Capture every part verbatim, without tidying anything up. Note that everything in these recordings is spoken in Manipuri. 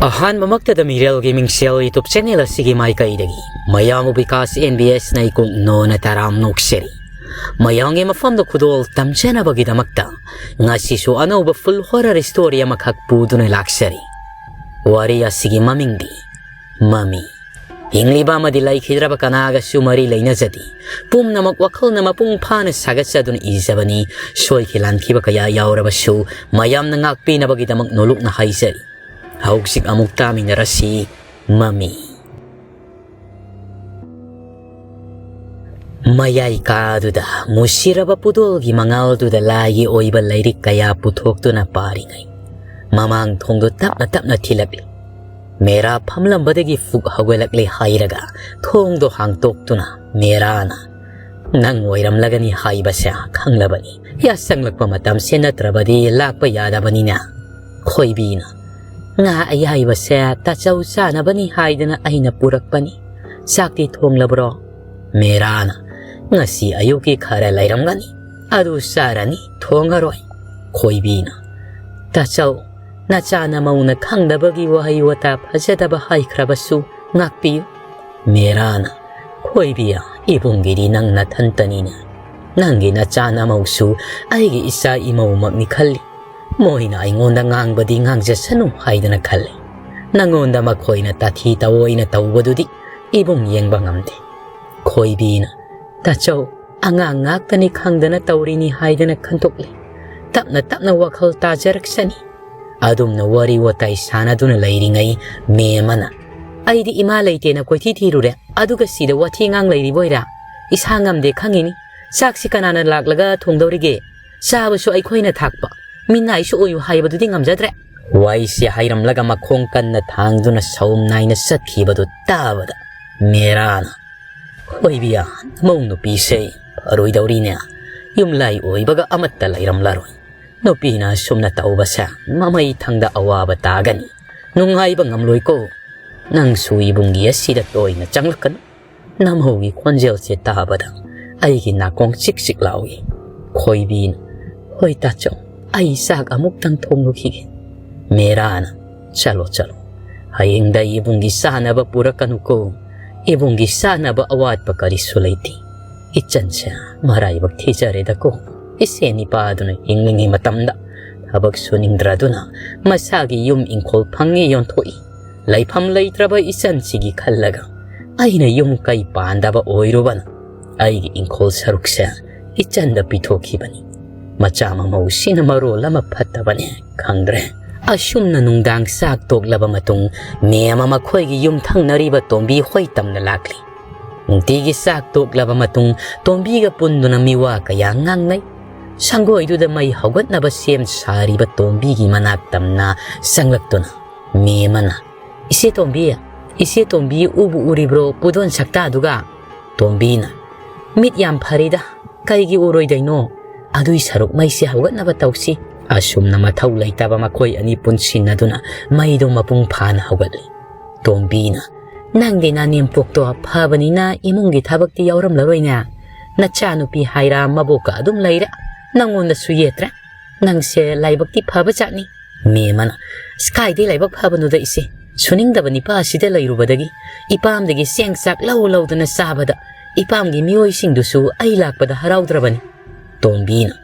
ꯑꯍꯥꯟꯕꯃꯛꯇꯗ ꯃꯤꯔꯦꯜꯒꯤ ꯃꯤꯡꯁꯦꯜ YouTube channel ꯑꯁꯤꯒꯤ ꯃꯥꯏꯀꯩꯗꯒꯤ ꯃꯌꯥꯝꯕꯨ ꯕꯤꯀꯥꯁ NBS ꯅ ꯏꯀꯣꯛ ꯅꯣꯅ ꯇꯔꯥꯝ ꯅꯣꯛꯆꯔꯤ꯫ ꯃꯌꯥꯝꯒꯤ ꯃꯐꯝꯗ ꯈꯨꯗꯣꯜ ꯇꯝꯖꯅꯕꯒꯤꯗꯃꯛꯇ ꯉꯁꯤꯁꯨ ꯑꯅꯧꯕ full horror story ꯑꯃꯈꯛ ꯄꯨꯗꯨꯅ ꯂꯥꯛꯆꯔꯤ꯫ ꯋꯥꯔꯤ ꯑꯁꯤꯒꯤ ꯃꯃꯤꯡꯗꯤ ꯃꯃꯤ꯫ ꯍꯤꯡꯂꯤꯕ ꯑꯃꯗꯤ ꯂꯩꯈꯤꯗ꯭ꯔꯕ ꯀꯅꯥꯒꯁꯨ ꯃꯔꯤ ꯂꯩꯅꯖꯗꯦ꯫ ꯄꯨꯝꯅꯃꯛ ꯋꯥꯈꯜꯅ ꯃꯄꯨꯡ ꯐꯥꯅ ꯁꯥꯒꯠꯆꯗꯨꯅ ꯏꯖꯕꯅꯤ꯫ ꯁꯣꯏꯈꯤ ꯂꯥꯟꯈꯤꯕ ꯀꯌꯥ ꯌꯥꯎꯔꯕꯁꯨ ꯃꯌꯥꯝꯅ ꯉꯥꯛꯄꯤꯅꯕꯒꯤꯗꯃꯛ ꯅꯣꯂꯨꯛꯅ ꯍꯥꯏꯖꯔꯤ꯫ ꯍꯧꯖꯤꯛ ꯑꯃꯨꯛ ꯇꯥꯃꯤꯟꯅꯔꯁꯤ꯫ ꯃꯃꯤ꯫ ꯃꯌꯥꯏ ꯀꯥꯗꯨꯗ ꯃꯨꯁꯤꯔꯕ ꯄꯨꯗꯣꯜꯒꯤ ꯃꯉꯥꯜꯗꯨꯗ ꯂꯥꯏꯒꯤ ꯑꯣꯏꯕ ꯂꯥꯏꯔꯤꯛ ꯀꯌꯥ ꯄꯨꯊꯣꯛꯇꯨꯅ ꯄꯥꯔꯤꯉꯩ, ꯃꯃꯥꯡ ꯊꯣꯡꯗꯣ ꯇꯞꯅ ꯇꯞꯅ ꯊꯤꯜꯂꯛꯂꯤ꯫ ꯃꯦꯔꯥ ꯐꯝꯂꯝꯕꯗꯒꯤ ꯐꯨꯛ ꯍꯧꯒꯠꯂꯛꯂꯦ ꯍꯥꯏꯔꯒ ꯊꯣꯡꯗꯣ ꯍꯥꯡꯇꯣꯛꯇꯨꯅ ꯃꯦꯔꯥꯅ, "ꯅꯪ ꯑꯣꯏꯔꯝꯂꯒꯅꯤ ꯍꯥꯏꯕꯁꯦ ꯈꯪꯂꯕꯅꯤ꯫ ꯌꯥꯁꯪꯂꯛꯄ ꯃꯇꯝꯁꯦ ꯅꯠꯇ꯭ꯔꯕꯗꯤ ꯂꯥꯛꯄ ꯌꯥꯗꯕꯅꯤꯅ꯫" ꯈꯣꯏꯕꯤꯅ, "ꯉꯥ ꯑꯌꯥꯏꯕꯁꯦ ꯇꯥꯆꯧ ꯆꯥꯅꯕꯅꯤ ꯍꯥꯏꯗꯅ ꯑꯩꯅ ꯄꯨꯔꯛꯄꯅꯤ꯫ ꯆꯥꯛꯇꯤ ꯊꯣꯡꯂꯕ꯭ꯔꯣ?" ꯃꯦꯔꯥꯅ, "ꯉꯁꯤ ꯑꯌꯨꯛꯀꯤ ꯈꯔ ꯂꯩꯔꯝꯒꯅꯤ, ꯑꯗꯨ ꯆꯥꯔꯅꯤ, ꯊꯣꯡꯉꯔꯣꯏ꯫" ꯈꯣꯏꯕꯤꯅ, "ꯇꯥꯆꯧ, ꯅꯆꯥ ꯅꯃꯧꯅ ꯈꯪꯗꯕꯒꯤ ꯋꯥꯍꯩ ꯋꯥꯇꯥ ꯐꯖꯗꯕ ꯍꯥꯏꯈ꯭ꯔꯕꯁꯨ ꯉꯥꯛꯄꯤꯌꯨ꯫" ꯃꯦꯔꯥꯅ, "ꯈꯣꯏꯕꯤ, ꯏꯕꯨꯡꯒꯤꯗꯤ ꯅꯪ ꯅꯊꯟꯇꯅꯤꯅꯦ꯫ ꯅꯪꯒꯤ ꯅꯆꯥ ꯅꯃꯧꯁꯨ ꯑꯩꯒꯤ ꯏꯆꯥ ꯏꯃꯧꯃꯛꯅꯤ ꯈꯜꯂꯤ꯫ ꯃꯣꯏꯅ ꯑꯩꯉꯣꯟꯗ ꯉꯥꯡꯕꯗꯤ ꯉꯥꯡꯖꯁꯅꯨ ꯍꯥꯏꯗꯅ ꯈꯜꯂꯤ꯫ ꯅꯉꯣꯟꯗ ꯃꯈꯣꯏꯅ ꯇꯥꯊꯤ ꯇꯑꯣꯏꯅ ꯇꯧꯕꯗꯨꯗꯤ ꯏꯕꯨꯡ ꯌꯦꯡꯕ ꯉꯝꯗꯦ꯫" ꯈꯣꯏꯕꯤꯅ, "ꯇꯥꯆꯧ, ꯑꯉꯥꯡ ꯉꯥꯛꯇꯅꯤ ꯈꯪꯗꯅ ꯇꯧꯔꯤꯅꯤ ꯍꯥꯏꯗꯅ ꯈꯟꯗꯣꯛꯂꯤ꯫ ꯇꯞꯅ ꯇꯞꯅ ꯋꯥꯈꯜ ꯇꯥꯖꯔꯛꯁꯅꯤ꯫" ꯑꯗꯨꯝꯅ ꯋꯥꯔꯤ ꯋꯥꯇꯥꯏ ꯁꯥꯟꯅꯗꯨꯅ ꯂꯩꯔꯤꯉꯩ ꯃꯦꯝꯃꯅ, "ꯑꯩꯗꯤ ꯏꯃꯥ ꯂꯩꯇꯦꯅ ꯀꯣꯏꯊꯤ ꯊꯤꯔꯨꯔꯦ, ꯑꯗꯨꯒ ꯁꯤꯗ ꯋꯥꯊꯤ ꯉꯥꯡ ꯂꯩꯔꯤꯕꯣꯏꯔꯥ? ꯏꯁꯥ ꯉꯝꯗꯦ ꯈꯪꯉꯤꯅꯤ꯫ ꯆꯥꯛꯁꯤ ꯀꯅꯥꯅ ꯂꯥꯛꯂꯒ ꯊꯣꯡꯗꯧꯔꯤꯒꯦ? ꯆꯥꯕꯁꯨ ꯑꯩꯈꯣꯏꯅ ꯊꯥꯛꯄ, ꯃꯤꯅꯥꯏꯁꯨ ꯑꯣꯏꯌꯨ ꯍꯥꯏꯕꯗꯨꯗꯤ ꯉꯝꯖꯗ꯭ꯔꯦ꯫" ꯋꯥꯏꯁꯤ ꯍꯥꯏꯔꯝꯂꯒ ꯃꯈꯣꯡ ꯀꯟꯅ ꯊꯥꯡꯗꯨꯅ ꯁꯧꯝ ꯅꯥꯏꯅ ꯆꯠꯈꯤꯕꯗꯨ ꯇꯥꯕꯗ ꯃꯦꯔꯥꯅ, "ꯈꯣꯏꯕꯤꯌꯥ, ꯅꯃꯧ ꯅꯨꯄꯤꯁꯦ ꯐꯔꯣꯏꯗꯧꯔꯤꯅꯦ꯫ ꯌꯨꯝꯂꯥꯏ ꯑꯣꯏꯕꯒ ꯑꯃꯠꯇ ꯂꯩꯔꯝꯂꯔꯣꯏ꯫ ꯅꯨꯄꯤꯅ ꯑꯁꯨꯝꯅ ꯇꯧꯕꯁꯦ ꯃꯃꯩ ꯊꯪꯗ ꯑꯋꯥꯕ ꯇꯥꯒꯅꯤ꯫ ꯅꯨꯡꯉꯥꯏꯕ ꯉꯝꯂꯣꯏꯀꯣ꯫ ꯅꯪꯁꯨ ꯏꯕꯨꯡꯒꯤ ꯑꯁꯤꯗ ꯇꯣꯏꯅ ꯆꯪꯂꯛꯀꯅꯨ꯫ ꯅꯃꯧꯒꯤ ꯈꯣꯟꯖꯦꯜꯁꯦ ꯇꯥꯕꯗ ꯑꯩꯒꯤ ꯅꯥꯀꯣꯡ ꯆꯤꯛ ꯆꯤꯛ ꯂꯥꯎꯏ꯫" ꯈꯣꯏꯕꯤꯅ, "ꯍꯣꯏ ꯇꯥꯆꯧ, ꯑꯩ ꯆꯥꯛ ꯑꯃꯨꯛꯇꯪ ꯊꯣꯡꯂꯨꯈꯤꯒꯦ꯫" ꯃꯦꯔꯥꯅ, "ꯆꯠꯂꯣ, ꯆꯠꯂꯣ, "ꯍꯌꯦꯡꯗ ꯏꯕꯨꯡꯒꯤ ꯆꯥꯅꯕ ꯄꯨꯔꯛꯀꯅꯨꯀꯣ꯫ ꯏꯕꯨꯡꯒꯤ ꯆꯥꯅꯕ ꯑꯋꯥꯠꯄ ꯀꯔꯤꯁꯨ ꯂꯩꯇꯦ꯫ ꯏꯆꯟꯁꯦ ꯃꯔꯥꯏꯕꯛ ꯊꯤꯖꯔꯦꯗꯀꯣ꯫ ꯏꯆꯦ ꯅꯤꯄꯥꯗꯨꯅ ꯍꯤꯡꯂꯤꯉꯩ ꯃꯇꯝꯗ ꯊꯕꯛ ꯁꯨꯅꯤꯡꯗ꯭ꯔꯗꯨꯅ ꯃꯁꯥꯒꯤ ꯌꯨꯝ ꯏꯪꯈꯣꯜ ꯐꯪꯉꯤ ꯌꯣꯟꯊꯣꯛꯏ꯫ ꯂꯩꯐꯝ ꯂꯩꯇ꯭ꯔꯕ ꯏꯆꯟꯁꯤꯒꯤ ꯈꯜꯂꯒ ꯑꯩꯅ ꯌꯨꯝ ꯀꯩ ꯄꯥꯟꯗꯕ ꯑꯣꯏꯔꯨꯕꯅ ꯑꯩꯒꯤ ꯏꯪꯈꯣꯜ ꯁꯔꯨꯛꯁꯦ ꯏꯆꯟꯗ ꯄꯤꯊꯣꯛꯈꯤꯕꯅꯤ꯫ ꯃꯆꯥ ꯃꯃꯧꯁꯤꯅ ꯃꯔꯣꯜ ꯑꯃ ꯐꯠꯇꯕꯅꯦ ꯈꯪꯗ꯭ꯔꯦ꯫" ꯑꯁꯨꯝꯅ ꯅꯨꯡꯗꯥꯡ ꯆꯥꯛ ꯇꯣꯛꯂꯕ ꯃꯇꯨꯡ ꯃꯦꯝ ꯑꯃ ꯃꯈꯣꯏꯒꯤ ꯌꯨꯝ ꯊꯪꯅꯔꯤꯕ ꯇꯣꯝꯕꯤ ꯍꯣꯏ ꯇꯝꯅ ꯂꯥꯛꯂꯤ꯫ ꯅꯨꯡꯇꯤꯒꯤ ꯆꯥꯛ ꯇꯣꯛꯂꯕ ꯃꯇꯨꯡ ꯇꯣꯝꯕꯤꯒ ꯄꯨꯟꯗꯨꯅ ꯃꯤꯋꯥ ꯀꯌꯥ ꯉꯥꯡꯅꯩ꯫ ꯁꯪꯒꯣꯏꯗꯨꯗ ꯃꯩ ꯍꯧꯒꯠꯅꯕ ꯁꯦꯝ ꯁꯥꯔꯤꯕ ꯇꯣꯝꯕꯤꯒꯤ ꯃꯅꯥꯛ ꯇꯝꯅ ꯆꯪꯂꯛꯇꯨꯅ ꯃꯦꯝ ꯑꯃꯅ, "ꯏꯆꯦ ꯇꯣꯝꯕꯤ, ꯏꯆꯦ ꯇꯣꯝꯕꯤ ꯎꯕꯨ ꯎꯔꯤꯕ꯭ꯔꯣ ꯄꯨꯗꯣꯟ ꯁꯛꯇꯥꯗꯨꯒ?" ꯇꯣꯝꯕꯤꯅ, "ꯃꯤꯠ ꯌꯥꯝ ꯐꯔꯤꯗ, ꯀꯩꯒꯤ ꯎꯔꯣꯏꯗꯣꯏꯅꯣ? ꯑꯗꯨꯏ ꯁꯔꯨꯛ ꯃꯩꯁꯦ ꯍꯧꯒꯠꯅꯕ ꯇꯧꯁꯤ꯫" ꯑꯁꯨꯝꯅ ꯃꯊꯧ ꯂꯩꯇꯕ ꯃꯈꯣꯏ ꯑꯅꯤ ꯄꯨꯟꯁꯤꯟꯅꯗꯨꯅ ꯃꯩꯗꯣ ꯃꯄꯨꯡ ꯐꯥꯅ ꯍꯧꯒꯠꯂꯤ꯫ ꯇꯣꯝꯕꯤꯅ, "ꯅꯪꯗꯤ ꯅꯅꯦꯝꯄꯣꯛꯇꯣ ꯐꯕꯅꯤꯅ ꯏꯃꯨꯡꯒꯤ ꯊꯕꯛꯇꯤ ꯌꯥꯎꯔꯝꯂꯔꯣꯏꯅꯦ꯫ ꯅꯆꯥꯅꯨꯄꯤ ꯍꯥꯏꯔ ꯃꯕꯣꯛꯀ ꯑꯗꯨꯝ ꯂꯩꯔꯦ꯫ ꯅꯪꯉꯣꯟꯗꯁꯨ ꯌꯦꯠꯇ꯭ꯔꯦ꯫ ꯅꯪꯁꯦ ꯂꯥꯏꯕꯛꯇꯤ ꯐꯕ ꯖꯥꯠꯅꯤ꯫" ꯃꯦꯝ ꯑꯃꯅ, "ꯑꯁ, ꯀꯥꯏꯗꯩ ꯂꯥꯏꯕꯛ ꯐꯕꯅꯣꯗ ꯏꯆꯦ? ꯁꯨꯅꯤꯡꯗꯕ ꯅꯤꯄꯥ ꯑꯁꯤꯗ ꯂꯩꯔꯨꯕꯗꯒꯤ ꯏꯄꯥꯝꯗꯒꯤ ꯆꯦꯡ ꯆꯥꯛ ꯂꯧ ꯂꯧꯗꯅ ꯆꯥꯕꯗ ꯏꯄꯥꯝꯒꯤ ꯃꯤꯑꯣꯏꯁꯤꯡꯗꯨꯁꯨ ꯑꯩ ꯂꯥꯛꯄꯗ ꯍꯔꯥꯎꯗ꯭ꯔꯕꯅꯤ꯫" ꯇꯣꯝꯕꯤꯅ,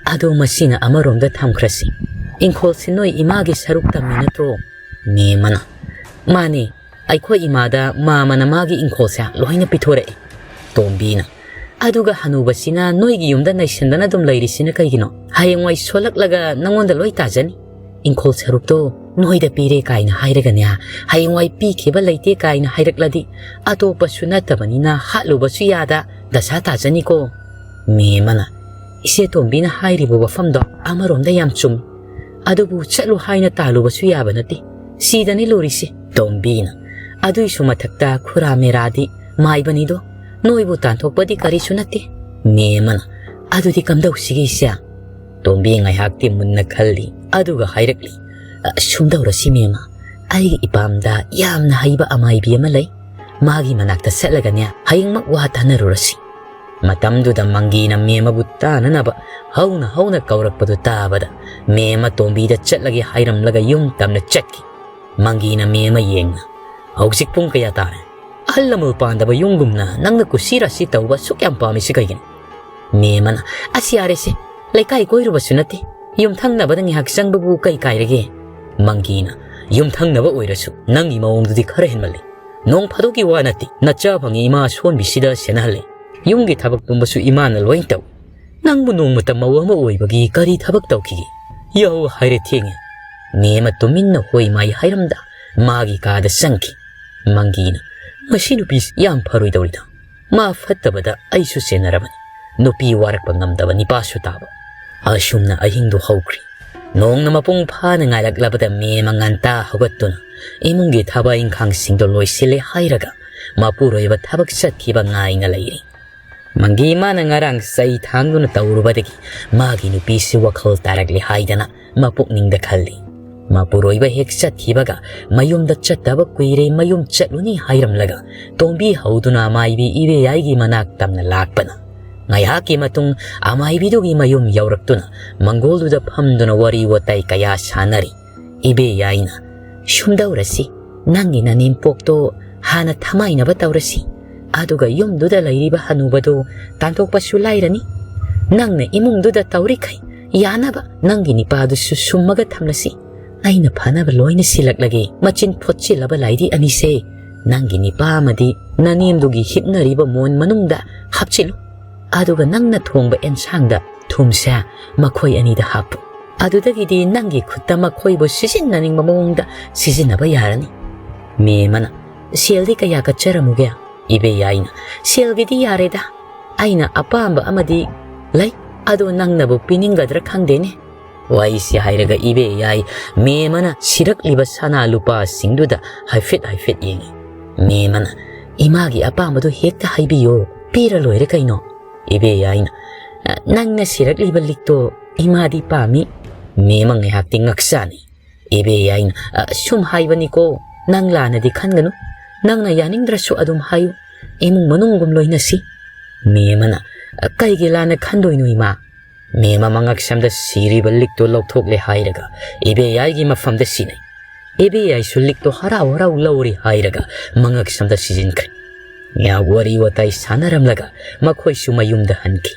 "ꯑꯗꯣ ꯃꯁꯤꯅ ꯑꯃꯔꯣꯝꯗ ꯊꯝꯈ꯭ꯔꯁꯤ꯫ ꯏꯪꯈꯣꯜꯁꯤ ꯅꯣꯏ ꯏꯃꯥꯒꯤ ꯁꯔꯨꯛ ꯇꯝꯃꯤ ꯅꯠꯇ꯭ꯔꯣ?" ꯃꯦꯝ ꯑꯃꯅ, "ꯃꯥꯅꯦ, ꯑꯩꯈꯣꯏ ꯏꯃꯥꯗ ꯃꯥꯃꯅ ꯃꯥꯒꯤ ꯏꯪꯈꯣꯜꯁꯦ ꯂꯣꯏꯅ ꯄꯤꯊꯣꯔꯛꯑꯦ꯫" ꯇꯣꯝꯕꯤꯅ, "ꯑꯗꯨꯒ ꯍꯅꯨꯕꯁꯤꯅ ꯅꯣꯏꯒꯤ ꯌꯨꯝꯗ ꯅꯩꯁꯟꯗꯅ ꯑꯗꯨꯝ ꯂꯩꯔꯤꯁꯤꯅ ꯀꯩꯒꯤꯅꯣ? ꯍꯌꯦꯡꯋꯥꯏ ꯁꯣꯜꯂꯛꯂꯒ ꯅꯪꯉꯣꯟꯗ ꯂꯣꯏ ꯇꯥꯖꯅꯤ꯫ ꯏꯪꯈꯣꯜ ꯁꯔꯨꯛꯇꯣ ꯅꯣꯏꯗ ꯄꯤꯔꯦ ꯀꯥꯏꯅ ꯍꯥꯏꯔꯒꯅꯦ, ꯍꯌꯦꯡꯋꯥꯏ ꯄꯤꯈꯤꯕ ꯂꯩꯇꯦ ꯀꯥꯏꯅ ꯍꯥꯏꯔꯛꯂꯗꯤ ꯑꯇꯣꯞꯄꯁꯨ ꯅꯠꯇꯕꯅꯤꯅ ꯍꯥꯠꯂꯨꯕꯁꯨ ꯌꯥꯗ ꯗꯁꯥ ꯇꯥꯖꯅꯤꯀꯣ꯫" ꯃꯦꯝ ꯑꯃꯅ, "ꯏꯆꯦ ꯇꯣꯝꯕꯤꯅ ꯍꯥꯏꯔꯤꯕ ꯋꯥꯐꯝꯗꯣ ꯑꯃꯔꯣꯝꯗ ꯌꯥꯝ ꯆꯨꯝꯃꯤ꯫ ꯑꯗꯨꯕꯨ ꯆꯠꯂꯨ ꯍꯥꯏꯅ ꯇꯥꯜꯂꯨꯕꯁꯨ ꯌꯥꯕ ꯅꯠꯇꯦ꯫ ꯁꯤꯗꯅꯤ ꯂꯨꯔꯤꯁꯦ꯫" ꯇꯣꯝꯕꯤꯅ, "ꯑꯗꯨꯏꯁꯨ ꯃꯊꯛꯇ ꯈꯨꯔꯥ ꯃꯦꯔꯥꯗꯤ ꯃꯥꯏꯕꯅꯤꯗꯣ, ꯅꯣꯏꯕꯨ ꯇꯥꯟꯊꯣꯛꯄꯗꯤ ꯀꯔꯤꯁꯨ ꯅꯠꯇꯦ꯫" ꯃꯦꯝ ꯑꯃꯅ, "ꯑꯗꯨꯗꯤ ꯀꯝꯗꯧꯁꯤꯒꯦ ꯏꯆꯦ?" ꯇꯣꯝꯕꯤ ꯉꯥꯏꯍꯥꯛꯇꯤ ꯃꯨꯟꯅ ꯈꯜꯂꯤ, ꯑꯗꯨꯒ ꯍꯥꯏꯔꯛꯂꯤ, "ꯑ, ꯁꯨꯝꯗꯧꯔꯁꯤ ꯃꯦꯝ, ꯑꯩꯒꯤ ꯏꯄꯥꯝꯗ ꯌꯥꯝꯅ ꯍꯩꯕ ꯑꯃꯥꯏꯕꯤ ꯑꯃ ꯂꯩ꯫ ꯃꯥꯒꯤ ꯃꯅꯥꯛꯇ ꯆꯠꯂꯒꯅꯦ ꯍꯌꯦꯡꯃꯛ ꯋꯥ ꯇꯥꯅꯔꯨꯔꯁꯤ꯫" ꯃꯇꯝꯗꯨꯗ ꯃꯪꯒꯤꯅ ꯃꯦꯝ ꯑꯃꯕꯨ ꯇꯥꯅꯅꯕ ꯍꯧꯅ ꯍꯧꯅ ꯀꯧꯔꯛꯄꯗꯨ ꯇꯥꯕꯗ ꯃꯦꯝ ꯑꯃ ꯇꯣꯝꯕꯤꯗ ꯆꯠꯂꯒꯦ ꯍꯥꯏꯔꯝꯂꯒ ꯌꯨꯝ ꯇꯝꯅ ꯆꯠꯈꯤ꯫ ꯃꯪꯒꯤꯅ ꯃꯦꯝ ꯑꯃ ꯌꯦꯡꯅ, "ꯍꯧꯖꯤꯛ ꯄꯨꯡ ꯀꯌꯥ ꯇꯥꯔꯦ? ꯑꯍꯜ ꯂꯃꯟ ꯄꯥꯟꯗꯕ ꯌꯨꯝꯒꯨꯝꯅ ꯅꯪꯅ ꯀꯨꯁꯤ ꯔꯥꯁꯤ ꯇꯧꯕ ꯑꯁꯨꯛ ꯌꯥꯝ ꯄꯥꯝꯃꯤꯁꯤ ꯀꯩꯒꯤꯅꯣ?" ꯃꯦꯝ ꯑꯃꯅ, "ꯑꯁ, ꯌꯥꯔꯦꯁꯦ, ꯂꯩꯀꯥꯏ ꯀꯣꯏꯔꯨꯕꯁꯨ ꯅꯠꯇꯦ, ꯌꯨꯝꯊꯪꯅꯕꯗ ꯉꯥꯏꯍꯥꯛ ꯆꯪꯕꯕꯨ ꯀꯩ ꯀꯥꯏꯔꯒꯦ?" ꯃꯪꯒꯤꯅ, "ꯌꯨꯝꯊꯪꯅꯕ ꯑꯣꯏꯔꯁꯨ ꯅꯪꯒꯤ ꯃꯑꯣꯡꯗꯨꯗꯤ ꯈꯔ ꯍꯦꯟꯃꯜꯂꯤ꯫ ꯅꯣꯡ ꯐꯥꯗꯣꯛꯀꯤ ꯋꯥ ꯅꯠꯇꯦ, ꯅꯆꯥ ꯐꯪꯉꯤ ꯏꯃꯥ ꯑꯁꯣꯟꯕꯤꯁꯤꯗ ꯁꯦꯟꯅꯍꯜꯂꯤ꯫ ꯌꯨꯝꯒꯤ ꯊꯕꯛ ꯄꯨꯝꯕꯁꯨ ꯏꯃꯥꯅ ꯂꯣꯏ ꯇꯧ꯫ ꯅꯪꯕꯨ ꯅꯣꯡꯃꯇ ꯃꯧ ꯑꯃ ꯑꯣꯏꯕꯒꯤ ꯀꯔꯤ ꯊꯕꯛ ꯇꯧꯈꯤꯒꯦ? ꯌꯥꯍꯧ ꯍꯥꯏꯔꯦ ꯊꯦꯡꯉꯦ꯫" ꯃꯦꯝ ꯑꯃ ꯇꯨꯃꯤꯟꯅ ꯍꯣꯏ ꯃꯥꯏ ꯍꯥꯏꯔꯝꯗ ꯃꯥꯒꯤ ꯀꯥꯗ ꯆꯪꯈꯤ꯫ ꯃꯪꯒꯤꯅ, "ꯃꯁꯤ ꯅꯨꯄꯤꯁꯤ ꯌꯥꯝ ꯐꯔꯣꯏꯗꯧꯔꯤꯗ꯫ ꯃꯥ ꯐꯠꯇꯕꯗ ꯑꯩꯁꯨ ꯆꯦꯟꯅꯔꯕꯅꯤ꯫ ꯅꯨꯄꯤ ꯋꯥꯔꯛꯄ ꯉꯝꯗꯕ ꯅꯤꯄꯥꯁꯨ ꯇꯥꯕ꯫" ꯑꯁꯨꯝꯅ ꯑꯍꯤꯡꯗꯨ ꯍꯧꯈ꯭ꯔꯤ꯫ ꯅꯣꯡꯅ ꯃꯄꯨꯡ ꯐꯥꯅ ꯉꯥꯏꯔꯛꯂꯕꯗ ꯃꯦꯝ ꯑꯃ ꯉꯟꯇꯥ ꯍꯧꯒꯠꯇꯨꯅ ꯏꯃꯨꯡꯒꯤ ꯊꯕꯛ ꯏꯪꯈꯥꯡꯁꯤꯡꯗꯣ ꯂꯣꯏꯁꯤꯜꯂꯦ ꯍꯥꯏꯔꯒ ꯃꯄꯨꯔꯣꯏꯕ ꯊꯕꯛ ꯆꯠꯈꯤꯕ ꯉꯥꯏꯅ ꯂꯩꯔꯤ꯫ ꯃꯪꯒꯤ ꯃꯥꯅ ꯉꯔꯥꯡ ꯆꯩ ꯊꯥꯡꯗꯨꯅ ꯇꯧꯔꯨꯕꯗꯒꯤ ꯃꯥꯒꯤ ꯅꯨꯄꯤꯁꯤ ꯋꯥꯈꯜ ꯇꯥꯔꯛꯂꯦ ꯍꯥꯏꯗꯅ ꯃꯄꯨꯛꯅꯤꯡꯗ ꯈꯜꯂꯤ꯫ ꯃꯄꯨꯔꯣꯏꯕ ꯍꯦꯛ ꯆꯠꯈꯤꯕꯒ ꯃꯌꯨꯝꯗ ꯆꯠꯇꯕ ꯀꯨꯏꯔꯦ, ꯃꯌꯨꯝ ꯆꯠꯂꯨꯅꯤ ꯍꯥꯏꯔꯝꯂꯒ ꯇꯣꯝꯕꯤ ꯍꯧꯗꯨꯅ ꯑꯃꯥꯏꯕꯤ ꯏꯕꯦꯌꯥꯏꯒꯤ ꯃꯅꯥꯛ ꯇꯝꯅ ꯂꯥꯛꯄꯅ꯫ ꯉꯥꯏꯍꯥꯛꯀꯤ ꯃꯇꯨꯡ ꯑꯃꯥꯏꯕꯤꯗꯨꯒꯤ ꯃꯌꯨꯝ ꯌꯧꯔꯛꯇꯨꯅ ꯃꯪꯒꯣꯜꯗꯨꯗ ꯐꯝꯗꯨꯅ ꯋꯥꯔꯤ ꯋꯥꯇꯥꯏ ꯀꯌꯥ ꯁꯥꯟꯅꯔꯤ꯫ ꯏꯕꯦꯌꯥꯏꯅ, "ꯁꯨꯝꯗꯧꯔꯁꯤ, ꯅꯪꯒꯤ ꯅꯅꯦꯝꯄꯣꯛꯇꯣ ꯍꯥꯟꯅ ꯊꯃꯥꯏꯅꯕ ꯇꯧꯔꯁꯤ, ꯑꯗꯨꯒ ꯌꯨꯝꯗꯨꯗ ꯂꯩꯔꯤꯕ ꯍꯅꯨꯕꯗꯣ ꯇꯥꯟꯊꯣꯛꯄꯁꯨ ꯂꯥꯏꯔꯅꯤ꯫ ꯅꯪꯅ ꯏꯃꯨꯡꯗꯨꯗ ꯇꯧꯔꯤꯈꯩ ꯌꯥꯅꯕ ꯅꯪꯒꯤ ꯅꯤꯄꯥꯗꯨꯁꯨ ꯁꯨꯝꯃꯒ ꯊꯝꯂꯁꯤ꯫ ꯑꯩꯅ ꯐꯅꯕ ꯂꯣꯏꯅ ꯁꯤꯜꯂꯛꯂꯒꯦ꯫ ꯃꯆꯤꯟ ꯐꯣꯠꯆꯤꯜꯂꯕ ꯂꯥꯏꯔꯤ ꯑꯅꯤꯁꯦ ꯅꯪꯒꯤ ꯅꯤꯄꯥ ꯑꯃꯗꯤ ꯅꯅꯦꯝꯗꯨꯒꯤ ꯍꯤꯞꯅꯔꯤꯕ ꯃꯣꯟ ꯃꯅꯨꯡꯗ ꯍꯥꯞꯆꯤꯜꯂꯨ꯫ ꯑꯗꯨꯒ ꯅꯪꯅ ꯊꯣꯡꯕ ꯑꯦꯟꯁꯥꯡꯗ ꯊꯨꯝꯁꯦ ꯃꯈꯣꯏ ꯑꯅꯤꯗ ꯍꯥꯞꯄꯨ꯫ ꯑꯗꯨꯗꯒꯤꯗꯤ ꯅꯪꯒꯤ ꯈꯨꯠꯇ ꯃꯈꯣꯏꯕꯨ ꯁꯤꯖꯤꯟꯅꯅꯤꯡꯕ ꯃꯑꯣꯡꯗ ꯁꯤꯖꯤꯟꯅꯕ ꯌꯥꯔꯅꯤ꯫" ꯃꯦꯝ ꯑꯃꯅ, "ꯁꯦꯜꯗꯤ ꯀꯌꯥ ꯀꯠꯆꯔꯝꯃꯨꯒꯦ?" ꯏꯕꯦꯌꯥꯏꯅ, "ꯁꯦꯜꯒꯤꯗꯤ ꯌꯥꯔꯦꯗ, ꯑꯩꯅ ꯑꯄꯥꯝꯕ ꯑꯃꯗꯤ ꯂꯩ, ꯑꯗꯣ ꯅꯪꯅꯕꯨ ꯄꯤꯅꯤꯡꯒꯗ꯭ꯔꯥ ꯈꯪꯗꯦꯅꯦ꯫" ꯋꯥꯔꯤꯁꯤ ꯍꯥꯏꯔꯒ ꯏꯕꯦꯌꯥꯏ ꯃꯦꯝ ꯑꯃꯅ ꯁꯤꯔꯛꯂꯤꯕ ꯁꯅꯥ ꯂꯨꯄꯥꯁꯤꯡꯗꯨꯗ ꯍꯥꯏꯐꯦꯠ ꯍꯥꯏꯐꯦꯠ ꯌꯦꯡꯉꯤ꯫ ꯃꯦꯝ ꯑꯃꯅ, "ꯏꯃꯥꯒꯤ ꯑꯄꯥꯝꯕꯗꯨ ꯍꯦꯛꯇ ꯍꯥꯏꯕꯤꯌꯣ, ꯄꯤꯔ ꯂꯣꯏꯔꯦ ꯀꯩꯅꯣ꯫" ꯏꯕꯦꯌꯥꯏꯅ, "ꯅꯪꯅ ꯁꯤꯔꯛꯂꯤꯕ ꯂꯤꯛꯇꯣ ꯏꯃꯥꯗꯤ ꯄꯥꯝꯃꯤ꯫" ꯃꯦꯝ ꯑꯃ ꯉꯥꯏꯍꯥꯛꯇꯤ ꯉꯛꯆꯥꯅꯤ꯫ ꯏꯕꯦꯌꯥꯏꯅ, "ꯑ, ꯁꯨꯝ ꯍꯥꯏꯕꯅꯤꯀꯣ, ꯅꯪ ꯂꯥꯟꯅꯗꯤ ꯈꯟꯒꯅꯨ꯫ ꯅꯪꯅ ꯌꯥꯅꯤꯡꯗ꯭ꯔꯁꯨ ꯑꯗꯨꯝ ꯍꯥꯏꯌꯨ꯫ ꯏꯃꯨꯡ ꯃꯅꯨꯡꯒꯨꯝ ꯂꯣꯏꯅꯁꯤ꯫" ꯃꯦꯝ ꯑꯃꯅ, "ꯑ, ꯀꯩꯒꯤ ꯂꯥꯟꯅ ꯈꯟꯗꯣꯏꯅꯣ ꯏꯃꯥ?" ꯃꯦꯝ ꯑꯃ ꯉꯛꯁꯝꯗ ꯁꯤꯔꯤꯕ ꯂꯤꯛꯇꯨ ꯂꯧꯊꯣꯛꯂꯦ ꯍꯥꯏꯔꯒ ꯏꯕꯦꯌꯥꯏꯒꯤ ꯃꯐꯝꯗ ꯁꯤꯟꯅꯩ꯫ ꯏꯕꯦꯌꯥꯏꯁꯨ ꯂꯤꯛꯇꯣ ꯍꯔꯥꯎ ꯍꯔꯥꯎ ꯂꯧꯔꯤ ꯍꯥꯏꯔꯒ ꯃꯉꯛꯁꯝꯗ ꯁꯤꯖꯤꯟꯈ꯭ꯔꯦ꯫ ꯉꯥꯏꯍꯥꯛ ꯋꯥꯔꯤ ꯋꯥꯇꯥꯏ ꯁꯥꯟꯅꯔꯝꯂꯒ ꯃꯈꯣꯏꯁꯨ ꯃꯌꯨꯝꯗ ꯍꯟꯈꯤ꯫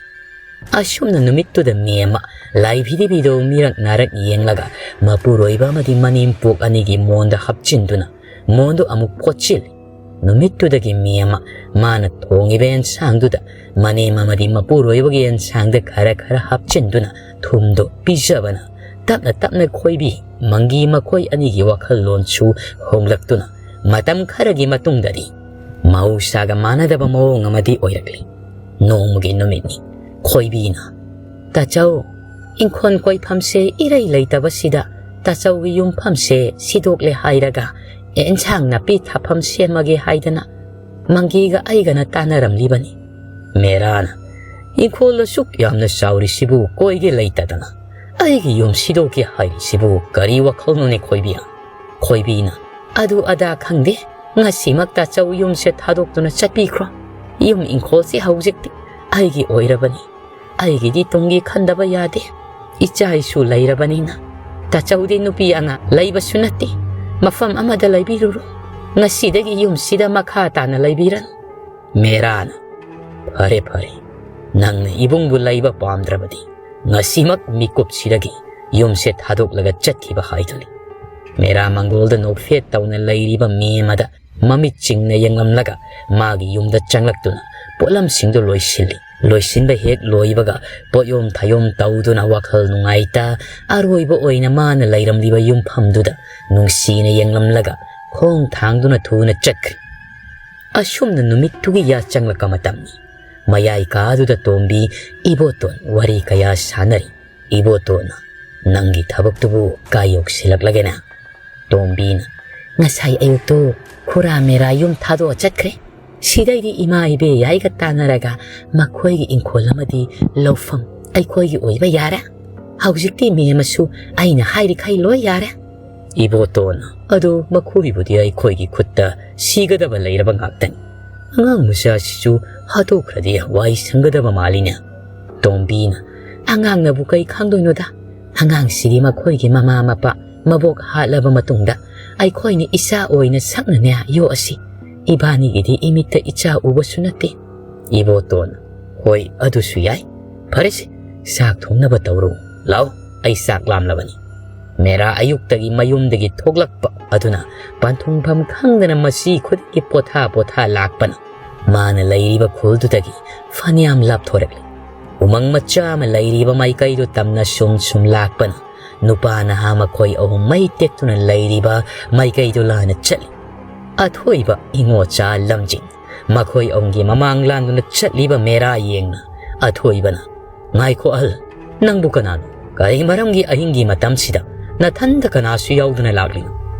ꯑꯁꯨꯝꯅ ꯅꯨꯃꯤꯠꯇꯨꯗ ꯃꯤ ꯑꯃ ꯂꯥꯏ ꯐꯤꯗꯤꯕꯤꯗꯣ ꯃꯤꯔꯛ ꯅꯥꯔꯛ ꯌꯦꯡꯂꯒ ꯃꯄꯨꯔꯣꯏꯕ ꯑꯃꯗꯤ ꯃꯅꯦꯝꯄꯣꯛ ꯑꯅꯤꯒꯤ ꯃꯣꯟꯗ ꯍꯥꯞꯆꯤꯟꯗꯨꯅ ꯃꯣꯟꯗꯣ ꯑꯃꯨꯛ ꯀꯣꯠꯁꯤꯜꯂꯤ꯫ ꯅꯨꯃꯤꯠꯇꯨꯗꯒꯤ ꯃꯤ ꯑꯃ ꯃꯥꯅ ꯊꯣꯡꯉꯤꯕ ꯑꯦꯟꯁꯥꯡꯗꯨꯗ ꯃꯅꯦꯝ ꯑꯃꯗꯤ ꯃꯄꯨꯔꯣꯏꯕꯒꯤ ꯑꯦꯟꯁꯥꯡꯗ ꯈꯔ ꯈꯔ ꯍꯥꯞꯆꯤꯟꯗꯨꯅ ꯊꯨꯝꯗꯣ ꯄꯤꯖꯕꯅ ꯇꯞꯅ ꯇꯞꯅ ꯈꯣꯏꯕꯤ ꯃꯪꯒꯤ ꯃꯈꯣꯏ ꯑꯅꯤꯒꯤ ꯋꯥꯈꯜꯂꯣꯟꯁꯨ ꯍꯣꯡꯂꯛꯇꯨꯅ ꯃꯇꯝ ꯈꯔꯒꯤ ꯃꯇꯨꯡꯗꯗꯤ ꯃꯍꯧꯁꯥꯒ ꯃꯥꯟꯅꯗꯕ ꯃꯑꯣꯡ ꯑꯃꯗꯤ ꯑꯣꯏꯔꯛꯂꯤ꯫ ꯅꯣꯡꯃꯒꯤ ꯅꯨꯃꯤꯠꯅꯤ꯫ ꯈꯣꯏꯕꯤꯅ, "ꯇꯥꯆꯧ, ꯏꯪꯈꯣꯜ ꯀꯣꯏꯐꯝꯁꯦ ꯏꯔꯩ ꯂꯩꯇꯕꯁꯤꯗ ꯇꯥꯆꯧꯒꯤ ꯌꯨꯝꯐꯝꯁꯦ ꯁꯤꯗꯣꯛꯂꯦ ꯍꯥꯏꯔꯒ ꯑꯦꯟꯁꯥꯡ ꯅꯥꯄꯤ ꯊꯥꯐꯝ ꯁꯦꯝꯃꯒꯦ ꯍꯥꯏꯗꯅ ꯃꯪꯒꯤꯒ ꯑꯩꯒꯅ ꯇꯥꯟꯅꯔꯝꯂꯤꯕꯅꯤ꯫" ꯃꯦꯔꯥꯅ, "ꯏꯪꯈꯣꯜ ꯑꯁꯨꯛ ꯌꯥꯝꯅ ꯆꯥꯎꯔꯤꯁꯤꯕꯨ ꯀꯣꯏꯒꯦ ꯂꯩꯇꯗꯅ ꯑꯩꯒꯤ ꯌꯨꯝ ꯁꯤꯗꯣꯛꯀꯦ ꯍꯥꯏꯔꯤꯁꯤꯕꯨ ꯀꯔꯤ ꯋꯥꯈꯜꯅꯣꯅꯦ ꯈꯣꯏꯕꯤ?" ꯈꯣꯏꯕꯤꯅ, "ꯑꯗꯨ ꯑꯗꯥ ꯈꯪꯗꯦ, ꯉꯁꯤꯃꯛ ꯇꯥꯆꯧ ꯌꯨꯝꯁꯦ ꯊꯥꯗꯣꯛꯇꯨꯅ ꯆꯠꯄꯤꯈ꯭ꯔꯣ꯫ ꯌꯨꯝ ꯏꯪꯈꯣꯜꯁꯤ ꯍꯧꯖꯤꯛꯇꯤ ꯑꯩꯒꯤ ꯑꯣꯏꯔꯕꯅꯤ꯫ ꯑꯩꯒꯤꯗꯤ ꯇꯨꯡꯒꯤ ꯈꯟꯗꯕ ꯌꯥꯗꯦ꯫ ꯏꯆꯥ ꯏꯁꯨ ꯂꯩꯔꯕꯅꯤꯅ꯫ ꯇꯥꯆꯧꯗꯤ ꯅꯨꯄꯤ ꯑꯉꯥꯡ ꯂꯩꯕꯁꯨ ꯅꯠꯇꯦ꯫ ꯃꯐꯝ ꯑꯃꯗ ꯂꯩꯕꯤꯔꯨꯔꯣ꯫ ꯉꯁꯤꯗꯒꯤ ꯌꯨꯝꯁꯤꯗ ꯃꯈꯥ ꯇꯥꯅ ꯂꯩꯕꯤꯔꯅꯨ꯫" ꯃꯦꯔꯥꯅ, "ꯐꯔꯦ, ꯐꯔꯦ, ꯅꯪꯅ ꯏꯕꯨꯡꯕꯨ ꯂꯩꯕ ꯄꯥꯝꯗ꯭ꯔꯕꯗꯤ ꯉꯁꯤꯃꯛ ꯃꯤꯀꯨꯞꯁꯤꯗꯒꯤ ꯌꯨꯝꯁꯦ ꯊꯥꯗꯣꯛꯂꯒ ꯆꯠꯈꯤꯕ ꯍꯥꯏꯗꯨꯅꯤ꯫" ꯃꯦꯔꯥ ꯃꯪꯒꯣꯜꯗ ꯅꯣꯛꯐꯦꯠ ꯇꯧꯅ ꯂꯩꯔꯤꯕ ꯃꯤ ꯑꯃꯗ ꯃꯃꯤꯠ ꯆꯤꯡꯅ ꯌꯦꯡꯂꯝꯂꯒ ꯃꯥꯒꯤ ꯌꯨꯝꯗ ꯆꯪꯂꯛꯇꯨꯅ ꯄꯣꯠꯂꯝꯁꯤꯡꯗꯨ ꯂꯣꯏꯁꯤꯜꯂꯤ꯫ ꯂꯣꯏꯁꯤꯟꯕ ꯍꯦꯛ ꯂꯣꯏꯕꯒ ꯄꯣꯠꯌꯣꯝ ꯊꯥꯌꯣꯝ ꯇꯧꯗꯨꯅ ꯋꯥꯈꯜ ꯅꯨꯡꯉꯥꯏꯇ ꯑꯔꯣꯏꯕ ꯑꯣꯏꯅ ꯃꯥꯅ ꯂꯩꯔꯝꯂꯤꯕ ꯌꯨꯝꯐꯝꯗꯨꯗ ꯅꯨꯡꯁꯤꯅ ꯌꯦꯡꯂꯝꯂꯒ ꯈꯣꯡ ꯊꯥꯡꯗꯨꯅ ꯊꯨꯅ ꯆꯠꯈ꯭ꯔꯦ꯫ ꯑꯁꯨꯝꯅ ꯅꯨꯃꯤꯠꯇꯨꯒꯤ ꯌꯥꯆꯪꯂꯛꯄ ꯃꯇꯝꯅꯤ꯫ ꯃꯌꯥꯏ ꯀꯥꯗꯨꯗ ꯇꯣꯝꯕꯤ ꯏꯕꯣꯇꯣꯟ ꯋꯥꯔꯤ ꯀꯌꯥ ꯁꯥꯟꯅꯔꯤ꯫ ꯏꯕꯣꯇꯣꯟꯅ, "ꯅꯪꯒꯤ ꯊꯕꯛꯇꯨꯕꯨ ꯀꯥꯏ ꯌꯧꯁꯤꯜꯂꯛꯂꯒꯦꯅꯦ?" ꯇꯣꯝꯕꯤꯅ, "ꯉꯁꯥꯏ ꯑꯌꯨꯛꯇꯨ ꯈꯨꯔꯥ ꯃꯦꯔꯥ ꯌꯨꯝ ꯊꯥꯗꯣꯛꯑ ꯆꯠꯈ꯭ꯔꯦ꯫ ꯁꯤꯗꯩꯗꯤ ꯏꯃꯥ ꯏꯕꯦ ꯌꯥꯏꯒ ꯇꯥꯟꯅꯔꯒ ꯃꯈꯣꯏꯒꯤ ꯏꯪꯈꯣꯜ ꯑꯃꯗꯤ ꯂꯧꯐꯝ ꯑꯩꯈꯣꯏꯒꯤ ꯑꯣꯏꯕ ꯌꯥꯔꯦ꯫ ꯍꯧꯖꯤꯛꯇꯤ ꯃꯦꯝꯃꯁꯨ ꯑꯩꯅ ꯍꯥꯏꯔꯤꯈꯩ ꯂꯣꯏ ꯌꯥꯔꯦ꯫" ꯏꯕꯣꯇꯣꯟ, "ꯑꯗꯨ ꯃꯈꯣꯏꯕꯨꯗꯤ ꯑꯩꯈꯣꯏꯒꯤ ꯈꯨꯠꯇ ꯁꯤꯒꯗꯕ ꯂꯩꯔꯕ ꯉꯥꯛꯇꯅꯤ꯫ ꯑꯉꯥꯡ ꯃꯆꯥꯁꯤꯁꯨ ꯍꯥꯠꯇꯣꯛꯈ꯭ꯔꯗꯤ ꯋꯥꯏ ꯁꯪꯒꯗꯕ ꯃꯥꯜꯂꯤꯅꯦ꯫" ꯇꯣꯝꯕꯤꯅ, "ꯑꯉꯥꯡꯅꯕꯨ ꯀꯩ ꯈꯪꯗꯣꯏꯅꯣꯗ? ꯑꯉꯥꯡꯁꯤꯗꯤ ꯃꯈꯣꯏꯒꯤ ꯃꯃꯥ ꯃꯄꯥ ꯃꯕꯣꯛ ꯍꯥꯠꯂꯕ ꯃꯇꯨꯡꯗ ꯑꯩꯈꯣꯏꯅ ꯏꯆꯥ ꯑꯣꯏꯅ ꯁꯛꯅꯅꯦ ꯌꯣꯛꯑꯁꯤ꯫ ꯏꯕꯥꯅꯤꯒꯤꯗꯤ ꯏꯃꯤꯠꯇ ꯏꯆꯥ ꯎꯕꯁꯨ ꯅꯠꯇꯦ꯫ ꯏꯕꯣꯇꯣꯟ, ꯍꯣꯏ, ꯑꯗꯨꯁꯨ ꯌꯥꯏ꯫ ꯐꯔꯦꯁꯦ, ꯆꯥꯛ ꯊꯣꯡꯅꯕ ꯇꯧꯔꯣ꯫ ꯂꯥꯛꯑꯣ, ꯑꯩ ꯆꯥꯛ ꯂꯥꯝꯂꯕꯅꯤ꯫ ꯃꯦꯔꯥ ꯑꯌꯨꯛꯇꯒꯤ ꯃꯌꯨꯝꯗꯒꯤ ꯊꯣꯛꯂꯛꯄ ꯑꯗꯨꯅ ꯄꯟꯊꯨꯡꯐꯝ ꯈꯪꯗꯅ ꯃꯁꯤ ꯈꯨꯗꯤꯡꯒꯤ ꯄꯣꯊꯥ ꯄꯣꯊꯥ ꯂꯥꯛꯄꯅ ꯃꯥꯅ ꯂꯩꯔꯤꯕ ꯈꯨꯜꯗꯨꯗꯒꯤ ꯐꯅꯌꯥꯝ ꯂꯥꯞꯊꯣꯔꯛꯂꯤ꯫ ꯎꯃꯪ ꯃꯆꯥ ꯑꯃ ꯂꯩꯔꯤꯕ ꯃꯥꯏꯀꯩꯗꯨ ꯇꯝꯅ ꯁꯨꯝ ꯁꯨꯝ ꯂꯥꯛꯄꯅ ꯅꯨꯄꯥ ꯅꯍꯥ ꯃꯈꯣꯏ ꯑꯍꯨꯝ ꯃꯩ ꯇꯦꯛꯇꯨꯅ ꯂꯩꯔꯤꯕ ꯃꯥꯏꯀꯩꯗꯨ ꯂꯥꯟꯅ ꯆꯠꯂꯤ꯫ ꯑꯊꯣꯏꯕ, ꯏꯉꯣꯆꯥ, ꯂꯝꯖꯤꯡ ꯃꯈꯣꯏ ꯑꯍꯨꯝꯒꯤ ꯃꯃꯥꯡ ꯂꯥꯟꯗꯨꯅ ꯆꯠꯂꯤꯕ ꯃꯦꯔꯥ ꯌꯦꯡꯅ ꯑꯊꯣꯏꯕꯅ, "ꯉꯥꯏꯈꯣ ꯑꯍꯜ, ꯅꯪꯕꯨ ꯀꯅꯥꯅꯣ? ꯀꯔꯤ ꯃꯔꯝꯒꯤ ꯑꯍꯤꯡꯒꯤ ꯃꯇꯝꯁꯤꯗ ꯅꯊꯟꯗ ꯀꯅꯥꯁꯨ ꯌꯥꯎꯗꯅ ꯂꯥꯛꯂꯤꯅꯣ?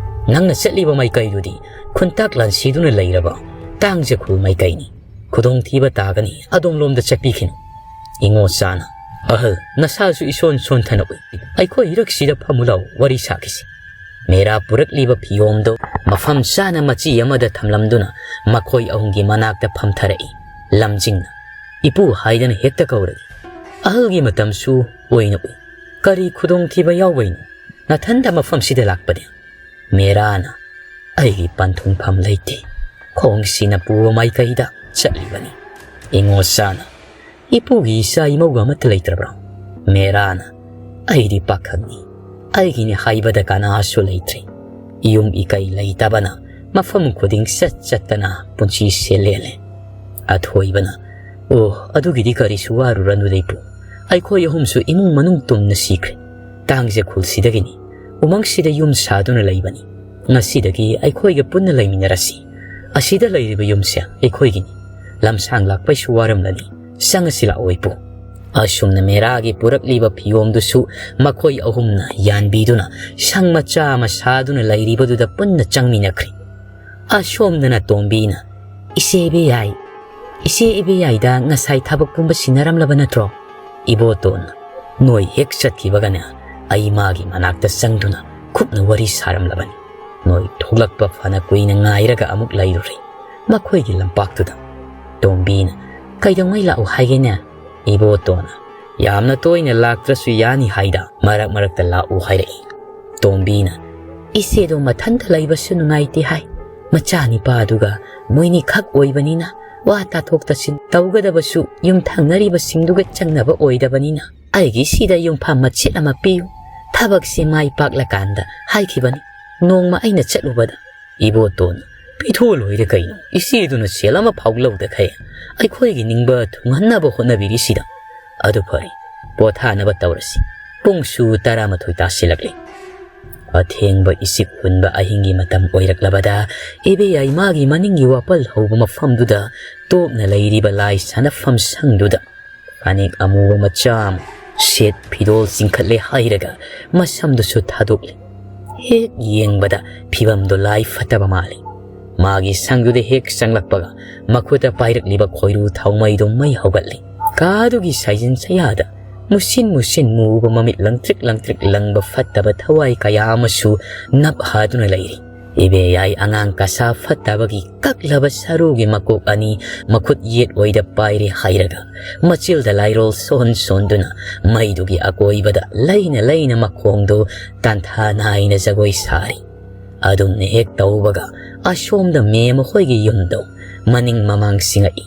ꯅꯪꯅ ꯆꯠꯂꯤꯕ ꯃꯥꯏꯀꯩꯗꯨꯗꯤ ꯈꯨꯟꯇꯥꯛ ꯂꯥꯟꯁꯤꯗꯨꯅ ꯂꯩꯔꯕ ꯇꯥꯡꯖꯈꯨꯜ ꯃꯥꯏꯀꯩꯅꯤ꯫ ꯈꯨꯗꯣꯡꯊꯤꯕ ꯇꯥꯒꯅꯤ, ꯑꯗꯣꯝꯂꯣꯝꯗ ꯆꯠꯄꯤꯈꯤꯅꯨ꯫" ꯏꯉꯣꯆꯥꯅ, "ꯑꯍꯜ, ꯅꯁꯥꯁꯨ ꯏꯁꯣꯟ ꯁꯣꯟꯊꯅ ꯎꯏ꯫ ꯑꯩꯈꯣꯏ ꯏꯔꯛꯁꯤꯗ ꯐꯝꯃꯨ ꯂꯥꯎ, ꯋꯥꯔꯤ ꯁꯥꯈꯤꯁꯤ꯫" ꯃꯦꯔꯥ ꯄꯨꯔꯛꯂꯤꯕ ꯐꯤꯌꯣꯝꯗꯨ ꯃꯐꯝ ꯆꯥꯅ ꯃꯆꯤ ꯑꯃꯗ ꯊꯝꯂꯝꯗꯨꯅ ꯃꯈꯣꯏ ꯑꯍꯨꯝꯒꯤ ꯃꯅꯥꯛꯇ ꯐꯝꯊꯔꯛꯏ꯫ ꯂꯝꯖꯤꯡꯅ, "ꯏꯄꯨ ꯍꯥꯏꯗꯅ ꯍꯦꯛꯇ ꯀꯧꯔꯒꯦ꯫ ꯑꯍꯜꯒꯤ ꯃꯇꯝꯁꯨ ꯑꯣꯏꯅ ꯎꯏ꯫ ꯀꯔꯤ ꯈꯨꯗꯣꯡꯊꯤꯕ ꯌꯥꯎꯕꯩꯅꯣ ꯅꯊꯟꯗ ꯃꯐꯝꯁꯤꯗ ꯂꯥꯛꯄꯗꯤ?" ꯃꯦꯔꯥꯅ, "ꯑꯩꯒꯤ ꯄꯟꯊꯨꯡꯐꯝ ꯂꯩꯇꯦ꯫ ꯈꯣꯡꯁꯤꯅ ꯄꯨꯕ ꯃꯥꯏꯀꯩꯗ ꯆꯠꯂꯤꯕꯅꯤ꯫" ꯏꯉꯣꯆꯥꯅ, "ꯏꯄꯨꯒꯤ ꯏꯆꯥ ꯏꯃꯧꯒ ꯑꯃꯠꯇ ꯂꯩꯇ꯭ꯔꯕ꯭ꯔꯣ?" ꯃꯦꯔꯥꯅ, "ꯑꯩꯗꯤ ꯄꯥꯈꯪꯅꯤ꯫ ꯑꯩꯒꯤꯅꯤ ꯍꯥꯏꯕꯗ ꯀꯅꯥꯁꯨ ꯂꯩꯇ꯭ꯔꯤ꯫ ꯌꯨꯝ ꯏꯀꯩ ꯂꯩꯇꯕꯅ ꯃꯐꯝ ꯈꯨꯗꯤꯡ ꯆꯠ ꯆꯠꯇꯅ ꯄꯨꯟꯁꯤꯁꯦ ꯂꯦꯜꯂꯦ꯫" ꯑꯊꯣꯏꯕꯅ, "ꯑꯣ, ꯑꯗꯨꯒꯤꯗꯤ ꯀꯔꯤꯁꯨ ꯋꯥꯔꯨꯔꯅꯨꯗ ꯏꯄꯨ꯫ ꯑꯩꯈꯣꯏ ꯑꯍꯨꯝꯁꯨ ꯏꯃꯨꯡ ꯃꯅꯨꯡ ꯇꯨꯝꯅ ꯁꯤꯈ꯭ꯔꯦ꯫ ꯇꯥꯡꯖꯈꯨꯜꯁꯤꯗꯒꯤꯅꯤ꯫ ꯎꯃꯪꯁꯤꯗ ꯌꯨꯝ ꯁꯥꯗꯨꯅ ꯂꯩꯕꯅꯤ꯫ ꯉꯁꯤꯗꯒꯤ ꯑꯩꯈꯣꯏꯒ ꯄꯨꯟꯅ ꯂꯩꯃꯤꯟꯅꯔꯁꯤ꯫ ꯑꯁꯤꯗ ꯂꯩꯔꯤꯕ ꯌꯨꯝꯁꯦ ꯑꯩꯈꯣꯏꯒꯤꯅꯤ꯫ ꯂꯝꯁꯥꯡ ꯂꯥꯛꯄꯩꯁꯨ ꯋꯥꯔꯝꯂꯅꯤ꯫ ꯆꯪꯉꯁꯤ ꯂꯥꯛꯑꯣ ꯏꯄꯨ꯫" ꯑꯁꯨꯝꯅ ꯃꯦꯔꯥꯒꯤ ꯄꯨꯔꯛꯂꯤꯕ ꯐꯤꯌꯣꯝꯗꯨꯁꯨ ꯃꯈꯣꯏ ꯑꯍꯨꯝꯅ ꯌꯥꯟꯕꯤꯗꯨꯅ ꯁꯪ ꯃꯆꯥ ꯑꯃ ꯁꯥꯗꯨꯅ ꯂꯩꯔꯤꯕꯗꯨꯗ ꯄꯨꯟꯅ ꯆꯪꯃꯤꯟꯅꯈ꯭ꯔꯦ꯫ ꯑꯁꯣꯝꯗꯅ ꯇꯣꯝꯕꯤꯅ, "ꯏꯆꯦ ꯏꯕꯦꯌꯥꯏ, ꯏꯆꯦ ꯏꯕꯦꯌꯥꯏꯗ ꯉꯁꯥꯏ ꯊꯕꯛ ꯄꯨꯝꯕ ꯁꯤꯟꯅꯔꯝꯂꯕ ꯅꯠꯇ꯭ꯔꯣ?" ꯏꯕꯣꯇꯣꯟꯅ ꯅꯣꯏ ꯍꯦꯛ ꯆꯠꯈꯤꯕꯒꯅꯦ, ꯑꯩ ꯃꯥꯒꯤ ꯃꯅꯥꯛꯇ ꯆꯪꯗꯨꯅ ꯈꯨꯞꯅ ꯋꯥꯔꯤ ꯁꯥꯔꯝꯂꯕꯅꯤ꯫ ꯅꯣꯏ ꯊꯣꯛꯂꯛꯄ ꯐꯅ ꯀꯨꯏꯅ ꯉꯥꯏꯔꯒ ꯑꯃꯨꯛ ꯂꯩꯔꯨꯔꯦ ꯃꯈꯣꯏꯒꯤ ꯂꯝꯄꯥꯛꯇꯨꯗ꯫ ꯇꯣꯝꯕꯤꯅ, "ꯀꯩꯗꯧꯉꯩ ꯂꯥꯛꯎ ꯍꯥꯏꯒꯦꯅꯦ?" ꯏꯕꯣꯇꯣꯟꯅ, "ꯌꯥꯝꯅ ꯇꯣꯏꯅ ꯂꯥꯛꯇ꯭ꯔꯁꯨ ꯌꯥꯅꯤ ꯍꯥꯏꯗ, ꯃꯔꯛ ꯃꯔꯛꯇ ꯂꯥꯛꯎ ꯍꯥꯏꯔꯛꯏ꯫" ꯇꯣꯝꯕꯤꯅ, ꯏꯆꯦꯗꯣ ꯃꯊꯟꯇ ꯂꯩꯕꯁꯨ ꯅꯨꯡꯉꯥꯏꯇꯦ ꯍꯥꯏ꯫ ꯃꯆꯥꯅꯤꯄꯥꯗꯨꯒ ꯃꯣꯏꯅꯤꯈꯛ ꯑꯣꯏꯕꯅꯤꯅ ꯋꯥ ꯇꯥꯊꯣꯛ ꯇꯥꯁꯤꯟ ꯇꯧꯒꯗꯕꯁꯨ ꯌꯨꯝꯊꯪꯅꯔꯤꯕꯁꯤꯡꯗꯨꯒ ꯆꯪꯅꯕ ꯑꯣꯏꯗꯕꯅꯤꯅ ꯑꯩꯒꯤ ꯁꯤꯗ ꯌꯨꯝꯐꯝ ꯃꯆꯦꯠ ꯑꯃ ꯄꯤꯌꯨ, ꯊꯕꯛꯁꯤ ꯃꯥꯏ ꯄꯥꯛꯂꯀꯥꯟꯗ ꯍꯥꯏꯈꯤꯕꯅꯤ꯫ ꯅꯣꯡꯃ ꯑꯩꯅ ꯆꯠꯂꯨꯕꯗ ꯏꯕꯣꯇꯣꯟ, "ꯄꯤꯊꯣꯛꯑ ꯂꯣꯏꯔꯦ ꯀꯩꯅꯣ, ꯏꯆꯦꯗꯨꯅ ꯁꯦꯜ ꯑꯃ ꯐꯥꯎ ꯂꯧꯗꯈꯩ ꯑꯩꯈꯣꯏꯒꯤ ꯅꯤꯡꯕ ꯊꯨꯡꯍꯟꯅꯕ ꯍꯣꯠꯅꯕꯤꯔꯤꯁꯤꯗ꯫ ꯑꯗꯨ ꯐꯔꯦ, ꯄꯣꯊꯥꯅꯕ ꯇꯧꯔꯁꯤ, ꯄꯨꯡꯁꯨ ꯇꯔꯥꯃꯥꯊꯣꯏ ꯇꯥꯁꯤꯜꯂꯛꯂꯦ꯫" ꯑꯊꯦꯡꯕ ꯏꯁꯤꯛ ꯍꯨꯟꯕ ꯑꯍꯤꯡꯒꯤ ꯃꯇꯝ ꯑꯣꯏꯔꯛꯂꯕꯗ ꯏꯕꯦꯌꯥꯏ ꯃꯥꯒꯤ ꯃꯅꯤꯡꯒꯤ ꯋꯥꯄꯜ ꯍꯧꯕ ꯃꯐꯝꯗꯨꯗ ꯇꯣꯞꯅ ꯂꯩꯔꯤꯕ ꯂꯥꯏ ꯁꯥꯟꯅꯐꯝ ꯁꯪꯗꯨꯗ ꯐꯅꯦꯛ ꯑꯃꯨꯕ ꯃꯆꯥ ꯑꯃ ꯁꯦꯠ ꯐꯤꯗꯣꯜ ꯆꯤꯡꯈꯠꯂꯦ ꯍꯥꯏꯔꯒ ꯃꯁꯝꯗꯨꯁꯨ ꯊꯥꯗꯣꯛꯂꯦ꯫ ꯍꯦꯛ ꯌꯦꯡꯕꯗ ꯐꯤꯕꯝꯗꯣ ꯂꯥꯏ ꯐꯠꯇꯕ ꯃꯥꯜꯂꯤ꯫ ꯃꯥꯒꯤ ꯁꯪꯗꯨꯗ ꯍꯦꯛ ꯆꯪꯂꯛꯄꯒ ꯃꯈꯨꯠꯇ ꯄꯥꯏꯔꯛꯂꯤꯕ ꯈꯣꯏꯔꯨ ꯊꯥꯎꯃꯩꯗꯣ ꯃꯩ ꯍꯧꯒꯠꯂꯤ꯫ ꯀꯥꯗꯨꯒꯤ ꯁꯥꯏꯖꯤꯟ ꯁꯌꯥꯗ ꯃꯨꯁꯤꯟ ꯃꯨꯁꯤꯟ ꯃꯨꯕ ꯃꯃꯤꯠ ꯂꯪꯇ꯭ꯔꯤꯛ ꯂꯪꯇ꯭ꯔꯤꯛ ꯂꯪꯕ ꯐꯠꯇꯕ ꯊꯋꯥꯏ ꯀꯌꯥ ꯑꯃꯁꯨ ꯅꯞ ꯍꯥꯗꯨꯅ ꯂꯩꯔꯤ꯫ ꯏꯕꯦꯌꯥꯏ ꯑꯉꯥꯡ ꯀꯁꯥ ꯐꯠꯇꯕꯒꯤ ꯀꯛꯂꯕ ꯁꯔꯨꯒꯤ ꯃꯀꯣꯛ ꯑꯅꯤ ꯃꯈꯨꯠ ꯌꯦꯠ ꯑꯣꯏꯗ ꯄꯥꯏꯔꯦ ꯍꯥꯏꯔꯒ ꯃꯆꯤꯜꯗ ꯂꯥꯏꯔꯣꯜ ꯁꯣꯟ ꯁꯣꯟꯗꯨꯅ ꯃꯩꯗꯨꯒꯤ ꯑꯀꯣꯏꯕꯗ ꯂꯩꯅ ꯂꯩꯅ ꯃꯈꯣꯡꯗꯨ ꯇꯥꯟꯊꯥ ꯅꯥꯏꯅ ꯖꯒꯣꯏ ꯁꯥꯔꯤ꯫ ꯑꯗꯨꯝꯅ ꯍꯦꯛ ꯇꯧꯕꯒ ꯑꯁꯣꯝꯗ ꯃꯦꯝ ꯃꯈꯣꯏꯒꯤ ꯌꯨꯝꯗꯣ ꯃꯅꯤꯡ ꯃꯃꯥꯡ ꯁꯤꯡꯉꯛꯏ꯫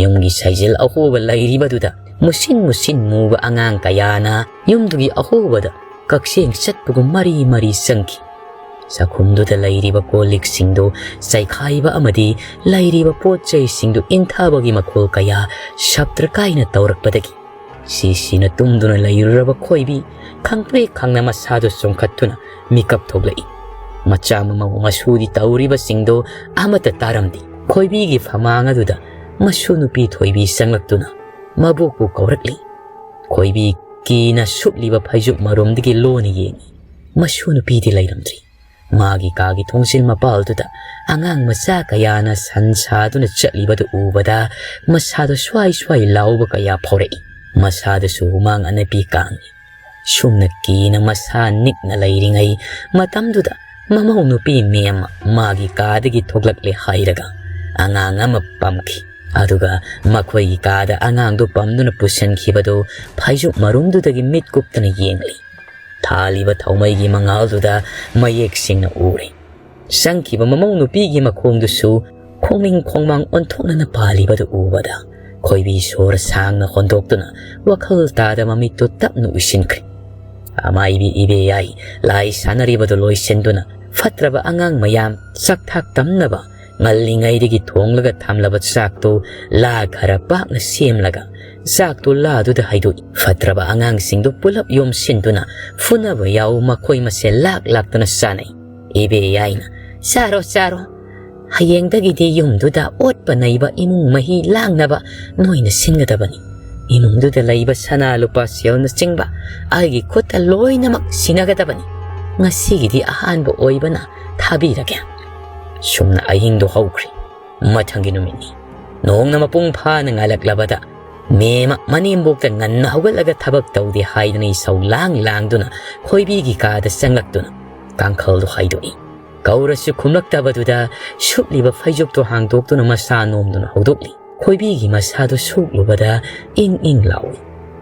ꯌꯨꯝꯒꯤ ꯁꯥꯏꯖꯤꯜ ꯑꯍꯣꯕ ꯂꯩꯔꯤꯕꯗꯨꯗ ꯃꯨꯁꯤꯟ ꯃꯨꯁꯤꯟ ꯃꯨꯕ ꯑꯉꯥꯡ ꯀꯌꯥꯅ ꯌꯨꯝꯗꯨꯒꯤ ꯑꯍꯣꯕꯗ ꯀꯛꯆꯦꯡ ꯆꯠꯄꯒꯨꯝ ꯃꯔꯤ ꯃꯔꯤ ꯆꯪꯈꯤ꯫ ꯆꯥꯛꯈꯨꯝꯗꯨꯗ ꯂꯩꯔꯤꯕ ꯀꯣꯜ ꯂꯤꯛꯁꯤꯡꯗꯨ ꯆꯥꯏꯈꯥꯏꯕ ꯑꯃꯗꯤ ꯂꯩꯔꯤꯕ ꯄꯣꯠ ꯆꯩꯁꯤꯡꯗꯨ ꯏꯟꯊꯕꯒꯤ ꯃꯈꯣꯜ ꯀꯌꯥ ꯁꯞꯇ꯭ꯔ ꯀꯥꯏꯅ ꯇꯧꯔꯛꯄꯗꯒꯤ ꯁꯤꯁꯤꯅ ꯇꯨꯝꯗꯨꯅ ꯂꯩꯔꯨꯔꯕ ꯈꯣꯏꯕꯤ ꯈꯪꯄ꯭ꯔꯦꯛ ꯈꯪꯅ ꯃꯁꯥꯗꯨ ꯆꯣꯡꯈꯠꯇꯨꯅ ꯃꯤꯀꯞ ꯊꯣꯛꯂꯛꯏ꯫ ꯃꯆꯥ ꯃꯃꯧ ꯃꯁꯨꯗꯤ ꯇꯧꯔꯤꯕꯁꯤꯡꯗꯨ ꯑꯃꯠꯇ ꯇꯥꯔꯝꯗꯦ꯫ ꯈꯣꯏꯕꯤꯒꯤ ꯐꯃꯥꯡ ꯑꯗꯨꯗ ꯃꯁꯨ ꯅꯨꯄꯤ ꯊꯣꯏꯕꯤ ꯆꯪꯂꯛꯇꯨꯅ ꯃꯕꯣꯛꯄꯨ ꯀꯧꯔꯛꯂꯤ꯫ ꯈꯣꯏꯕꯤ ꯀꯤꯅ ꯁꯨꯞꯂꯤꯕ ꯐꯩꯖꯨꯞ ꯃꯔꯨꯝꯗꯒꯤ ꯂꯣꯟꯅ ꯌꯦꯡꯏ꯫ ꯃꯁꯨ ꯅꯨꯄꯤꯗꯤ ꯂꯩꯔꯝꯗ꯭ꯔꯤ꯫ ꯃꯥꯒꯤ ꯀꯥꯒꯤ ꯊꯣꯡꯖꯤꯜ ꯃꯄꯥꯜꯗꯨꯗ ꯑꯉꯥꯡ ꯃꯆꯥ ꯀꯌꯥꯅ ꯁꯟ ꯁꯥꯗꯨꯅ ꯆꯠꯂꯤꯕꯗꯨ ꯎꯕꯗ ꯃꯁꯥꯗ ꯁ꯭ꯋꯥꯏ ꯁ꯭ꯋꯥꯏ ꯂꯥꯎꯕ ꯀꯌꯥ ꯐꯥꯎꯔꯛꯏ꯫ ꯃꯁꯥꯗꯁꯨ ꯍꯨꯃꯥꯡ ꯑꯅꯞꯄꯤ ꯀꯥꯡꯏ꯫ ꯁꯨꯝꯅ ꯀꯤꯅ ꯃꯁꯥ ꯅꯤꯛꯅ ꯂꯩꯔꯤꯉꯩ ꯃꯇꯝꯗꯨꯗ ꯃꯃꯧ ꯅꯨꯄꯤ ꯃꯦꯝ ꯃꯥꯒꯤ ꯀꯥꯗꯒꯤ ꯊꯣꯛꯂꯛꯂꯦ ꯍꯥꯏꯔꯒ ꯑꯉꯥꯡ ꯑꯃ ꯄꯝꯈꯤ꯫ ꯑꯗꯨꯒ ꯃꯈꯣꯏꯒꯤ ꯀꯥꯗ ꯑꯉꯥꯡꯗꯨ ꯄꯝꯗꯨꯅ ꯄꯨꯁꯤꯟꯈꯤꯕꯗꯨ ꯐꯩꯖꯨꯞ ꯃꯔꯨꯝꯗꯨꯗꯒꯤ ꯃꯤꯠ ꯀꯨꯞꯇꯅ ꯌꯦꯡꯂꯤ꯫ ꯊꯥꯜꯂꯤꯕ ꯊꯥꯎꯃꯩꯒꯤ ꯃꯉꯥꯜꯗꯨꯗ ꯃꯌꯦꯛ ꯁꯦꯡꯅ ꯎꯔꯦ꯫ ꯆꯪꯈꯤꯕ ꯃꯃꯧ ꯅꯨꯄꯤꯒꯤ ꯃꯈꯣꯡꯗꯨꯁꯨ ꯈꯣꯡꯅꯤꯡ ꯈꯣꯡꯃꯥꯡ ꯑꯣꯟꯊꯣꯛꯅꯅ ꯄꯥꯜꯂꯤꯕꯗꯨ ꯎꯕꯗ ꯈꯣꯏꯕꯤ ꯁꯣꯔ ꯁꯥꯡꯅ ꯍꯣꯟꯗꯣꯛꯇꯨꯅ ꯋꯥꯈꯜ ꯇꯥꯗ ꯃꯃꯤꯠꯇꯨ ꯇꯞꯅ ꯎꯏꯁꯤꯟꯈ꯭ꯔꯦ꯫ ꯑꯃꯥꯏꯕꯤ ꯏꯕꯦꯌꯥꯏ ꯂꯥꯏ ꯁꯥꯟꯅꯔꯤꯕꯗꯨ ꯂꯣꯏꯁꯤꯟꯗꯨꯅ ꯐꯠꯇ꯭ꯔꯕ ꯑꯉꯥꯡ ꯃꯌꯥꯝ ꯆꯥꯛꯊꯥꯛ ꯇꯝꯅꯕ ꯉꯜꯂꯤꯉꯩꯗꯒꯤ ꯊꯣꯡꯂꯒ ꯊꯝꯂꯕ ꯆꯥꯛꯇꯨ ꯂꯥ ꯈꯔ ꯄꯥꯛꯅ ꯁꯦꯝꯂꯒ ꯆꯥꯛꯇꯨ ꯂꯥꯗꯨꯗ ꯍꯩꯗꯣꯛꯏ꯫ ꯐꯠꯇ꯭ꯔꯕ ꯑꯉꯥꯡꯁꯤꯡꯗꯨ ꯄꯨꯂꯞ ꯌꯣꯝꯁꯤꯟꯗꯨꯅ ꯐꯨꯅꯕ ꯌꯥꯎ ꯃꯈꯣꯏ ꯃꯁꯦꯜ ꯂꯥꯛ ꯂꯥꯛꯇꯨꯅ ꯆꯥꯅꯩ꯫ ꯏꯕꯦ ꯌꯥꯏꯅ, "ꯆꯥꯔꯣ, ꯆꯥꯔꯣ꯫ ꯍꯌꯦꯡꯗꯒꯤꯗꯤ ꯌꯨꯝꯗꯨꯗ ꯑꯣꯠꯄ ꯅꯩꯕ ꯏꯃꯨꯡ ꯃꯍꯤ ꯂꯥꯡꯅꯕ ꯅꯣꯏꯅ ꯁꯤꯟꯒꯗꯕꯅꯤ꯫ ꯏꯃꯨꯡꯗꯨꯗ ꯂꯩꯕ ꯁꯅꯥ ꯂꯨꯄꯥ ꯁꯦꯜꯅꯆꯤꯡꯕ ꯑꯩꯒꯤ ꯈꯨꯠꯇ ꯂꯣꯏꯅꯃꯛ ꯁꯤꯟꯅꯒꯗꯕꯅꯤ꯫ ꯉꯁꯤꯒꯤꯗꯤ ꯑꯍꯥꯟꯕ ꯑꯣꯏꯕꯅ ꯊꯥꯕꯤꯔꯒꯦ꯫" ꯁꯨꯝꯅ ꯑꯍꯤꯡꯗꯨ ꯍꯧꯈ꯭ꯔꯦ꯫ ꯃꯊꯪꯒꯤ ꯅꯨꯃꯤꯠꯅꯤ꯫ ꯅꯣꯡꯅ ꯃꯄꯨꯡ ꯐꯥꯅ ꯉꯥꯜꯂꯛꯂꯕꯗ ꯃꯦꯃ ꯃꯅꯦꯝꯕꯣꯛꯇ ꯉꯟꯅ ꯍꯧꯒꯠꯂꯒ ꯊꯕꯛ ꯇꯧꯗꯦ ꯍꯥꯏꯗꯨꯅ ꯏꯁꯧ ꯂꯥꯡ ꯂꯥꯡꯗꯨꯅ ꯈꯣꯏꯕꯤꯒꯤ ꯀꯥꯗ ꯆꯪꯂꯛꯇꯨꯅ ꯀꯥꯡꯈꯜꯗꯨ ꯍꯥꯏꯗꯣꯛꯏ꯫ ꯀꯧꯔꯁꯨ ꯈꯨꯝꯂꯛꯇꯕꯗꯨꯗ ꯁꯨꯞꯂꯤꯕ ꯐꯩꯖꯨꯞꯇꯨ ꯍꯥꯡꯗꯣꯛꯇꯨꯅ ꯃꯁꯥ ꯅꯣꯝꯗꯨꯅ ꯍꯧꯗꯣꯛꯂꯤ꯫ ꯈꯣꯏꯕꯤꯒꯤ ꯃꯁꯥꯗꯨ ꯁꯣꯛꯂꯨꯕꯗ ꯏꯪ ꯏꯪ ꯂꯥꯎꯏ꯫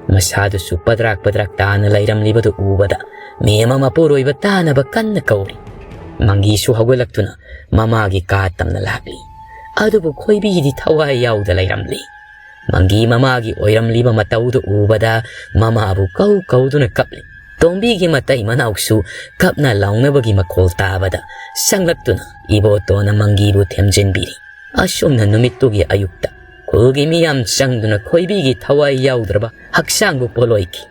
ꯃꯁꯥꯗꯨꯁꯨ ꯄꯗ꯭ꯔꯥꯛ ꯄꯗ꯭ꯔꯥꯛ ꯇꯥꯅ ꯂꯩꯔꯝꯂꯤꯕꯗꯨ ꯎꯕꯗ ꯃꯦꯃ ꯃꯄꯨꯔꯣꯏꯕ ꯇꯥꯅꯕ ꯀꯟꯅ ꯀꯧꯔꯤ꯫ ꯃꯪꯒꯤꯁꯨ ꯍꯧꯒꯠꯂꯛꯇꯨꯅ ꯃꯃꯥꯒꯤ ꯀꯥ ꯇꯝꯅ ꯂꯥꯛꯂꯤ꯫ ꯑꯗꯨꯕꯨ ꯈꯣꯏꯕꯤꯗꯤ ꯊꯋꯥꯏ ꯌꯥꯎꯗ ꯂꯩꯔꯝꯂꯤ꯫ ꯃꯪꯒꯤ ꯃꯃꯥꯒꯤ ꯑꯣꯏꯔꯝꯂꯤꯕ ꯃꯇꯧꯗꯨ ꯎꯕꯗ ꯃꯃꯥꯕꯨ ꯀꯧ ꯀꯧꯗꯨꯅ ꯀꯞꯂꯤ꯫ ꯇꯣꯝꯕꯤꯒꯤ ꯃꯇꯩ ꯃꯅꯥꯎꯁꯨ ꯀꯞꯅ ꯂꯥꯎꯅꯕꯒꯤ ꯃꯈꯣꯜ ꯇꯥꯕꯗ ꯆꯪꯂꯛꯇꯨꯅ ꯏꯕꯣꯇꯣꯟꯅ ꯃꯪꯒꯤꯕꯨ ꯊꯦꯝꯖꯤꯟꯕꯤꯔꯤ꯫ ꯑꯁꯨꯝꯅ ꯅꯨꯃꯤꯠꯇꯨꯒꯤ ꯑꯌꯨꯛꯇ ꯈꯨꯜꯒꯤ ꯃꯤꯌꯥꯝ ꯆꯪꯗꯨꯅ ꯈꯣꯏꯕꯤꯒꯤ ꯊꯋꯥꯏ ꯌꯥꯎꯗ꯭ꯔꯕ ꯍꯛꯆꯥꯡꯕꯨ ꯄꯣꯠꯂꯣꯏꯈꯤ꯫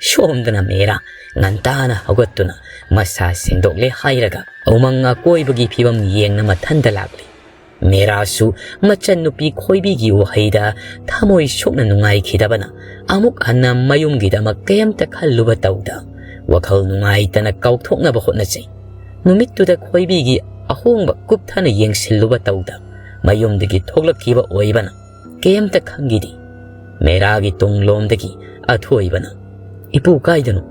ꯁꯣꯝꯗꯅ ꯃꯦꯔꯥ ꯉꯟꯇꯥꯅ ꯍꯧꯒꯠꯇꯨꯅ ꯃꯁꯥ ꯁꯦꯡꯗꯣꯛꯂꯦ ꯍꯥꯏꯔꯒ ꯎꯃꯪ ꯑꯀꯣꯏꯕꯒꯤ ꯐꯤꯕꯝ ꯌꯦꯡꯅ ꯃꯊꯟꯗ ꯂꯥꯛꯂꯤ꯫ ꯃꯦꯔꯥꯁꯨ ꯃꯆꯟꯅꯨꯄꯤ ꯈꯣꯏꯕꯤꯒꯤ ꯋꯥꯍꯩꯗ ꯊꯃꯣꯏ ꯁꯣꯛꯅ ꯅꯨꯡꯉꯥꯏꯈꯤꯗꯕꯅ ꯑꯃꯨꯛ ꯍꯟꯅ ꯃꯌꯨꯝꯒꯤꯗꯃꯛ ꯀꯩꯝꯇ ꯈꯜꯂꯨꯕ ꯇꯧꯗ ꯋꯥꯈꯜ ꯅꯨꯡꯉꯥꯏꯇꯅ ꯀꯥꯎꯊꯣꯛꯅꯕ ꯍꯣꯠꯅꯖꯩ꯫ ꯅꯨꯃꯤꯠꯇꯨꯗ ꯈꯣꯏꯕꯤꯒꯤ ꯑꯍꯣꯡꯕ ꯀꯨꯞꯊꯅ ꯌꯦꯡꯁꯤꯜꯂꯨꯕ ꯇꯧꯗ ꯃꯌꯨꯝꯗꯒꯤ ꯊꯣꯛꯂꯛꯈꯤꯕ ꯑꯣꯏꯕꯅ ꯀꯩꯝꯇ ꯈꯪꯈꯤꯗꯦ꯫ ꯃꯦꯔꯥꯒꯤ ꯇꯨꯡꯂꯣꯝꯗꯒꯤ ꯑꯊꯣꯏꯕꯅ, "ꯏꯄꯨ ꯀꯥꯏꯗꯅꯣ?"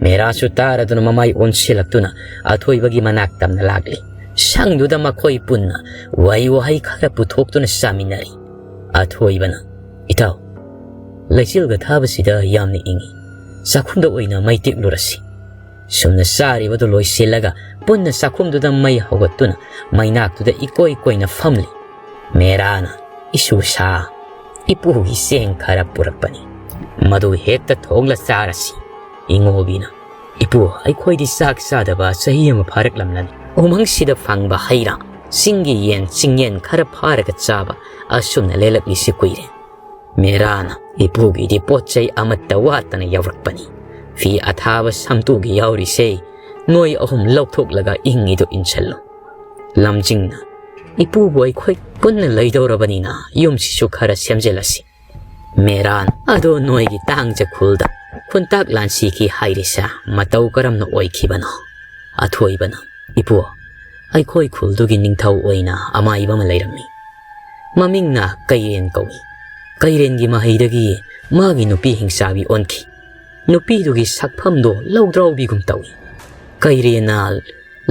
ꯃꯦꯔꯥꯁꯨ ꯇꯥꯔꯗꯨꯅ ꯃꯃꯥꯏ ꯑꯣꯟꯁꯤꯜꯂꯛꯇꯨꯅ ꯑꯊꯣꯏꯕꯒꯤ ꯃꯅꯥꯛ ꯇꯝꯅ ꯂꯥꯛꯂꯤ꯫ ꯁꯪꯗꯨꯗ ꯃꯈꯣꯏ ꯄꯨꯟꯅ ꯋꯥꯍꯩ ꯋꯥꯍꯩ ꯈꯔ ꯄꯨꯊꯣꯛꯇꯨꯅ ꯆꯥꯃꯤꯟꯅꯔꯤ꯫ ꯑꯊꯣꯏꯕꯅ, "ꯏꯇꯥꯎ, ꯂꯩꯆꯤꯜꯒ ꯊꯥꯕꯁꯤꯗ ꯌꯥꯝꯅ ꯏꯪꯏ꯫ ꯆꯥꯛꯈꯨꯝꯗ ꯑꯣꯏꯅ ꯃꯩ ꯇꯦꯛꯂꯨꯔꯁꯤ꯫ ꯁꯨꯝꯅ ꯆꯥꯔꯤꯕꯗꯨ ꯂꯣꯏꯁꯤꯜꯂꯒ ꯄꯨꯟꯅ ꯆꯥꯛꯈꯨꯝꯗꯨꯗ ꯃꯩ ꯍꯧꯒꯠꯇꯨꯅ ꯃꯩꯅꯥꯛꯇꯨꯗ ꯏꯀꯣꯏ ꯀꯣꯏꯅ ꯐꯝꯂꯤ꯫ ꯃꯦꯔꯥꯅ, "ꯏꯁꯨ ꯁꯥ, ꯏꯄꯨꯒꯤ ꯆꯦꯡ ꯈꯔ ꯄꯨꯔꯛꯄꯅꯤ, ꯃꯗꯨ ꯍꯦꯛꯇ ꯊꯣꯡꯂ ꯆꯥꯔꯁꯤ꯫" ꯏꯉꯣꯕꯤꯅ, "ꯏꯄꯨ, ꯑꯩꯈꯣꯏꯗꯤ ꯆꯥꯛ ꯆꯥꯗꯕ ꯆꯍꯤ ꯑꯃ ꯐꯥꯔꯛꯂꯝꯂꯅꯤ꯫ ꯎꯃꯪꯁꯤꯗ ꯐꯪꯕ ꯍꯩ ꯔꯥ, ꯆꯤꯡꯒꯤ ꯌꯦꯟ, ꯆꯤꯡꯌꯦꯟ ꯈꯔ ꯐꯥꯔꯒ ꯆꯥꯕ, ꯑꯁꯨꯝꯅ ꯂꯦꯜꯂꯛꯂꯤꯁꯤ ꯀꯨꯏꯔꯦ꯫ ꯃꯦꯔꯥꯅ, ꯏꯄꯨꯒꯤꯗꯤ ꯄꯣꯠ ꯆꯩ ꯑꯃꯠꯇ ꯋꯥꯠꯇꯅ ꯌꯥꯎꯔꯛꯄꯅꯤ꯫ ꯐꯤ ꯑꯊꯥꯕ ꯁꯝꯇꯨꯒꯤ ꯌꯥꯎꯔꯤꯁꯦ, ꯅꯣꯏ ꯑꯍꯨꯝ ꯂꯧꯊꯣꯛꯂꯒ ꯏꯪꯉꯤꯗꯨ ꯏꯟꯁꯜꯂꯨ꯫" ꯂꯝꯖꯤꯡꯅ, "ꯏꯄꯨꯕꯨ ꯑꯩꯈꯣꯏ ꯄꯨꯟꯅ ꯂꯩꯗꯧꯔꯕꯅꯤꯅ ꯌꯨꯝꯁꯤꯁꯨ ꯈꯔ ꯁꯦꯝꯖꯤꯜꯂꯁꯤ꯫" ꯃꯦꯔꯥꯟ, "ꯑꯗꯣ ꯅꯣꯏꯒꯤ ꯇꯥꯡꯖ ꯈꯨꯜꯗ ꯈꯨꯟꯇꯥꯛ ꯂꯥꯟꯁꯤꯈꯤ ꯍꯥꯏꯔꯤꯁꯦ ꯃꯇꯧ ꯀꯔꯝꯅ ꯑꯣꯏꯈꯤꯕꯅꯣ?" ꯑꯊꯣꯏꯕꯅ, "ꯏꯄꯨ, ꯑꯩꯈꯣꯏ ꯈꯨꯜꯗꯨꯒꯤ ꯅꯤꯡꯊꯧ ꯑꯣꯏꯅ ꯑꯃꯥꯏꯕ ꯑꯃ ꯂꯩꯔꯝꯃꯤ꯫ ꯃꯃꯤꯡꯅ ꯀꯩꯔꯦꯟ ꯀꯧꯏ꯫ ꯀꯩꯔꯦꯟꯒꯤ ꯃꯍꯩꯗꯒꯤ ꯃꯥꯒꯤ ꯅꯨꯄꯤ ꯍꯤꯡꯆꯥꯕꯤ ꯑꯣꯟꯈꯤ꯫ ꯅꯨꯄꯤꯗꯨꯒꯤ ꯁꯛꯐꯝꯗꯣ ꯂꯧꯗ꯭ꯔꯥꯎꯕꯤꯒꯨꯝ ꯇꯧꯏ꯫ ꯀꯩꯔꯦꯟꯅ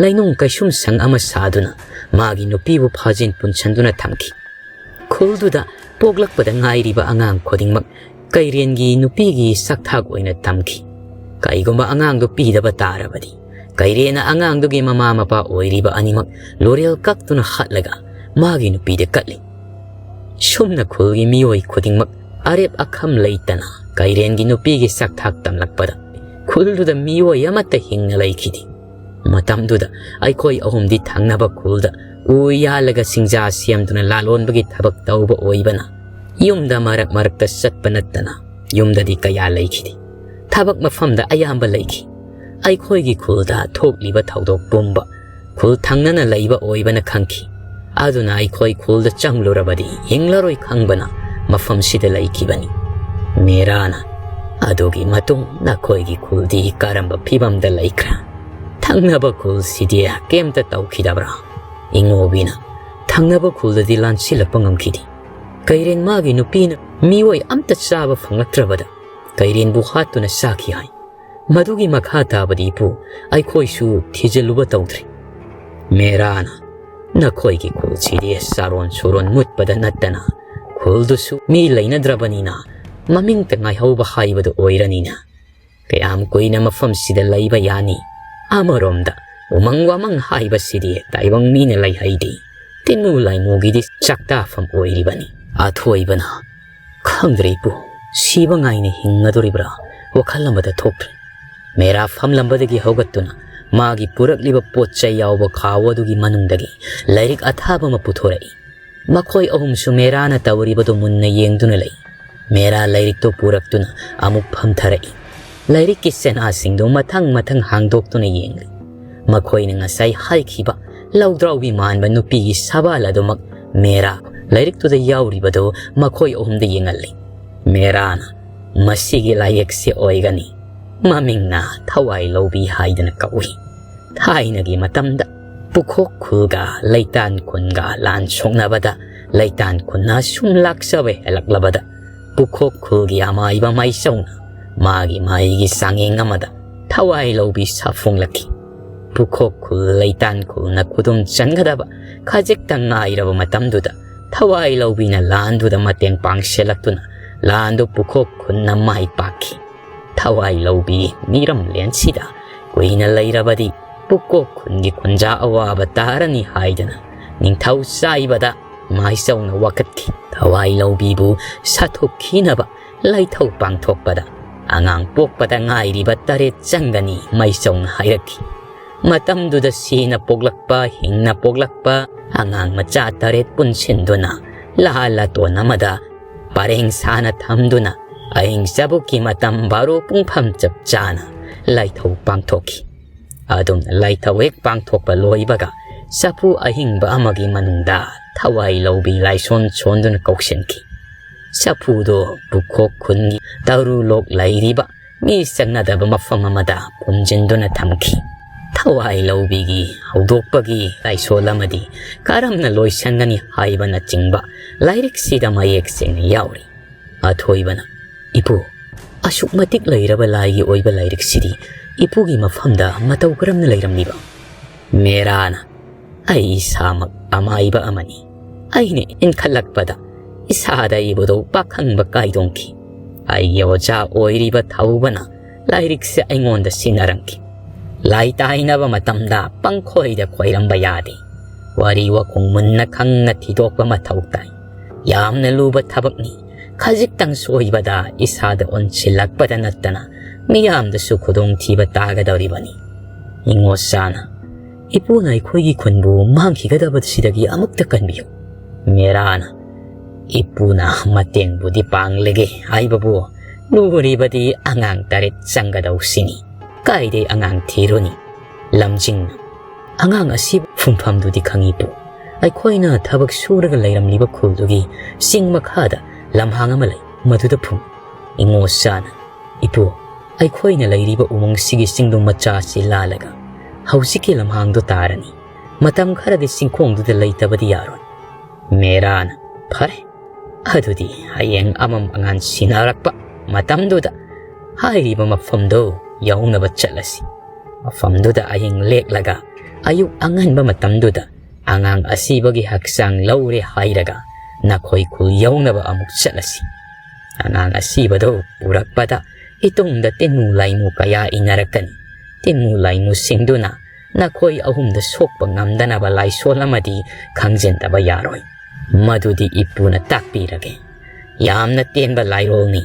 ꯂꯩꯅꯨꯡ ꯀꯩꯁꯨꯝꯁꯪ ꯑꯃ ꯁꯥꯗꯨꯅ ꯃꯥꯒꯤ ꯅꯨꯄꯤꯕꯨ ꯐꯥꯖꯤꯟ ꯄꯨꯟꯁꯟꯗꯨꯅ ꯊꯝꯈꯤ꯫ ꯈꯨꯜꯗꯨꯗ ꯄꯣꯛꯂꯛꯄꯗ ꯉꯥꯏꯔꯤꯕ ꯑꯉꯥꯡ ꯈꯨꯗꯤꯡꯃꯛ ꯀꯩꯔꯦꯟꯒꯤ ꯅꯨꯄꯤꯒꯤ ꯁꯛꯊꯥꯛ ꯑꯣꯏꯅ ꯇꯝꯈꯤ꯫ ꯀꯩꯒꯨꯝꯕ ꯑꯉꯥꯡꯗꯨ ꯄꯤꯗꯕ ꯇꯥꯔꯕꯗꯤ, ꯀꯩꯔꯦꯟꯅ ꯑꯉꯥꯡꯗꯨꯒꯤ ꯃꯃꯥ ꯃꯄꯥ ꯑꯣꯏꯔꯤꯕ ꯑꯅꯤꯃꯛ ꯂꯣꯔꯦꯜ ꯀꯛꯇꯨꯅ ꯍꯥꯠꯂꯒ ꯃꯥꯒꯤ ꯅꯨꯄꯤꯗ ꯀꯠꯂꯤ꯫ ꯁꯨꯝꯅ ꯈꯨꯜꯒꯤ ꯃꯤꯑꯣꯏ ꯈꯨꯗꯤꯡꯃꯛ ꯑꯔꯦꯞ ꯑꯈꯝ ꯂꯩꯇꯅ ꯀꯩꯔꯦꯟꯒꯤ ꯅꯨꯄꯤꯒꯤ ꯁꯛꯊꯥꯛ ꯇꯝꯂꯛꯄꯗ ꯈꯨꯜꯗꯨꯗ ꯃꯤꯑꯣꯏ ꯑꯃꯠꯇ ꯍꯤꯡꯅ ꯂꯩꯈꯤꯗꯦ꯫ ꯃꯇꯝꯗꯨꯗ ꯑꯩꯈꯣꯏ ꯑꯍꯨꯝꯗꯤ ꯊꯪꯅꯕ ꯈꯨꯜꯗ ꯎ ꯌꯥꯜꯂꯒ ꯁꯤꯡꯖꯥ ꯁꯦꯝꯗꯨꯅ ꯂꯥꯂꯣꯟꯕꯒꯤ ꯊꯕꯛ ꯇꯧꯕ ꯑꯣꯏꯕꯅ ꯌꯨꯝꯗ ꯃꯔꯛ ꯃꯔꯛꯇ ꯆꯠꯄ ꯅꯠꯇꯅ ꯌꯨꯝꯗꯗꯤ ꯀꯌꯥ ꯂꯩꯈꯤꯗꯦ꯫ ꯊꯕꯛ ꯃꯐꯝꯗ ꯑꯌꯥꯝꯕ ꯂꯩꯈꯤ꯫ ꯑꯩꯈꯣꯏꯒꯤ ꯈꯨꯜꯗ ꯊꯣꯛꯂꯤꯕ ꯊꯧꯗꯣꯛ ꯄꯨꯝꯕ ꯈꯨꯜ ꯊꯪꯅꯅ ꯂꯩꯕ ꯑꯣꯏꯕꯅ ꯈꯪꯈꯤ꯫ ꯑꯗꯨꯅ ꯑꯩꯈꯣꯏ ꯈꯨꯜꯗ ꯆꯪꯂꯨꯔꯕꯗꯤ ꯍꯤꯡꯂꯔꯣꯏ ꯈꯪꯕꯅ ꯃꯐꯝꯁꯤꯗ ꯂꯩꯈꯤꯕꯅꯤ꯫" ꯃꯦꯔꯥꯅ, "ꯑꯗꯨꯒꯤ ꯃꯇꯨꯡ ꯅꯈꯣꯏꯒꯤ ꯈꯨꯜꯗꯤ ꯀꯔꯝꯕ ꯐꯤꯕꯝꯗ ꯂꯩꯈ꯭ꯔꯦ? ꯊꯪꯅꯕ ꯈꯨꯜꯁꯤꯗꯤ ꯀꯩꯝꯇ ꯇꯧꯈꯤꯗꯕ꯭ꯔꯥ?" ꯏꯉꯣꯕꯤꯅ, "ꯊꯪꯅꯕ ꯈꯨꯜꯗꯗꯤ ꯂꯥꯟꯁꯤꯜꯂꯛꯄ ꯉꯝꯈꯤꯗꯦ꯫ ꯀꯩꯔꯦꯟ ꯃꯥꯒꯤ ꯅꯨꯄꯤꯅ ꯃꯤꯑꯣꯏ ꯑꯝꯇ ꯆꯥꯕ ꯐꯪꯂꯛꯇ꯭ꯔꯕꯗ ꯀꯩꯔꯦꯟꯕꯨ ꯍꯥꯠꯇꯨꯅ ꯆꯥꯈꯤ ꯍꯥꯏ꯫ ꯃꯗꯨꯒꯤ ꯃꯈꯥ ꯇꯥꯕꯗꯤ ꯏꯄꯨ, ꯑꯩꯈꯣꯏꯁꯨ ꯊꯤꯖꯤꯜꯂꯨꯕ ꯇꯧꯗ꯭ꯔꯤ꯫" ꯃꯦꯔꯥꯅ, "ꯅꯈꯣꯏꯒꯤ ꯈꯨꯜꯁꯤꯗꯤ ꯆꯥꯔꯣꯟ ꯁꯨꯔꯣꯟ ꯃꯨꯠꯄꯗ ꯅꯠꯇꯅ ꯈꯨꯜꯗꯨꯁꯨ ꯃꯤ ꯂꯩꯅꯗ꯭ꯔꯕꯅꯤꯅ ꯃꯃꯤꯡꯇ ꯉꯥꯏꯍꯧꯕ ꯍꯥꯏꯕꯗꯨ ꯑꯣꯏꯔꯅꯤꯅ꯫ ꯀꯌꯥꯝ ꯀꯨꯏꯅ ꯃꯐꯝꯁꯤꯗ ꯂꯩꯕ ꯌꯥꯅꯤ? ꯑꯃꯔꯣꯝꯗ ꯎꯃꯪ ꯋꯥꯃꯪ ꯍꯥꯏꯕꯁꯤꯗꯤ ꯇꯥꯏꯕꯪ ꯃꯤꯅ ꯂꯩꯍꯩꯗꯦ꯫ ꯇꯤꯟꯃꯨ ꯂꯥꯏꯃꯨꯒꯤꯗꯤ ꯆꯥꯛꯇꯥꯐꯝ ꯑꯣꯏꯔꯤꯕꯅꯤ꯫ ꯑꯊꯣꯏꯕꯅ, "ꯈꯪꯗ꯭ꯔꯦ ꯏꯄꯨ, ꯁꯤꯕ ꯉꯥꯏꯅ ꯍꯤꯡꯒꯗꯧꯔꯤꯕ꯭ꯔꯥ? ꯋꯥꯈꯜ ꯑꯃꯗ ꯊꯣꯛꯇ꯭ꯔꯦ꯫" ꯃꯦꯔꯥ ꯐꯝꯂꯝꯕꯗꯒꯤ ꯍꯧꯒꯠꯇꯨꯅ ꯃꯥꯒꯤ ꯄꯨꯔꯛꯂꯤꯕ ꯄꯣꯠ ꯆꯩ ꯌꯥꯎꯕ ꯈꯥꯎ ꯑꯗꯨꯒꯤ ꯃꯅꯨꯡꯗꯒꯤ ꯂꯥꯏꯔꯤꯛ ꯑꯊꯥꯕ ꯑꯃ ꯄꯨꯊꯣꯔꯛꯏ꯫ ꯃꯈꯣꯏ ꯑꯍꯨꯝꯁꯨ ꯃꯦꯔꯥꯅ ꯇꯧꯔꯤꯕꯗꯨ ꯃꯨꯟꯅ ꯌꯦꯡꯗꯨꯅ ꯂꯩ꯫ ꯃꯦꯔꯥ ꯂꯥꯏꯔꯤꯛꯇꯨ ꯄꯨꯔꯛꯇꯨꯅ ꯑꯃꯨꯛ ꯐꯝꯊꯔꯛꯏ꯫ ꯂꯥꯏꯔꯤꯛꯀꯤ ꯆꯦꯅꯥꯁꯤꯡꯗꯨ ꯃꯊꯪ ꯃꯊꯪ ꯍꯥꯡꯗꯣꯛꯇꯨꯅ ꯌꯦꯡꯂꯤ꯫ ꯃꯈꯣꯏꯅ ꯉꯁꯥꯏ ꯍꯥꯏꯈꯤꯕ ꯂꯧꯗ꯭ꯔꯥꯎꯕꯤ ꯃꯥꯟꯕ ꯅꯨꯄꯤꯒꯤ ꯁꯕꯥꯜ ꯑꯗꯨꯃꯛ ꯃꯦꯔꯥ ꯂꯥꯏꯔꯤꯛꯇꯨꯗ ꯌꯥꯎꯔꯤꯕꯗꯨ ꯃꯈꯣꯏ ꯑꯍꯨꯝꯗ ꯌꯦꯡꯍꯜꯂꯤ꯫ ꯃꯦꯔꯥꯅ, "ꯃꯁꯤꯒꯤ ꯂꯥꯏꯌꯦꯛꯁꯤ ꯑꯣꯏꯒꯅꯤ꯫ ꯃꯃꯤꯡꯅ ꯊꯋꯥꯏ ꯂꯧꯕꯤ ꯍꯥꯏꯗꯅ ꯀꯧꯏ꯫ ꯊꯥꯏꯅꯒꯤ ꯃꯇꯝꯗ ꯄꯨꯈꯣꯛ ꯈꯨꯜꯒ ꯂꯩꯇꯥꯟ ꯈꯨꯟꯒ ꯂꯥꯟ ꯁꯣꯛꯅꯕꯗ ꯂꯩꯇꯥꯟ ꯈꯨꯟꯅ ꯁꯨꯝ ꯂꯥꯛꯆꯕ ꯍꯦꯜꯂꯛꯂꯕꯗ ꯄꯨꯈꯣꯛ ꯈꯨꯜꯒꯤ ꯑꯃꯥꯏꯕ ꯃꯥꯏꯆꯧꯅ ꯃꯥꯒꯤ ꯃꯥꯏꯒꯤ ꯆꯥꯡꯌꯦꯡ ꯑꯃꯗ ꯊꯋꯥꯏ ꯂꯧꯕꯤ ꯁꯥꯐꯣꯡꯂꯛꯈꯤ꯫ ꯄꯨꯈꯣꯛ ꯈꯨꯜ ꯂꯩꯇꯥꯟ ꯈꯨꯜꯅ ꯈꯨꯗꯨꯝ ꯆꯟꯒꯗꯕ ꯈꯖꯤꯛꯇ ꯉꯥꯏꯔꯕ ꯃꯇꯝꯗꯨꯗ ꯊꯋꯥꯏ ꯂꯧꯕꯤꯅ ꯂꯥꯟꯗꯨꯗ ꯃꯇꯦꯡ ꯄꯥꯡꯁꯤꯜꯂꯛꯇꯨꯅ ꯂꯥꯟꯗꯨ ꯄꯨꯈꯣꯛ ꯈꯨꯟꯅ ꯃꯥꯏ ꯄꯥꯛꯈꯤ꯫ ꯊꯋꯥꯏ ꯂꯧꯕꯤ ꯃꯤꯔꯝꯂꯦꯟꯁꯤꯗ ꯀꯨꯏꯅ ꯂꯩꯔꯕꯗꯤ ꯄꯨꯀꯣꯛ ꯈꯨꯟꯒꯤ ꯈꯨꯟꯖꯥ ꯑꯋꯥꯕ ꯇꯥꯔꯅꯤ ꯍꯥꯏꯗꯨꯅ ꯅꯤꯡꯊꯧ ꯆꯥꯏꯕꯗ ꯃꯥꯏꯆꯧꯅ ꯋꯥꯀꯠꯈꯤ꯫ ꯊꯋꯥꯏ ꯂꯧꯕꯤꯕꯨ ꯁꯥꯊꯨꯛꯈꯤꯅꯕ ꯂꯥꯏꯊꯧ ꯄꯥꯡꯊꯣꯛꯄꯗ ꯑꯉꯥꯡ ꯄꯣꯛꯄꯗ ꯉꯥꯏꯔꯤꯕ ꯇꯔꯦꯠ ꯆꯪꯒꯅꯤ ꯃꯥꯏꯆꯧꯅ ꯍꯥꯏꯔꯛꯈꯤ꯫ ꯃꯇꯝꯗꯨꯗ ꯁꯤꯅ ꯄꯣꯛꯂꯛꯄ, ꯍꯤꯡꯅ ꯄꯣꯛꯂꯛꯄ ꯑꯉꯥꯡ ꯃꯆꯥ ꯇꯔꯦꯠ ꯄꯨꯟꯁꯤꯟꯗꯨꯅ ꯂꯥ ꯂꯥꯇꯣꯟ ꯑꯃꯗ ꯄꯔꯦꯡ ꯁꯥꯅ ꯊꯝꯗꯨꯅ ꯑꯍꯤꯡ ꯆꯕꯨꯛꯀꯤ ꯃꯇꯝ ꯕꯥꯔꯣ ꯄꯨꯡꯐꯝ ꯆꯞ ꯆꯥꯅ ꯂꯥꯏꯊꯧ ꯄꯥꯡꯊꯣꯛꯈꯤ꯫ ꯑꯗꯨꯝꯅ ꯂꯥꯏꯊꯧ ꯍꯦꯛ ꯄꯥꯡꯊꯣꯛꯄ ꯂꯣꯏꯕꯒ ꯆꯐꯨ ꯑꯍꯤꯡꯕ ꯑꯃꯒꯤ ꯃꯅꯨꯡꯗ ꯊꯋꯥꯏ ꯂꯧꯕꯤ ꯂꯥꯏꯁꯣꯟ ꯁꯣꯟꯗꯨꯅ ꯀꯧꯁꯤꯟꯈꯤ꯫ ꯆꯐꯨꯗꯣ ꯄꯨꯈꯣꯛ ꯈꯨꯟꯒꯤ ꯇꯔꯨ ꯂꯣꯛ ꯂꯩꯔꯤꯕ ꯃꯤ ꯆꯪꯅꯗꯕ ꯃꯐꯝ ꯑꯃꯗ ꯈꯨꯝꯖꯤꯟꯗꯨꯅ ꯊꯝꯈꯤ꯫ ꯊꯋꯥꯏ ꯂꯧꯕꯤꯒꯤ ꯍꯧꯗꯣꯛꯄꯒꯤ ꯂꯥꯏꯁꯣꯟ ꯑꯃꯗꯤ ꯀꯔꯝꯅ ꯂꯣꯏꯁꯟꯒꯅꯤ ꯍꯥꯏꯕꯅꯆꯤꯡꯕ ꯂꯥꯏꯔꯤꯛꯁꯤꯗ ꯃꯌꯦꯛ ꯁꯦꯡꯅ ꯌꯥꯎꯔꯤ꯫ ꯑꯊꯣꯏꯕꯅ, "ꯏꯄꯨ, ꯑꯁꯨꯛ ꯃꯇꯤꯛ ꯂꯩꯔꯕ ꯂꯥꯏꯒꯤ ꯑꯣꯏꯕ ꯂꯥꯏꯔꯤꯛꯁꯤꯗꯤ ꯏꯄꯨꯒꯤ ꯃꯐꯝꯗ ꯃꯇꯧ ꯀꯔꯝꯅ ꯂꯩꯔꯝꯂꯤꯕ?" ꯃꯦꯔꯥꯅ, "ꯑꯩ ꯏꯁꯥꯃꯛ ꯑꯃꯥꯏꯕ ꯑꯃꯅꯤ꯫ ꯑꯩꯅ ꯏꯟꯈꯠꯂꯛꯄꯗ ꯏꯁꯥꯗ ꯏꯕꯨꯙꯧ ꯄꯥꯈꯪꯕ ꯀꯥꯏꯗꯣꯡꯈꯤ꯫ ꯑꯩꯒꯤ ꯑꯣꯖꯥ ꯑꯣꯏꯔꯤꯕ ꯊꯧꯕꯅ ꯂꯥꯏꯔꯤꯛꯁꯦ ꯑꯩꯉꯣꯟꯗ ꯁꯤꯟꯅꯔꯝꯈꯤ꯫ ꯂꯥꯏ ꯇꯥꯏꯅꯕ ꯃꯇꯝꯗ ꯄꯪꯈꯣꯏꯗ ꯈꯣꯏꯔꯝꯕ ꯌꯥꯗꯦ꯫ ꯋꯥꯔꯤ ꯋꯥꯈꯣꯡ ꯃꯨꯟꯅ ꯈꯪꯅ ꯊꯤꯗꯣꯛꯄ ꯃꯊꯧ ꯇꯥꯏ꯫ ꯌꯥꯝꯅ ꯂꯨꯕ ꯊꯕꯛꯅꯤ꯫ ꯈꯖꯤꯛꯇꯪ ꯁꯣꯏꯕꯗ ꯏꯁꯥꯗ ꯑꯣꯟꯁꯤꯜꯂꯛꯄꯗ ꯅꯠꯇꯅ ꯃꯤꯌꯥꯝꯗꯁꯨ ꯈꯨꯗꯣꯡꯊꯤꯕ ꯇꯥꯒꯗꯧꯔꯤꯕꯅꯤ꯫ ꯏꯉꯣꯆꯥꯅ, "ꯏꯄꯨꯅ ꯑꯩꯈꯣꯏꯒꯤ ꯈꯨꯟꯕꯨ ꯃꯥꯡꯈꯤꯒꯗꯕꯁꯤꯗꯒꯤ ꯑꯃꯨꯛꯇ ꯀꯟꯕꯤꯌꯨ꯫" ꯃꯦꯔꯥꯅ, "ꯏꯄꯨꯅ ꯃꯇꯦꯡꯕꯨꯗꯤ ꯄꯥꯡꯂꯒꯦ ꯍꯥꯏꯕꯕꯨ, ꯂꯨꯔꯤꯕꯗꯤ ꯑꯉꯥꯡ ꯇꯔꯦꯠ ꯆꯪꯒꯗꯧꯁꯤꯅꯤ꯫ ꯀꯥꯏꯗꯩ ꯑꯉꯥꯡ ꯊꯤꯔꯨꯅꯤ?" ꯂꯝꯖꯤꯡꯅ, "ꯑꯉꯥꯡ ꯑꯁꯤ ꯐꯨꯝꯐꯝꯗꯨꯗꯤ ꯈꯪꯏ ꯄꯨ꯫ ꯑꯩꯈꯣꯏꯅ ꯊꯕꯛ ꯁꯨꯔꯒ ꯂꯩꯔꯝꯂꯤꯕ ꯈꯨꯜꯗꯨꯒꯤ ꯆꯤꯡ ꯃꯈꯥꯗ ꯂꯝꯍꯥꯡ ꯑꯃ ꯂꯩ, ꯃꯗꯨꯗ ꯐꯨꯝ꯫" ꯏꯉꯣꯆꯥꯅ, "ꯏꯄꯨ, ꯑꯩꯈꯣꯏꯅ ꯂꯩꯔꯤꯕ ꯎꯃꯪꯁꯤꯒꯤ ꯆꯤꯡꯗꯨ ꯃꯆꯥꯁꯤ ꯂꯥꯜꯂꯒ ꯍꯧꯖꯤꯛꯀꯤ ꯂꯝꯍꯥꯡꯗꯣ ꯇꯥꯔꯅꯤ꯫ ꯃꯇꯝ ꯈꯔꯗꯤ ꯆꯤꯡꯈꯣꯡꯗꯨꯗ ꯂꯩꯇꯕꯗꯤ ꯌꯥꯔꯣꯏ꯫" ꯃꯦꯔꯥꯅ, "ꯐꯔꯦ, ꯑꯗꯨꯗꯤ ꯍꯌꯦꯡ ꯑꯃꯝ ꯑꯉꯥꯟ ꯁꯤꯟꯅꯔꯛꯄ ꯃꯇꯝꯗꯨꯗ ꯍꯥꯏꯔꯤꯕ ꯃꯐꯝꯗꯨ ꯌꯧꯅꯕ ꯆꯠꯂꯁꯤ꯫ ꯃꯐꯝꯗꯨꯗ ꯑꯍꯤꯡ ꯂꯦꯛꯂꯒ ꯑꯌꯨꯛ ꯑꯉꯟꯕ ꯃꯇꯝꯗꯨꯗ ꯑꯉꯥꯡ ꯑꯁꯤꯕꯒꯤ ꯍꯛꯆꯥꯡ ꯂꯧꯔꯦ ꯍꯥꯏꯔꯒ ꯅꯈꯣꯏ ꯈꯨꯜ ꯌꯧꯅꯕ ꯑꯃꯨꯛ ꯆꯠꯂꯁꯤ꯫ ꯑꯉꯥꯡ ꯑꯁꯤꯕꯗꯨ ꯄꯨꯔꯛꯄꯗ ꯏꯇꯨꯡꯗ ꯇꯤꯟꯃꯨ ꯂꯥꯏꯃꯨ ꯀꯌꯥ ꯏꯟꯅꯔꯛꯀꯅꯤ꯫ ꯇꯤꯟꯃꯨ ꯂꯥꯏꯃꯨꯁꯤꯡꯗꯨꯅ ꯅꯈꯣꯏ ꯑꯍꯨꯝꯗ ꯁꯣꯛꯄ ꯉꯝꯗꯅꯕ ꯂꯥꯏꯁꯣꯜ ꯑꯃꯗꯤ ꯈꯪꯖꯤꯟꯗꯕ ꯌꯥꯔꯣꯏ꯫ ꯃꯗꯨꯗꯤ ꯏꯄꯨꯅ ꯇꯥꯛꯄꯤꯔꯒꯦ꯫ ꯌꯥꯝꯅ ꯇꯦꯟꯕ ꯂꯥꯏꯔꯣꯜꯅꯤ꯫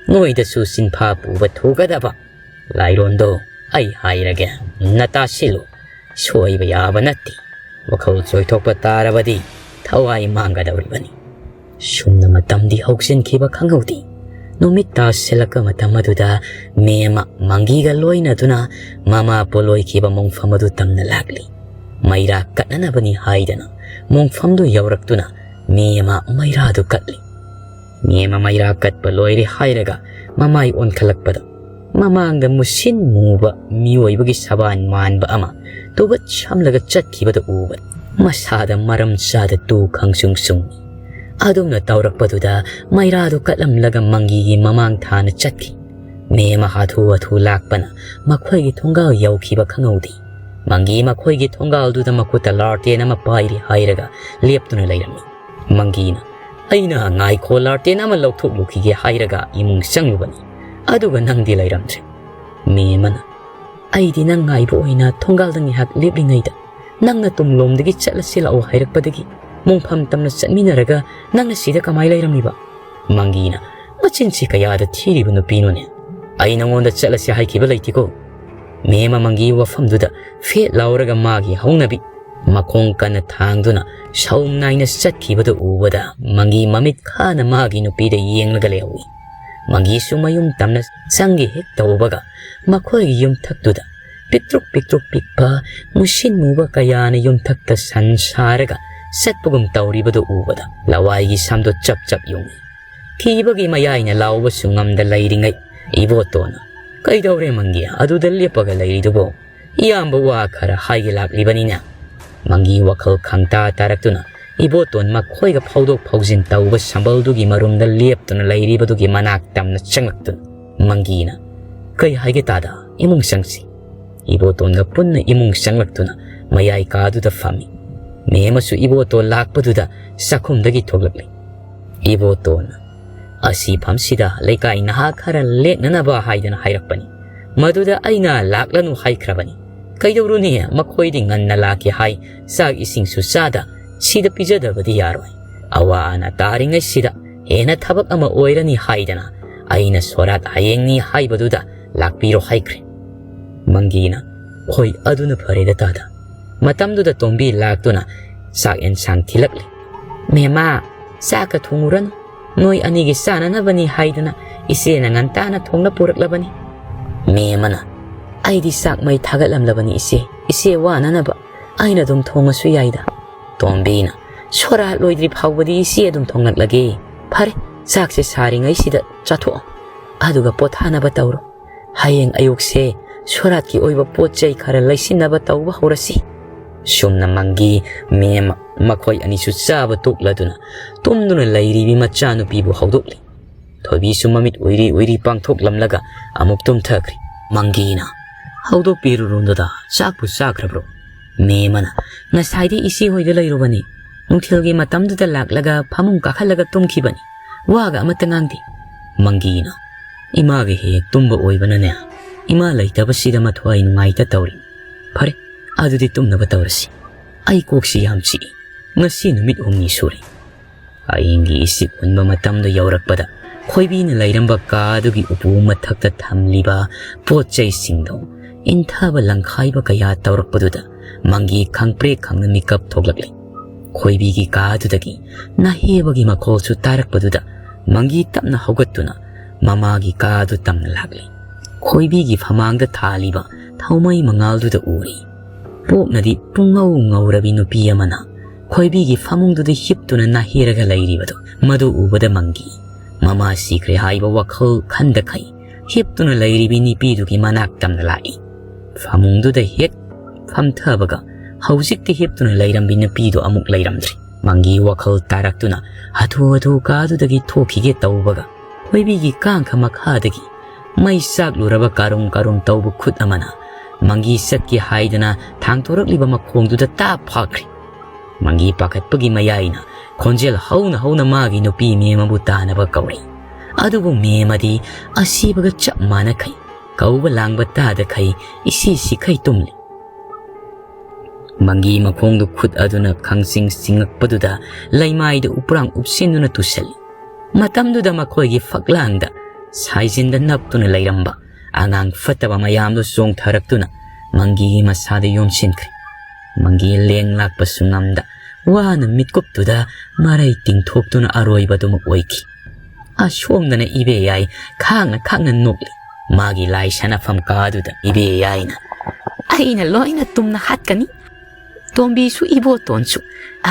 ꯅꯣꯏꯗꯁꯨ ꯁꯤꯟꯐꯥ ꯄꯨꯕ ꯊꯨꯒꯗꯕ ꯂꯥꯏꯔꯣꯟꯗꯣ ꯑꯩ ꯍꯥꯏꯔꯒꯦ, ꯃꯨꯟꯅ ꯇꯥꯁꯤꯜꯂꯨ꯫ ꯁꯣꯏꯕ ꯌꯥꯕ ꯅꯠꯇꯦ꯫ ꯋꯥꯈꯜ ꯆꯣꯏꯊꯣꯛꯄ ꯇꯥꯔꯕꯗꯤ ꯊꯋꯥꯏ ꯃꯥꯡꯒꯗꯧꯔꯤꯕꯅꯤ꯫" ꯁꯨꯝꯅ ꯃꯇꯝꯗꯤ ꯍꯧꯖꯤꯟꯈꯤꯕ ꯈꯪꯍꯧꯗꯦ꯫ ꯅꯨꯃꯤꯠ ꯇꯥꯁꯤꯜꯂꯛꯄ ꯃꯇꯝ ꯑꯗꯨꯗ ꯃꯦꯝꯃ ꯃꯪꯒꯤꯒ ꯂꯣꯏꯅꯗꯨꯅ ꯃꯃꯥ ꯄꯣꯂꯣꯏꯈꯤꯕ ꯃꯣꯡꯐꯝ ꯑꯗꯨ ꯇꯝꯅ ꯂꯥꯛꯂꯤ꯫ ꯃꯩꯔꯥ ꯀꯠꯅꯅꯕꯅꯤ ꯍꯥꯏꯗꯅ ꯃꯣꯡꯐꯝꯗꯨ ꯌꯧꯔꯛꯇꯨꯅ ꯃꯦꯝꯃ ꯃꯩꯔꯥꯗꯨ ꯀꯠꯂꯤ꯫ ꯃꯦꯝꯃ ꯃꯩꯔꯥ ꯀꯠꯄ ꯂꯣꯏꯔꯦ ꯍꯥꯏꯔꯒ ꯃꯃꯥꯏ ꯑꯣꯟꯈꯠꯂꯛꯄꯗ ꯃꯃꯥꯡꯗ ꯃꯨꯁꯤꯟ ꯃꯨꯕ ꯃꯤꯑꯣꯏꯕꯒꯤ ꯁꯕꯥꯟ ꯃꯥꯟꯕ ꯑꯃ ꯇꯨꯕꯠ ꯁꯝꯂꯒ ꯆꯠꯈꯤꯕꯗ ꯎꯕ꯫ ꯃꯁꯥꯗ ꯃꯔꯝ ꯆꯥꯗ ꯇꯨ ꯈꯪꯁꯨꯡ ꯁꯨꯡꯏ꯫ ꯑꯗꯨꯝꯅ ꯇꯧꯔꯛꯄꯗꯨꯗ ꯃꯩꯔꯥꯗꯨ ꯀꯠꯂꯝꯂꯒ ꯃꯪꯒꯤꯒꯤ ꯃꯃꯥꯡ ꯊꯥꯅ ꯆꯠꯈꯤ꯫ ꯃꯦꯝꯃ ꯍꯥꯊꯨ ꯍꯥꯊꯨ ꯂꯥꯛꯄꯅ ꯃꯈꯣꯏꯒꯤ ꯊꯣꯡꯒꯥꯜ ꯌꯧꯈꯤꯕ ꯈꯪꯍꯧꯗꯦ꯫ ꯃꯪꯒꯤ ꯃꯈꯣꯏꯒꯤ ꯊꯣꯡꯒꯥꯜꯗꯨꯗ ꯃꯈꯨꯠꯇ ꯂꯥꯔꯇꯦꯟ ꯑꯃ ꯄꯥꯏꯔꯤ ꯍꯥꯏꯔꯒ ꯂꯦꯞꯇꯨꯅ ꯂꯩꯔꯝꯃꯤ꯫ ꯃꯪꯒꯤꯅ, "ꯑꯩꯅ ꯉꯥꯏꯈꯣ, ꯂꯥꯔꯇꯦꯟ ꯑꯃ ꯂꯧꯊꯣꯛꯂꯨꯈꯤꯒꯦ" ꯍꯥꯏꯔꯒ ꯏꯃꯨꯡ ꯆꯪꯂꯨꯕꯅꯤ꯫ ꯑꯗꯨꯒ ꯅꯪꯗꯤ ꯂꯩꯔꯝꯗ꯭ꯔꯦ꯫ ꯃꯦꯝ ꯑꯃꯅ, "ꯑꯩꯗꯤ ꯅꯪ ꯉꯥꯏꯕ ꯑꯣꯏꯅ ꯊꯣꯡꯒꯥꯜꯗ ꯉꯥꯏꯍꯥꯛ ꯂꯦꯞꯂꯤꯉꯩꯗ ꯅꯪꯅ ꯇꯨꯡꯂꯣꯝꯗꯒꯤ ꯆꯠꯂꯁꯤ ꯂꯥꯛꯑꯣ ꯍꯥꯏꯔꯛꯄꯗꯒꯤ ꯃꯣꯡꯐꯝ ꯇꯝꯅ ꯆꯠꯃꯤꯟꯅꯔꯒ ꯅꯪꯅ ꯁꯤꯗ ꯀꯃꯥꯏ ꯂꯩꯔꯝꯂꯤꯕ?" ꯃꯪꯒꯤꯅ, "ꯃꯆꯤꯟꯁꯤ ꯀꯌꯥꯗ ꯊꯤꯔꯤꯕ ꯅꯨꯄꯤꯅꯣꯅꯦ? ꯑꯩ ꯅꯉꯣꯟꯗ ꯆꯠꯂꯁꯤ ꯍꯥꯏꯈꯤꯕ ꯂꯩꯇꯦꯀꯣ?" ꯃꯦꯝ ꯑꯃ ꯃꯪꯒꯤ ꯋꯥꯐꯝꯗꯨꯗ ꯐꯦꯠ ꯂꯥꯎꯔꯒ ꯃꯥꯒꯤ ꯍꯧꯅꯕꯤ ꯃꯈꯣꯡ ꯀꯟꯅ ꯊꯥꯡꯗꯨꯅ ꯁꯧꯝ ꯅꯥꯏꯅ ꯆꯠꯈꯤꯕꯗꯨ ꯎꯕꯗ ꯃꯪꯒꯤ ꯃꯃꯤꯠ ꯈꯥꯅ ꯃꯥꯒꯤ ꯅꯨꯄꯤꯗ ꯌꯦꯡꯂꯒ ꯂꯩꯍꯧꯏ꯫ ꯃꯪꯒꯤꯁꯨ ꯃꯌꯨꯝ ꯇꯝꯅ ꯆꯪꯒꯦ ꯍꯦꯛ ꯇꯧꯕꯒ ꯃꯈꯣꯏꯒꯤ ꯌꯨꯝꯊꯛꯇꯨꯗ ꯄꯤꯛꯇ꯭ꯔꯨꯛ ꯄꯤꯛꯇ꯭ꯔꯨꯛ ꯄꯤꯛꯄ ꯃꯨꯁꯤꯟ ꯃꯨꯕ ꯀꯌꯥꯅ ꯌꯨꯝꯊꯛꯇ ꯁꯟ ꯁꯥꯔꯒ ꯆꯠꯄꯒꯨꯝ ꯇꯧꯔꯤꯕꯗꯨ ꯎꯕꯗ ꯂꯋꯥꯏꯒꯤ ꯁꯝꯗꯣ ꯆꯞ ꯆꯞ ꯌꯨꯡꯏ꯫ ꯀꯤꯕꯒꯤ ꯃꯌꯥꯏꯅ ꯂꯥꯎꯕꯁꯨ ꯉꯝꯗ ꯂꯩꯔꯤꯉꯩ ꯏꯕꯣꯇꯣꯟꯅ, "ꯀꯩꯗꯧꯔꯦ ꯃꯪꯒꯤ, ꯑꯗꯨꯗ ꯂꯦꯞꯄꯒ ꯂꯩꯔꯤꯗꯨꯕꯣ? ꯏꯌꯥꯝꯕ ꯋꯥ ꯈꯔ ꯍꯥꯏꯒꯦ ꯂꯥꯛꯂꯤꯕꯅꯤꯅ꯫" ꯃꯪꯒꯤ ꯋꯥꯈꯜ ꯈꯪꯇꯥ ꯇꯥꯔꯛꯇꯨꯅ ꯏꯕꯣꯇꯣꯟ ꯃꯈꯣꯏꯒ ꯐꯥꯎꯗꯣꯛ ꯐꯥꯎꯖꯤꯟ ꯇꯧꯕ ꯁꯝꯕꯜꯗꯨꯒꯤ ꯃꯔꯨꯝꯗ ꯂꯦꯞꯇꯨꯅ ꯂꯩꯔꯤꯕꯗꯨꯒꯤ ꯃꯅꯥꯛ ꯇꯝꯅ ꯆꯪꯂꯛꯇꯨꯅ ꯃꯪꯒꯤꯅ, "ꯀꯩ ꯍꯥꯏꯒꯦ ꯇꯥꯗ, ꯏꯃꯨꯡ ꯆꯪꯁꯤ꯫" ꯏꯕꯣꯇꯣꯟꯒ ꯄꯨꯟꯅ ꯏꯃꯨꯡ ꯆꯪꯂꯛꯇꯨꯅ ꯃꯌꯥꯏ ꯀꯥꯗꯨꯗ ꯐꯝꯃꯤ꯫ ꯃꯦꯝ ꯑꯃꯁꯨ ꯏꯕꯣꯇꯣꯟ ꯂꯥꯛꯄꯗꯨꯗ ꯆꯥꯛꯈꯨꯝꯗꯒꯤ ꯊꯣꯛꯂꯛꯂꯤ꯫ ꯏꯕꯣꯇꯣꯟꯅ, "ꯑꯁꯤ ꯐꯝꯁꯤꯗ ꯂꯩꯀꯥꯏ ꯅꯍꯥ ꯈꯔ ꯂꯦꯛꯅꯅꯕ ꯍꯥꯏꯗꯅ ꯍꯥꯏꯔꯛꯄꯅꯤ꯫ ꯃꯗꯨꯗ ꯑꯩꯅ ꯂꯥꯛꯂꯅꯨ ꯍꯥꯏꯈ꯭ꯔꯕꯅꯤ꯫ ꯀꯩꯗꯧꯔꯨꯅꯤ, ꯃꯈꯣꯏꯗꯤ ꯉꯟꯅ ꯂꯥꯛꯀꯦ ꯍꯥꯏ, ꯆꯥꯛ ꯏꯁꯤꯡꯁꯨ ꯆꯥꯗ ꯁꯤꯗ ꯄꯤꯖꯗꯕꯗꯤ ꯌꯥꯔꯣꯏ꯫ ꯑꯋꯥ ꯑꯅꯥ ꯇꯥꯔꯤꯉꯩꯁꯤꯗ ꯍꯦꯟꯅ ꯊꯕꯛ ꯑꯃ ꯑꯣꯏꯔꯅꯤ ꯍꯥꯏꯗꯅ ꯑꯩꯅ ꯁꯣꯔꯥꯠ ꯍꯌꯦꯡꯅꯤ ꯍꯥꯏꯕꯗꯨꯗ ꯂꯥꯛꯄꯤꯔꯣ ꯍꯥꯏꯈ꯭ꯔꯦ꯫" ꯃꯪꯒꯤꯅ, "ꯍꯣꯏ, ꯑꯗꯨꯅ ꯐꯔꯦꯗ ꯇꯥꯗ꯫" ꯃꯇꯝꯗꯨꯗ ꯇꯣꯝꯕꯤ ꯂꯥꯛꯇꯨꯅ ꯆꯥꯛ ꯑꯦꯟꯁꯥꯡ ꯊꯤꯜꯂꯛꯂꯤ꯫ "ꯃꯦꯃꯥ, ꯆꯥꯛꯀ ꯊꯣꯡꯉꯨꯔꯅꯨ꯫ ꯅꯣꯏ ꯑꯅꯤꯒꯤ ꯆꯥꯅꯅꯕꯅꯤ ꯍꯥꯏꯗꯅ ꯏꯆꯦꯅ ꯉꯟꯇꯥꯅ ꯊꯣꯡꯅ ꯄꯨꯔꯛꯂꯕꯅꯤ꯫" ꯃꯦꯝ ꯑꯃꯅ, "ꯑꯩꯗꯤ ꯆꯥꯛ ꯃꯩ ꯊꯥꯒꯠꯂꯝꯂꯕꯅꯤ ꯏꯆꯦ꯫ ꯏꯆꯦ ꯋꯥꯅꯅꯕ ꯑꯩꯅ ꯑꯗꯨꯝ ꯊꯣꯡꯉꯁꯨ ꯌꯥꯏꯗ꯫" ꯇꯣꯝꯕꯤꯅ, "ꯁꯣꯔꯥꯠ ꯂꯣꯏꯗ꯭ꯔꯤ ꯐꯥꯎꯕꯗꯤ ꯏꯆꯦ ꯑꯗꯨꯝ ꯊꯣꯡꯂꯛꯂꯒꯦ꯫ ꯐꯔꯦ, ꯆꯥꯛꯁꯦ ꯁꯥꯔꯤꯉꯩꯁꯤꯗ ꯆꯥꯊꯣꯛꯑꯣ꯫ ꯑꯗꯨꯒ ꯄꯣꯊꯥꯅꯕ ꯇꯧꯔꯣ꯫ ꯍꯌꯦꯡ ꯑꯌꯨꯛꯁꯦ ꯁꯣꯔꯥꯠꯀꯤ ꯑꯣꯏꯕ ꯄꯣꯠ ꯆꯩ ꯈꯔ ꯂꯩꯁꯤꯟꯅꯕ ꯇꯧꯕ ꯍꯧꯔꯁꯤ꯫" ꯁꯨꯝꯅ ꯃꯪꯒꯤ, ꯃꯦꯝ ꯃꯈꯣꯏ ꯑꯅꯤꯁꯨ ꯆꯥꯕ ꯇꯣꯛꯂꯗꯨꯅ ꯇꯨꯝꯗꯨꯅ ꯂꯩꯔꯤꯕꯤ ꯃꯆꯥꯅꯨꯄꯤꯕꯨ ꯍꯧꯗꯣꯛꯂꯤ꯫ ꯊꯣꯏꯕꯤꯁꯨ ꯃꯃꯤꯠ ꯎꯏꯔꯤ ꯎꯏꯔꯤ ꯄꯥꯡꯊꯣꯛꯂꯝꯂꯒ ꯑꯃꯨꯛ ꯇꯨꯝꯊꯈ꯭ꯔꯤ꯫ ꯃꯪꯒꯤꯅ, "ꯍꯧꯗꯣꯛꯄꯤꯔꯨꯔꯣ ꯗꯗꯥ, ꯆꯥꯛꯄꯨ ꯆꯥꯈ꯭ꯔꯕ꯭ꯔꯣ?" ꯃꯦꯝ ꯑꯃꯅ, "ꯉꯁꯥꯏꯗꯤ ꯏꯆꯦ ꯍꯣꯏꯗ ꯂꯩꯔꯨꯕꯅꯤ꯫ ꯅꯨꯡꯊꯤꯜꯒꯤ ꯃꯇꯝꯗꯨꯗ ꯂꯥꯛꯂꯒ ꯐꯃꯨꯡ ꯀꯥꯈꯠꯂꯒ ꯇꯨꯝꯈꯤꯕꯅꯤ꯫ ꯋꯥꯒ ꯑꯃꯠꯇ ꯉꯥꯡꯗꯦ꯫" ꯃꯪꯒꯤꯅ, "ꯏꯃꯥꯒ ꯍꯦꯛ ꯍꯦꯛ ꯇꯨꯝꯕ ꯑꯣꯏꯕꯅꯅꯦ, ꯏꯃꯥ ꯂꯩꯇꯕꯁꯤꯗ ꯃꯊ꯭ꯋꯥꯏ ꯅꯨꯡꯉꯥꯏꯇ ꯇꯧꯔꯤ꯫ ꯐꯔꯦ, ꯑꯗꯨꯗꯤ ꯇꯨꯝꯅꯕ ꯇꯧꯔꯁꯤ꯫ ꯑꯩ ꯀꯣꯛꯁꯤ ꯌꯥꯝ ꯆꯤꯛꯏ꯫ ꯉꯁꯤ ꯅꯨꯃꯤꯠ ꯍꯨꯝꯅꯤ ꯁꯨꯔꯦ꯫ ꯑꯍꯤꯡꯒꯤ ꯏꯁꯤꯛ ꯍꯨꯟꯕ ꯃꯇꯝꯗꯨ ꯌꯧꯔꯛꯄꯗ, ꯈꯣꯏꯕꯤꯅ ꯂꯩꯔꯝꯕ ꯀꯥ ꯑꯗꯨꯒꯤ ꯎꯄꯨ ꯃꯊꯛꯇ ꯊꯝꯂꯤꯕ ꯄꯣꯠ ꯆꯩꯁꯤꯡꯗꯨ ꯏꯟꯊꯕ ꯂꯪꯈꯥꯏꯕ ꯀꯌꯥ ꯇꯧꯔꯛꯄꯗꯨꯗ, ꯃꯪꯒꯤ ꯈꯪꯄ꯭ꯔꯦꯛ ꯈꯪꯅ ꯃꯤꯀꯞ ꯊꯣꯛꯂꯛꯂꯦ꯫ ꯈꯣꯏꯕꯤꯒꯤ ꯀꯥ ꯑꯗꯨꯗꯒꯤ ꯅꯥꯍꯦꯕꯒꯤ ꯃꯈꯣꯜꯁꯨ ꯇꯥꯔꯛꯄꯗꯨꯗ, ꯃꯪꯒꯤ ꯇꯞꯅ ꯍꯧꯒꯠꯇꯨꯅ ꯃꯃꯥꯒꯤ ꯀꯥ ꯑꯗꯨ ꯇꯝꯅ ꯂꯥꯛꯂꯦ꯫ ꯈꯣꯏꯕꯤꯒꯤ ꯐꯃꯥꯡꯗ ꯊꯥꯜꯂꯤꯕ ꯊꯥꯎꯃꯩ ꯃꯉꯥꯜꯗꯨꯗ ꯎꯔꯤ꯫ ꯄꯣꯛꯅꯗꯤ ꯄꯨꯡꯉꯧ ꯉꯧꯔꯕꯤ ꯅꯨꯄꯤ ꯑꯃꯅ ꯈꯣꯏꯕꯤꯒꯤ ꯐꯃꯨꯡꯗꯨꯗ ꯍꯤꯞꯇꯨꯅ ꯅꯥꯍꯦꯔꯒ ꯂꯩꯔꯤꯕꯗꯨ꯫ ꯃꯗꯨ ꯎꯕꯗ ꯃꯪꯒꯤ, ꯃꯃꯥ ꯁꯤꯈ꯭ꯔꯦ ꯍꯥꯏꯕ ꯋꯥꯈꯜ ꯈꯟꯗꯈꯩ, ꯍꯤꯞꯇꯨꯅ ꯂꯩꯔꯤꯕꯤ ꯅꯨꯄꯤꯗꯨꯒꯤ ꯃꯅꯥꯛ ꯇꯝꯅ ꯂꯥꯛꯏ꯫ ꯐꯃꯨꯡꯗꯨꯗ ꯍꯦꯛ ꯐꯝꯊꯕꯒ, ꯍꯧꯖꯤꯛꯇꯤ ꯍꯤꯞꯇꯨꯅ ꯂꯩꯔꯝꯕꯤ ꯅꯨꯄꯤꯗꯨ ꯑꯃꯨꯛ ꯂꯩꯔꯝꯗ꯭ꯔꯦ꯫ ꯃꯪꯒꯤ ꯋꯥꯈꯜ ꯇꯥꯔꯛꯇꯨꯅ ꯍꯥꯊꯨ ꯍꯥꯊꯨ ꯀꯥꯗꯨꯗꯒꯤ ꯊꯣꯛꯈꯤꯒꯦ ꯇꯧꯕꯒ, ꯈꯣꯏꯕꯤꯒꯤ ꯀꯥꯡꯈ ꯃꯈꯥꯗꯒꯤ ꯃꯩ ꯆꯥꯛꯂꯨꯔꯕ ꯀꯥꯔꯨꯝ ꯀꯥꯔꯨꯝ ꯇꯧꯕ ꯈꯨꯠ ꯑꯃꯅ ꯃꯪꯒꯤ ꯆꯠꯀꯦ ꯍꯥꯏꯗꯅ ꯊꯥꯡꯗꯣꯔꯛꯂꯤꯕ ꯃꯈꯣꯡꯗꯨꯗ ꯇꯥꯞ ꯐꯥꯈ꯭ꯔꯦ꯫ ꯃꯪꯒꯤ ꯄꯥꯈꯠꯄꯒꯤ ꯃꯌꯥꯏꯅ ꯈꯣꯟꯖꯦꯜ ꯍꯧꯅ ꯍꯧꯅ ꯃꯥꯒꯤ ꯅꯨꯄꯤ ꯃꯦꯝ ꯑꯃꯕꯨ ꯇꯥꯅꯕ ꯀꯧꯔꯤ꯫ ꯑꯗꯨꯕꯨ ꯃꯦꯝ ꯑꯗꯤ ꯑꯁꯤꯕꯒ ꯆꯞ ꯃꯥꯟꯅꯈꯩ, ꯀꯧꯕ ꯂꯥꯡꯕ ꯇꯥꯗꯈꯩ ꯏꯁꯤ ꯁꯤꯈꯩ ꯇꯨꯝꯂꯤ꯫ ꯃꯪꯒꯤ ꯃꯈꯣꯡꯗꯨ ꯈꯨꯠ ꯑꯗꯨꯅ ꯈꯪꯆꯤꯡ ꯆꯤꯡꯉꯛꯄꯗꯨꯗ ꯂꯩꯃꯥꯏꯗ ꯎꯄ꯭ꯔꯥꯡ ꯎꯞꯁꯤꯟꯗꯨꯅ ꯇꯨꯁꯜꯂꯤ꯫ ꯃꯇꯝꯗꯨꯗ ꯃꯈꯣꯏꯒꯤ ꯐꯛꯂꯥꯡꯗ ꯁꯥꯏꯖꯤꯟꯗ ꯅꯞꯇꯨꯅ ꯂꯩꯔꯝꯕ ꯑꯉꯥꯡ ꯐꯠꯇꯕ ꯃꯌꯥꯝꯗꯨ ꯆꯣꯡꯊꯔꯛꯇꯨꯅ ꯃꯪꯒꯤꯒꯤ ꯃꯁꯥꯗ ꯌꯣꯝꯁꯤꯟꯈ꯭ꯔꯦ꯫ ꯃꯪꯒꯤ ꯂꯦꯡ ꯂꯥꯛꯄꯁꯨ ꯉꯝꯗ ꯋꯥꯅ ꯃꯤꯠꯀꯨꯞꯇꯨꯗ ꯃꯔꯩ ꯇꯤꯡꯊꯣꯛꯇꯨꯅ ꯑꯔꯣꯏꯕꯗꯨꯃꯛ ꯑꯣꯏꯈꯤ꯫ ꯑꯁꯣꯝꯗꯅ ꯏꯕꯦꯌꯥꯏ ꯈꯥꯡꯅ ꯈꯥꯡꯅ ꯅꯣꯛꯂꯤ꯫ ꯃꯥꯒꯤ ꯂꯥꯏ ꯁꯥꯟꯅꯐꯝ ꯀꯥꯗꯨꯗ ꯏꯕꯦꯌꯥꯏꯅ, "ꯑꯩꯅ ꯂꯣꯏꯅ ꯇꯨꯝꯅ ꯍꯥꯠꯀꯅꯤ꯫ ꯇꯣꯝꯕꯤꯁꯨ ꯏꯕꯣꯇꯣꯟꯁꯨ꯫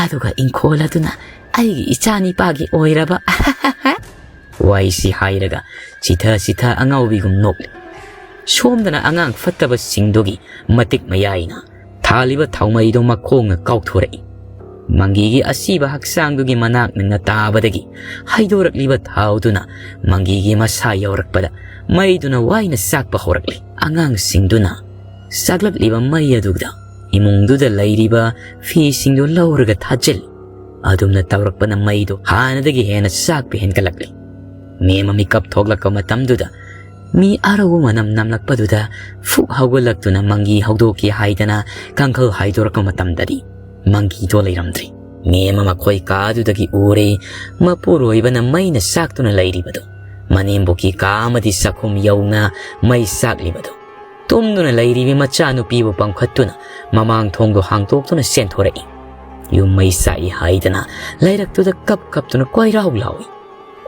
ꯑꯗꯨꯒ ꯏꯪꯈꯣꯜ ꯑꯗꯨꯅ ꯑꯩꯒꯤ ꯏꯆꯥꯅꯤꯄꯥꯒꯤ ꯑꯣꯏꯔꯕ꯫" ꯋꯥꯏꯁꯤ ꯍꯥꯏꯔꯒ ꯆꯤꯊ ꯆꯤꯊ ꯑꯉꯥꯎꯕꯤꯒꯨꯝ ꯅꯣꯛꯂꯤ꯫ ꯁꯣꯝꯗꯅ ꯑꯉꯥꯡ ꯐꯠꯇꯕꯁꯤꯡꯗꯨꯒꯤ ꯃꯇꯤꯛ ꯃꯌꯥꯏꯅ ꯊꯥꯜꯂꯤꯕ ꯊꯥꯎꯃꯩꯗꯣ ꯃꯈꯣꯡꯅ ꯀꯥꯎꯊꯣꯔꯛꯏ꯫ ꯃꯪꯒꯤꯒꯤ ꯑꯁꯤꯕ ꯍꯛꯆꯥꯡꯗꯨꯒꯤ ꯃꯅꯥꯛ ꯅꯛꯅ ꯇꯥꯕꯗꯒꯤ ꯍꯩꯗꯣꯔꯛꯂꯤꯕ ꯊꯥꯎꯗꯨꯅ ꯃꯪꯒꯤꯒꯤ ꯃꯁꯥ ꯌꯧꯔꯛꯄꯗ ꯃꯩꯗꯨꯅ ꯋꯥꯏꯅ ꯆꯥꯛꯄ ꯍꯧꯔꯛꯂꯤ꯫ ꯑꯉꯥꯡꯁꯤꯡꯗꯨꯅ ꯆꯥꯛꯂꯛꯂꯤꯕ ꯃꯩ ꯑꯗꯨꯗ ꯏꯃꯨꯡꯗꯨꯗ ꯂꯩꯔꯤꯕ ꯐꯤꯁꯤꯡꯗꯨ ꯂꯧꯔꯒ ꯊꯥꯖꯤꯜꯂꯤ꯫ ꯑꯗꯨꯝꯅ ꯇꯧꯔꯛꯄꯅ ꯃꯩꯗꯨ ꯍꯥꯟꯅꯗꯒꯤ ꯍꯦꯟꯅ ꯆꯥꯛꯄ ꯍꯦꯟꯒꯠꯂꯛꯂꯤ꯫ ꯃꯦꯝ ꯑꯃ ꯃꯤꯀꯞ ꯊꯣꯛꯂꯛꯄ ꯃꯇꯝꯗꯨꯗ ꯃꯤ ꯑꯔꯧꯕ ꯃꯅꯝ ꯅꯝꯂꯛꯄꯗꯨꯗ ꯐꯨꯛ ꯍꯧꯒꯠꯂꯛꯇꯨꯅ ꯃꯪꯒꯤ ꯍꯧꯗꯣꯛꯀꯦ ꯍꯥꯏꯗꯅ ꯀꯥꯡꯈꯜ ꯍꯥꯏꯗꯣꯔꯛꯄ ꯃꯇꯝꯗꯗꯤ ꯃꯪꯒꯤꯗꯣ ꯂꯩꯔꯝꯗ꯭ꯔꯦ꯫ ꯃꯦꯝ ꯑꯃ ꯃꯈꯣꯏ ꯀꯥꯗꯨꯗꯒꯤ ꯎꯔꯦ, ꯃꯄꯨꯔꯣꯏꯕꯅ ꯃꯩꯅ ꯆꯥꯛꯇꯨꯅ ꯂꯩꯔꯤꯕꯗꯨ꯫ ꯃꯅꯦꯝꯕꯣꯛꯀꯤ ꯀꯥ ꯑꯃꯗꯤ ꯆꯥꯛꯈꯨꯝ ꯌꯧꯅ ꯃꯩ ꯆꯥꯛꯂꯤꯕꯗꯨ꯫ ꯇꯨꯝꯗꯨꯅ ꯂꯩꯔꯤꯕꯤ ꯃꯆꯥꯅꯨꯄꯤꯕꯨ ꯄꯥꯡꯈꯠꯇꯨꯅ ꯃꯃꯥꯡ ꯊꯣꯡꯗꯣ ꯍꯥꯡꯇꯣꯛꯇꯨꯅ ꯆꯦꯟꯊꯣꯔꯛꯏ꯫ ꯌꯨꯝ ꯃꯩ ꯆꯥꯛꯏ ꯍꯥꯏꯗꯅ ꯂꯩꯔꯛꯇꯨꯗ ꯀꯞ ꯀꯞꯇꯨꯅ ꯀꯣꯏꯔꯥꯎ ꯂꯥꯎꯏ꯫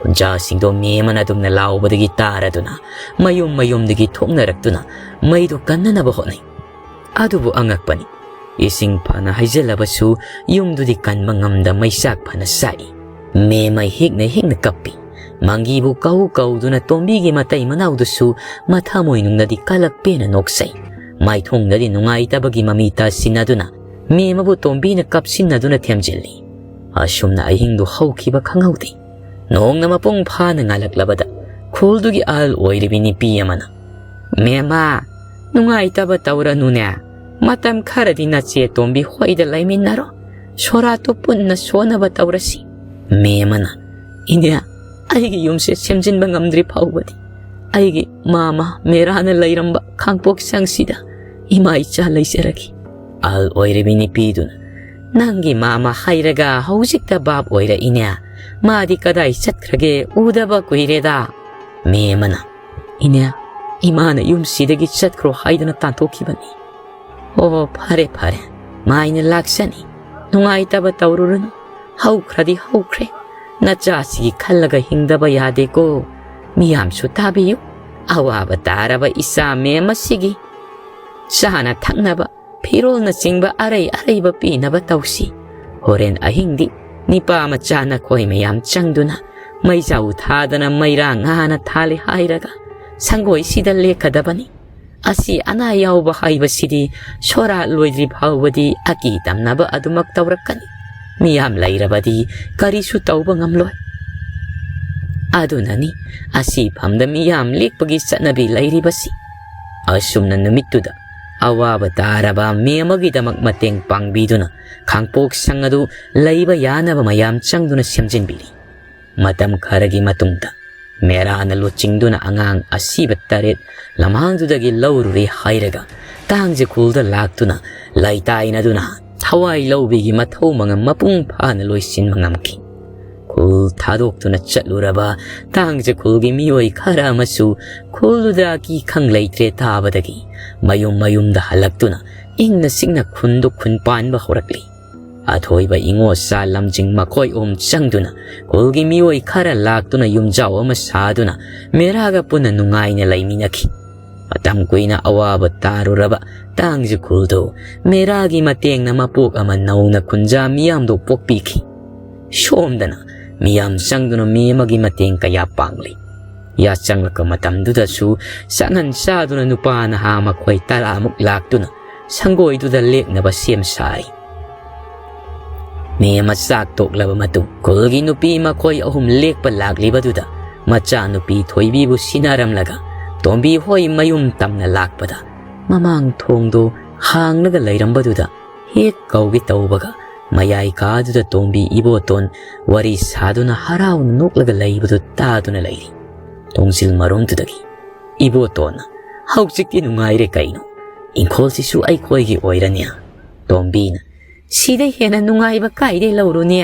ꯈꯨꯟꯖꯥꯁꯤꯡꯗꯣ ꯃꯦꯝ ꯑꯃꯅ ꯑꯗꯨꯝꯅ ꯂꯥꯎꯕꯗꯒꯤ ꯇꯥꯔꯗꯨꯅ ꯃꯌꯨꯝ ꯃꯌꯨꯝꯗꯒꯤ ꯊꯣꯛꯅꯔꯛꯇꯨꯅ ꯃꯩꯗꯨ ꯀꯟꯅꯅꯕ ꯍꯣꯠꯅꯩ꯫ ꯑꯗꯨꯕꯨ ꯑꯉꯛꯄꯅꯤ, ꯏꯁꯤꯡ ꯐꯅ ꯍꯩꯖꯤꯜꯂꯕꯁꯨ ꯌꯨꯝꯗꯨꯗꯤ ꯀꯟꯕ ꯉꯝꯗ ꯃꯩꯆꯥꯛ ꯐꯅ ꯆꯥꯛꯏ꯫ ꯃꯦꯝ ꯑꯃ ꯍꯤꯛꯅ ꯍꯤꯛꯅ ꯀꯞꯄꯤ꯫ ꯃꯪꯒꯤꯕꯨ ꯀꯧ ꯀꯧꯗꯨꯅ ꯇꯣꯝꯕꯤꯒꯤ ꯃꯇꯩ ꯃꯅꯥꯎꯗꯨꯁꯨ ꯃꯊꯃꯣꯏꯅꯨꯡꯗꯗꯤ ꯀꯂꯛ ꯄꯦꯟꯅ ꯅꯣꯛꯆꯩ꯫ ꯃꯥꯏꯊꯣꯡꯗꯗꯤ ꯅꯨꯡꯉꯥꯏꯇꯕꯒꯤ ꯃꯃꯤ ꯇꯥꯁꯤꯟꯅꯗꯨꯅ ꯃꯦꯝ ꯑꯃꯕꯨ ꯇꯣꯝꯕꯤꯅ ꯀꯞꯁꯤꯟꯅꯗꯨꯅ ꯊꯦꯝꯖꯤꯜꯂꯤ꯫ ꯑꯁꯨꯝꯅ ꯑꯍꯤꯡꯗꯨ ꯍꯧꯈꯤꯕ ꯈꯪꯍꯧꯗꯦ꯫ ꯅꯣꯡꯅ ꯃꯄꯨꯡ ꯐꯥꯅ ꯉꯥꯜꯂꯛꯂꯕꯗ ꯈꯨꯜꯗꯨꯒꯤ ꯑꯍꯜ ꯑꯣꯏꯔꯤꯕꯤ ꯅꯨꯄꯤ ꯑꯃꯅ, "ꯃꯦꯝꯃ, ꯅꯨꯡꯉꯥꯏꯇꯕ ꯇꯧꯔꯅꯨꯅꯦ꯫ ꯃꯇꯝ ꯈꯔꯗꯤ ꯅꯆꯦ ꯇꯣꯝꯕꯤ ꯍꯣꯏꯗ ꯂꯩꯃꯤꯟꯅꯔꯣ꯫ ꯁꯣꯔꯥꯠꯇꯨ ꯄꯨꯟꯅ ꯁꯣꯟꯅꯕ ꯇꯧꯔꯁꯤ꯫" ꯃꯦꯝꯃꯅ, "ꯏꯅꯦ, ꯑꯩꯒꯤ ꯌꯨꯝꯁꯦ ꯁꯦꯝꯖꯤꯟꯕ ꯉꯝꯗ꯭ꯔꯤ ꯐꯥꯎꯕꯗꯤ ꯑꯩꯒꯤ ꯃꯥꯃ ꯃꯦꯔꯥꯅ ꯂꯩꯔꯝꯕ ꯈꯥꯡꯄꯣꯛꯁꯪꯁꯤꯗ ꯏꯃꯥ ꯏꯆꯥ ꯂꯩꯖꯔꯒꯦ꯫" ꯑꯍꯜ ꯑꯣꯏꯔꯤꯕꯤ ꯅꯨꯄꯤꯗꯨꯅ, "ꯅꯪꯒꯤ ꯃꯥꯃ ꯍꯥꯏꯔꯒ ꯍꯧꯖꯤꯛꯇ ꯚꯥꯞ ꯑꯣꯏꯔꯛꯏꯅꯦ꯫ ꯃꯥꯗꯤ ꯀꯗꯥꯏ ꯆꯠꯈ꯭ꯔꯒꯦ? ꯎꯗꯕ ꯀꯨꯏꯔꯦꯗ꯫" ꯃꯦꯝꯃꯅ, "ꯏꯅꯦ, ꯏꯃꯥꯅ ꯌꯨꯝꯁꯤꯗꯒꯤ ꯆꯠꯈ꯭ꯔꯣ ꯍꯥꯏꯗꯅ ꯇꯥꯟꯊꯣꯛꯈꯤꯕꯅꯤ꯫" "ꯑꯣ, ꯐꯔꯦ, ꯐꯔꯦ, ꯃꯥꯏꯅ ꯂꯥꯛꯆꯅꯤ꯫ ꯅꯨꯡꯉꯥꯏꯇꯕ ꯇꯧꯔꯨꯔꯅꯨ꯫ ꯍꯧꯈ꯭ꯔꯗꯤ ꯍꯧꯈ꯭ꯔꯦ꯫ ꯅꯆꯥꯁꯤꯒꯤ ꯈꯜꯂꯒ ꯍꯤꯡꯗꯕ ꯌꯥꯗꯦꯀꯣ꯫ ꯃꯤꯌꯥꯝꯁꯨ ꯇꯥꯕꯤꯌꯨ꯫ ꯑꯋꯥꯕ ꯇꯥꯔꯕ ꯏꯆꯥ ꯃꯦꯝ ꯑꯁꯤꯒꯤ ꯆꯥꯅ ꯊꯛꯅꯕ, ꯐꯤꯔꯣꯜꯅꯆꯤꯡꯕ ꯑꯔꯩ ꯑꯔꯩꯕ ꯄꯤꯅꯕ ꯇꯧꯁꯤ꯫ ꯍꯣꯔꯦꯟ ꯑꯍꯤꯡꯗꯤ ꯅꯤꯄꯥ ꯃꯆꯥ ꯅꯈꯣꯏ ꯃꯌꯥꯝ ꯆꯪꯗꯨꯅ ꯃꯩꯖꯥꯎ ꯊꯥꯗꯅ ꯃꯩꯔꯥ ꯉꯥꯅ ꯊꯥꯜꯂꯤ ꯍꯥꯏꯔꯒ ꯁꯪꯒꯣꯏꯁꯤꯗ ꯂꯦꯛꯀꯗꯕꯅꯤ꯫ ꯑꯁꯤ ꯑꯅꯥ ꯌꯥꯎꯕ ꯍꯥꯏꯕꯁꯤꯗꯤ ꯁꯣꯔꯥꯠ ꯂꯣꯏꯗ꯭ꯔꯤ ꯐꯥꯎꯕꯗꯤ ꯑꯀꯤ ꯇꯝꯅꯕ ꯑꯗꯨꯃꯛ ꯇꯧꯔꯛꯀꯅꯤ꯫ ꯃꯤꯌꯥꯝ ꯂꯩꯔꯕꯗꯤ ꯀꯔꯤꯁꯨ ꯇꯧꯕ ꯉꯝꯂꯣꯏ꯫ ꯑꯗꯨꯅꯅꯤ ꯑꯁꯤ ꯐꯝꯗ ꯃꯤꯌꯥꯝ ꯂꯦꯛꯄꯒꯤ ꯆꯠꯅꯕꯤ ꯂꯩꯔꯤꯕꯁꯤ꯫" ꯑꯁꯨꯝꯅ ꯅꯨꯃꯤꯠꯇꯨꯗ ꯑꯋꯥꯕ ꯇꯥꯔꯕ ꯃꯤ ꯑꯃꯒꯤꯗꯃꯛ ꯃꯇꯦꯡ ꯄꯥꯡꯕꯤꯗꯨꯅ ꯈꯥꯡꯄꯣꯛ ꯁꯪ ꯑꯗꯨ ꯂꯩꯕ ꯌꯥꯅꯕ ꯃꯌꯥꯝ ꯆꯪꯗꯨꯅ ꯁꯦꯝꯖꯤꯟꯕꯤꯔꯤ꯫ ꯃꯇꯝ ꯈꯔꯒꯤ ꯃꯇꯨꯡꯗ ꯃꯦꯔꯥꯅ ꯂꯨꯆꯤꯡꯗꯨꯅ ꯑꯉꯥꯡ ꯑꯁꯤꯕ ꯇꯔꯦꯠ ꯂꯝꯍꯥꯡꯗꯨꯗꯒꯤ ꯂꯧꯔꯨꯔꯦ ꯍꯥꯏꯔꯒ ꯇꯥꯡꯖ ꯈꯨꯜꯗ ꯂꯥꯛꯇꯨꯅ ꯂꯩꯇꯥꯏꯅꯗꯨꯅ ꯊꯋꯥꯏ ꯂꯧꯕꯤꯒꯤ ꯃꯊꯧ ꯃꯉꯝ ꯃꯄꯨꯡ ꯐꯥꯅ ꯂꯣꯏꯁꯤꯟꯕ ꯉꯝꯈꯤ꯫ ꯈꯨꯜ ꯊꯥꯗꯣꯛꯇꯨꯅ ꯆꯠꯂꯨꯔꯕ ꯇꯥꯡꯖ ꯈꯨꯜꯒꯤ ꯃꯤꯑꯣꯏ ꯈꯔ ꯑꯃꯁꯨ ꯈꯨꯜꯗꯨꯗ ꯑꯀꯤ ꯈꯪ ꯂꯩꯇ꯭ꯔꯦ ꯇꯥꯕꯗꯒꯤ ꯃꯌꯨꯝ ꯃꯌꯨꯝꯗ ꯍꯜꯂꯛꯇꯨꯅ ꯏꯪꯅ ꯆꯤꯛꯅ ꯈꯨꯟꯗꯨ ꯈꯨꯟ ꯄꯥꯟꯕ ꯍꯧꯔꯛꯂꯤ꯫ ꯑꯊꯣꯏꯕ ꯏꯉꯣꯆꯥ ꯂꯝꯖꯤꯡ ꯃꯈꯣꯏ ꯑꯍꯨꯝ ꯆꯪꯗꯨꯅ ꯈꯨꯜꯒꯤ ꯃꯤꯑꯣꯏ ꯈꯔ ꯂꯥꯛꯇꯨꯅ ꯌꯨꯝꯖꯥꯎ ꯑꯃ ꯁꯥꯗꯨꯅ ꯃꯦꯔꯥꯒ ꯄꯨꯟꯅ ꯅꯨꯡꯉꯥꯏꯅ ꯂꯩꯃꯤꯟꯅꯈꯤ꯫ ꯃꯇꯝ ꯀꯨꯏꯅ ꯑꯋꯥꯕ ꯇꯥꯔꯨꯔꯕ ꯇꯥꯡꯖ ꯈꯨꯜꯗꯨ ꯃꯦꯔꯥꯒꯤ ꯃꯇꯦꯡꯅ ꯃꯄꯣꯛ ꯑꯃ ꯅꯧꯅ ꯈꯨꯟꯖꯥ ꯃꯤꯌꯥꯝꯗꯨ ꯄꯣꯛꯄꯤꯈꯤ꯫ ꯁꯣꯝꯗꯅ ꯃꯤꯌꯥꯝ ꯆꯪꯗꯨꯅ ꯃꯤ ꯑꯃꯒꯤ ꯃꯇꯦꯡ ꯀꯌꯥ ꯄꯥꯡꯂꯤ꯫ ꯌꯥꯆꯪꯂꯛꯄ ꯃꯇꯝꯗꯨꯗꯁꯨ ꯆꯪꯍꯟ ꯆꯥꯗꯨꯅ ꯅꯨꯄꯥ ꯅꯍꯥ ꯃꯈꯣꯏ ꯇꯔꯥꯃꯨꯛ ꯂꯥꯛꯇꯨꯅ ꯁꯪꯒꯣꯏꯗꯨꯗ ꯂꯦꯛꯅꯕ ꯁꯦꯝ ꯁꯥꯔꯤ꯫ ꯃꯤ ꯑꯃ ꯆꯥꯛ ꯇꯣꯛꯂꯕ ꯃꯇꯨꯡ ꯈꯨꯜꯒꯤ ꯅꯨꯄꯤ ꯃꯈꯣꯏ ꯑꯍꯨꯝ ꯂꯦꯛꯄ ꯂꯥꯛꯂꯤꯕꯗꯨꯗ ꯃꯆꯥꯅꯨꯄꯤ ꯊꯣꯏꯕꯤꯕꯨ ꯁꯤꯟꯅꯔꯝꯂꯒ ꯇꯣꯝꯕꯤ ꯍꯣꯏ ꯃꯌꯨꯝ ꯇꯝꯅ ꯂꯥꯛꯄꯗ ꯃꯃꯥꯡ ꯊꯣꯡꯗꯨ ꯍꯥꯡꯂꯒ ꯂꯩꯔꯝꯕꯗꯨꯗ ꯍꯦꯛ ꯀꯧꯒꯦ ꯇꯧꯕꯒ ꯃꯌꯥꯏ ꯀꯥꯗꯨꯗ ꯇꯣꯝꯕꯤ ꯏꯕꯣꯇꯣꯟ ꯋꯥꯔꯤ ꯁꯥꯗꯨꯅ ꯍꯔꯥꯎꯅ ꯅꯣꯛꯂꯒ ꯂꯩꯕꯗꯨ ꯇꯥꯗꯨꯅ ꯂꯩꯔꯤ꯫ ꯊꯣꯡꯖꯤꯜ ꯃꯔꯨꯝꯗꯨꯗꯒꯤ ꯏꯕꯣꯇꯣꯟꯅ, "ꯍꯧꯖꯤꯛꯇꯤ ꯅꯨꯡꯉꯥꯏꯔꯦ ꯀꯩꯅꯣ, ꯏꯪꯈꯣꯜꯁꯤꯁꯨ ꯑꯩꯈꯣꯏꯒꯤ ꯑꯣꯏꯔꯅꯤ"꯫ ꯇꯣꯝꯕꯤꯅ, "ꯁꯤꯗ ꯍꯦꯟꯅ ꯅꯨꯡꯉꯥꯏꯕ ꯀꯥꯏꯗꯩ ꯂꯧꯔꯨꯅꯤ?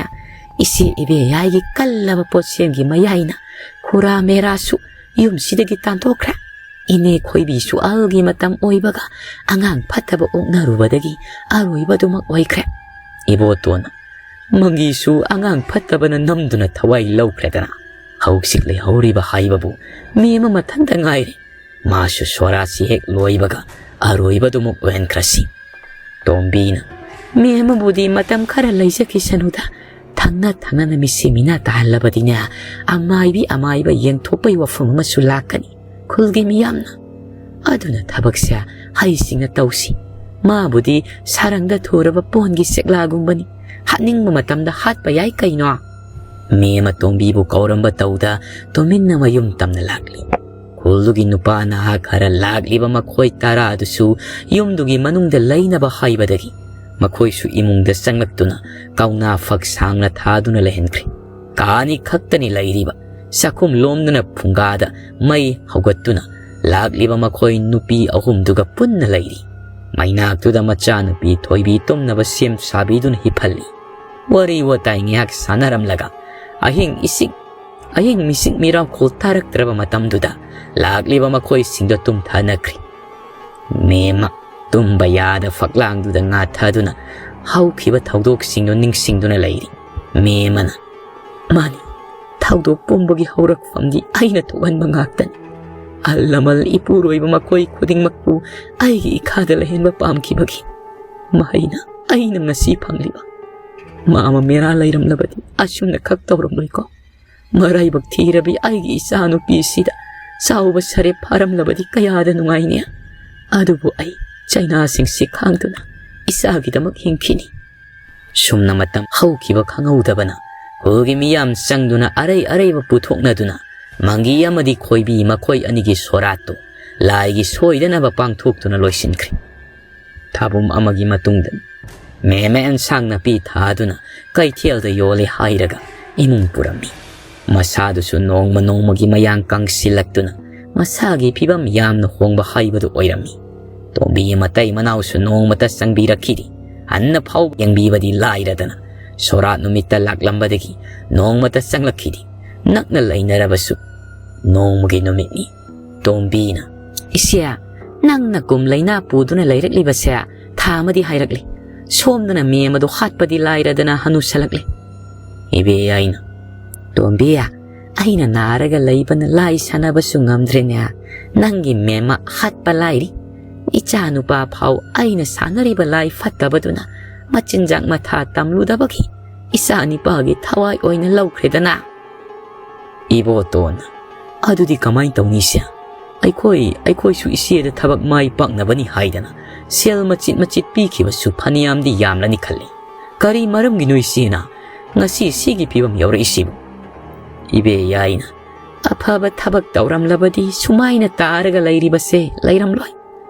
ꯏꯆꯦ ꯏꯕꯦꯌꯥꯏꯒꯤ ꯀꯜꯂꯕ ꯄꯣꯠꯁꯦꯝꯒꯤ ꯃꯌꯥꯏꯅ ꯈꯨꯔꯥ ꯃꯦꯔꯥꯁꯨ ꯌꯨꯝꯁꯤꯗꯒꯤ ꯇꯥꯟꯊꯣꯛꯈ꯭ꯔꯦ꯫ ꯏꯅꯦ ꯈꯣꯏꯕꯤꯁꯨ ꯑꯍꯜꯒꯤ ꯃꯇꯝ ꯑꯣꯏꯕꯒ ꯑꯉꯥꯡ ꯐꯠꯇꯕ ꯑꯣꯛꯅꯔꯨꯕꯗꯒꯤ ꯑꯔꯣꯏꯕꯗꯨꯃꯛ ꯑꯣꯏꯈ꯭ꯔꯦ"꯫ ꯏꯕꯣꯇꯣꯟꯅ, "ꯃꯪꯒꯤꯁꯨ ꯑꯉꯥꯡ ꯐꯠꯇꯕꯅ ꯅꯝꯗꯨꯅ ꯊꯋꯥꯏ ꯂꯧꯈ꯭ꯔꯦꯗꯅ꯫ ꯍꯧꯖꯤꯛ ꯂꯩꯍꯧꯔꯤꯕ ꯍꯥꯏꯕꯕꯨ ꯃꯦꯝꯃ ꯃꯊꯟꯇ ꯉꯥꯏꯔꯦ꯫ ꯃꯥꯁꯨ ꯁꯣꯔꯥꯁꯤ ꯍꯦꯛ ꯂꯣꯏꯕꯒ ꯑꯔꯣꯏꯕꯗꯨꯃꯛ ꯑꯣꯏꯍꯟꯈ꯭ꯔꯁꯤ"꯫ ꯇꯣꯝꯕꯤꯅ, "ꯃꯦꯝꯃꯕꯨꯗꯤ ꯃꯇꯝ ꯈꯔ ꯂꯩꯖꯈꯤꯁꯅꯨꯗ꯫ ꯊꯪꯅ ꯊꯪꯅꯅ ꯃꯤꯠꯁꯤ ꯃꯤꯅꯥ ꯇꯥꯍꯜꯂꯕꯗꯤꯅꯦ, ꯑꯃꯥꯏꯕꯤ ꯑꯃꯥꯏꯕ ꯌꯦꯡꯊꯣꯛꯄꯒꯤ ꯋꯥꯐꯝ ꯑꯃꯁꯨ ꯂꯥꯛꯀꯅꯤ ꯈꯨꯜꯒꯤ ꯃꯤꯌꯥꯝꯅ꯫ ꯑꯗꯨꯅ ꯊꯕꯛꯁꯦ ꯍꯩꯁꯤꯡꯅ ꯇꯧꯁꯤ꯫ ꯃꯥꯕꯨꯗꯤ ꯁꯥꯔꯪꯗ ꯊꯨꯔꯕ ꯄꯣꯟꯒꯤ ꯆꯦꯛꯂꯥꯒꯨꯝꯕꯅꯤ꯫ ꯍꯥꯠꯅꯤꯡꯕ ꯃꯇꯝꯗ ꯍꯥꯠꯄ ꯌꯥꯏ ꯀꯩꯅꯣ"꯫ ꯃꯦꯝꯃ ꯇꯣꯝꯕꯤꯕꯨ ꯀꯧꯔꯝꯕ ꯇꯧꯗ ꯇꯨꯃꯤꯟꯅ ꯃꯌꯨꯝ ꯇꯝꯅ ꯂꯥꯛꯂꯤ꯫ ꯈꯨꯜꯗꯨꯒꯤ ꯅꯨꯄꯥ ꯅꯍꯥ ꯈꯔ ꯂꯥꯛꯂꯤꯕ ꯃꯈꯣꯏ ꯇꯔꯥ ꯑꯗꯨꯁꯨ ꯌꯨꯝꯗꯨꯒꯤ ꯃꯅꯨꯡꯗ ꯂꯩꯅꯕ ꯍꯥꯏꯕꯗꯒꯤ ꯃꯈꯣꯏꯁꯨ ꯏꯃꯨꯡꯗ ꯆꯪꯂꯛꯇꯨꯅ ꯀꯧꯅꯥ ꯐꯛ ꯁꯥꯡꯅ ꯊꯥꯗꯨꯅ ꯂꯩꯍꯟꯈ꯭ꯔꯦ꯫ ꯀꯥ ꯑꯅꯤ ꯈꯛꯇꯅꯤ ꯂꯩꯔꯤꯕ꯫ ꯆꯥꯛꯈꯨꯝ ꯂꯣꯝꯗꯅ ꯐꯨꯡꯒꯥꯗ ꯃꯩ ꯍꯧꯒꯠꯇꯨꯅ ꯂꯥꯛꯂꯤꯕ ꯃꯈꯣꯏ ꯅꯨꯄꯤ ꯑꯍꯨꯝꯗꯨꯒ ꯄꯨꯟꯅ ꯂꯩꯔꯤ꯫ ꯃꯩꯅꯥꯛꯇꯨꯗ ꯃꯆꯥꯅꯨꯄꯤ ꯊꯣꯏꯕꯤ ꯇꯨꯝꯅꯕ ꯁꯦꯝ ꯁꯥꯕꯤꯗꯨꯅ ꯍꯤꯞꯍꯜꯂꯤ꯫ ꯋꯥꯔꯤ ꯋꯥꯇꯥꯏ ꯉꯥꯏꯍꯥꯛ ꯁꯥꯟꯅꯔꯝꯂꯒ ꯑꯍꯤꯡ ꯏꯁꯤꯛ ꯑꯍꯤꯡ ꯃꯤꯁꯤꯛ ꯃꯤꯔꯥꯎꯈꯣꯜ ꯇꯥꯔꯛꯇ꯭ꯔꯕ ꯃꯇꯝꯗꯨꯗ ꯂꯥꯛꯂꯤꯕ ꯃꯈꯣꯏꯁꯤꯡꯗꯣ ꯇꯨꯝꯊꯅꯈ꯭ꯔꯤ꯫ ꯃꯦꯝꯃ ꯇꯨꯝꯕ ꯌꯥꯗ ꯐꯛꯂꯥꯡꯗꯨꯗ ꯉꯥꯊꯗꯨꯅ ꯍꯧꯈꯤꯕ ꯊꯧꯗꯣꯛꯁꯤꯡꯗꯨ ꯅꯤꯡꯁꯤꯡꯗꯨꯅ ꯂꯩꯔꯤ꯫ ꯃꯦꯝꯃꯅ, "ꯃꯥꯅꯤ, ꯊꯧꯗꯣꯛ ꯄꯨꯝꯕꯒꯤ ꯍꯧꯔꯛꯐꯝꯗꯤ ꯑꯩꯅ ꯊꯣꯛꯍꯟꯕ ꯉꯥꯛꯇꯅꯤ꯫ ꯑꯍꯜ ꯂꯃꯟ ꯏꯄꯨꯔꯣꯏꯕ ꯃꯈꯣꯏ ꯈꯨꯗꯤꯡꯃꯛꯄꯨ ꯑꯩꯒꯤ ꯏꯈꯥꯗ ꯂꯩꯍꯟꯕ ꯄꯥꯝꯈꯤꯕꯒꯤ ꯃꯍꯩꯅ ꯑꯩꯅ ꯉꯁꯤ ꯐꯪꯂꯤꯕ꯫ ꯃꯥꯃ ꯃꯦꯔꯥ ꯂꯩꯔꯝꯂꯕꯗꯤ ꯑꯁꯨꯝꯅ ꯈꯛ ꯇꯧꯔꯝꯂꯣꯏꯀꯣ꯫ ꯃꯔꯥꯏꯕꯛ ꯊꯤꯔꯕꯤ ꯑꯩꯒꯤ ꯏꯆꯥꯅꯨꯄꯤꯁꯤꯗ ꯆꯥꯎꯕ ꯁꯔꯦꯞ ꯐꯥꯔꯝꯂꯕꯗꯤ ꯀꯌꯥꯗ ꯅꯨꯡꯉꯥꯏꯅꯤ꯫ ꯑꯗꯨꯕꯨ ꯑꯩ ꯆꯩꯅꯥꯁꯤꯡꯁꯤ ꯈꯥꯡꯗꯨꯅ ꯏꯆꯥꯒꯤꯗꯃꯛ ꯍꯤꯡꯈꯤꯅꯤ꯫" ꯁꯨꯝꯅ ꯃꯇꯝ ꯍꯧꯈꯤꯕ ꯈꯪꯍꯧꯗꯕꯅ ꯈꯨꯜꯒꯤ ꯃꯤꯌꯥꯝ ꯆꯪꯗꯨꯅ ꯑꯔꯩ ꯑꯔꯩꯕ ꯄꯨꯊꯣꯛꯅꯗꯨꯅ ꯃꯪꯒꯤ ꯑꯃꯗꯤ ꯈꯣꯏꯕꯤ ꯃꯈꯣꯏ ꯑꯅꯤꯒꯤ ꯁꯣꯔꯥꯠꯇꯨ ꯂꯥꯏꯒꯤ ꯁꯣꯏꯗꯅꯕ ꯄꯥꯡꯊꯣꯛꯇꯨꯅ ꯂꯣꯏꯁꯤꯟꯈ꯭ꯔꯦ꯫ ꯊꯥꯕꯨꯝ ꯑꯃꯒꯤ ꯃꯇꯨꯡꯗ ꯃꯦꯝꯃ ꯑꯦꯟꯁꯥꯡ ꯅꯥꯄꯤ ꯊꯥꯗꯨꯅ ꯀꯩꯊꯦꯜꯗ ꯌꯣꯜꯂꯦ ꯍꯥꯏꯔꯒ ꯏꯃꯨꯡ ꯄꯨꯔꯝꯃꯤ꯫ ꯃꯁꯥꯗꯨꯁꯨ ꯅꯣꯡꯃ ꯅꯣꯡꯃꯒꯤ ꯃꯌꯥꯡ ꯀꯪꯁꯤꯜꯂꯛꯇꯨꯅ ꯃꯁꯥꯒꯤ ꯐꯤꯕꯝ ꯌꯥꯝꯅ ꯍꯣꯡꯕ ꯍꯥꯏꯕꯗꯨ ꯑꯣꯏꯔꯝꯃꯤ꯫ ꯇꯣꯝꯕꯤ ꯃꯇꯩ ꯃꯅꯥꯎꯁꯨ ꯅꯣꯡꯃꯇ ꯆꯪꯕꯤꯔꯛꯈꯤꯗꯦ꯫ ꯍꯟꯅ ꯐꯥꯎ ꯌꯦꯡꯕꯤꯕꯗꯤ ꯂꯥꯏꯔꯗꯅ ꯁꯣꯔꯥꯠ ꯅꯨꯃꯤꯠꯇ ꯂꯥꯛꯂꯝꯕꯗꯒꯤ ꯅꯣꯡꯃꯇ ꯆꯪꯂꯛꯈꯤꯗꯦ꯫ ꯅꯛꯅ ꯂꯩꯅꯔꯕꯁꯨ ꯅꯣꯡꯃꯒꯤ ꯅꯨꯃꯤꯠꯅꯤ꯫ ꯇꯣꯝꯕꯤꯅ, "ꯏꯆꯦ, ꯅꯪꯅ ꯀꯨꯝ ꯂꯩꯅꯥ ꯄꯨꯗꯨꯅ ꯂꯩꯔꯛꯂꯤꯕꯁꯦ ꯊꯥ ꯑꯃꯗꯤ ꯍꯥꯏꯔꯛꯂꯤ꯫ ꯁꯣꯝꯗꯅ ꯃꯦꯝ ꯑꯗꯨ ꯍꯥꯠꯄꯗꯤ ꯂꯥꯏꯔꯗꯅ ꯍꯅꯨꯁꯜꯂꯛꯂꯤ꯫" ꯏꯕꯦ ꯑꯩꯅ, "ꯇꯣꯝꯕꯤ, ꯑꯩꯅ ꯅꯥꯔꯒ ꯂꯩꯕꯅ ꯂꯥꯏ ꯁꯥꯟꯅꯕꯁꯨ ꯉꯝꯗ꯭ꯔꯦꯅꯦ꯫ ꯅꯪꯒꯤ ꯃꯦꯝꯃ ꯍꯥꯠꯄ ꯂꯥꯏꯔꯤ꯫ ꯏꯆꯥ ꯅꯨꯄꯥ ꯐꯥꯎ ꯑꯩꯅ ꯁꯥꯟꯅꯔꯤꯕ ꯂꯥꯏ ꯐꯠꯇꯕꯗꯨꯅ ꯃꯆꯤꯟꯖꯥꯛ ꯃꯊꯥ ꯇꯝꯂꯨꯗꯕꯒꯤ ꯏꯆꯥ ꯅꯤꯄꯥꯒꯤ ꯊꯋꯥꯏ ꯑꯣꯏꯅ ꯂꯧꯈ꯭ꯔꯦꯗꯅ꯫" ꯏꯕꯣꯇꯣꯟ, "ꯑꯗꯨꯗꯤ ꯀꯃꯥꯏꯅ ꯇꯧꯅꯤ ꯏꯆꯦ? ꯑꯩꯈꯣꯏ, ꯑꯩꯈꯣꯏꯁꯨ ꯏꯆꯦꯗ ꯊꯕꯛ ꯃꯥꯏ ꯄꯥꯛꯅꯕꯅꯤ ꯍꯥꯏꯗꯅ ꯁꯦꯜ ꯃꯆꯤꯠ ꯃꯆꯤꯠ ꯄꯤꯈꯤꯕꯁꯨ ꯐꯅꯌꯥꯝꯗꯤ ꯌꯥꯝꯂꯅꯤ ꯈꯜꯂꯤ꯫ ꯀꯔꯤ ꯃꯔꯝꯒꯤꯅꯣ ꯏꯆꯦꯅ ꯉꯁꯤ ꯁꯤꯒꯤ ꯐꯤꯕꯝ ꯌꯧꯔꯛꯏꯁꯤꯕꯨ?" ꯏꯕꯦ ꯑꯩꯅ, "ꯑꯐꯕ ꯊꯕꯛ ꯇꯧꯔꯝꯂꯕꯗꯤ ꯁꯨꯃꯥꯏꯅ ꯇꯥꯔꯒ ꯂꯩꯔꯤꯕꯁꯦ ꯂꯩꯔꯝꯂꯣꯏ꯫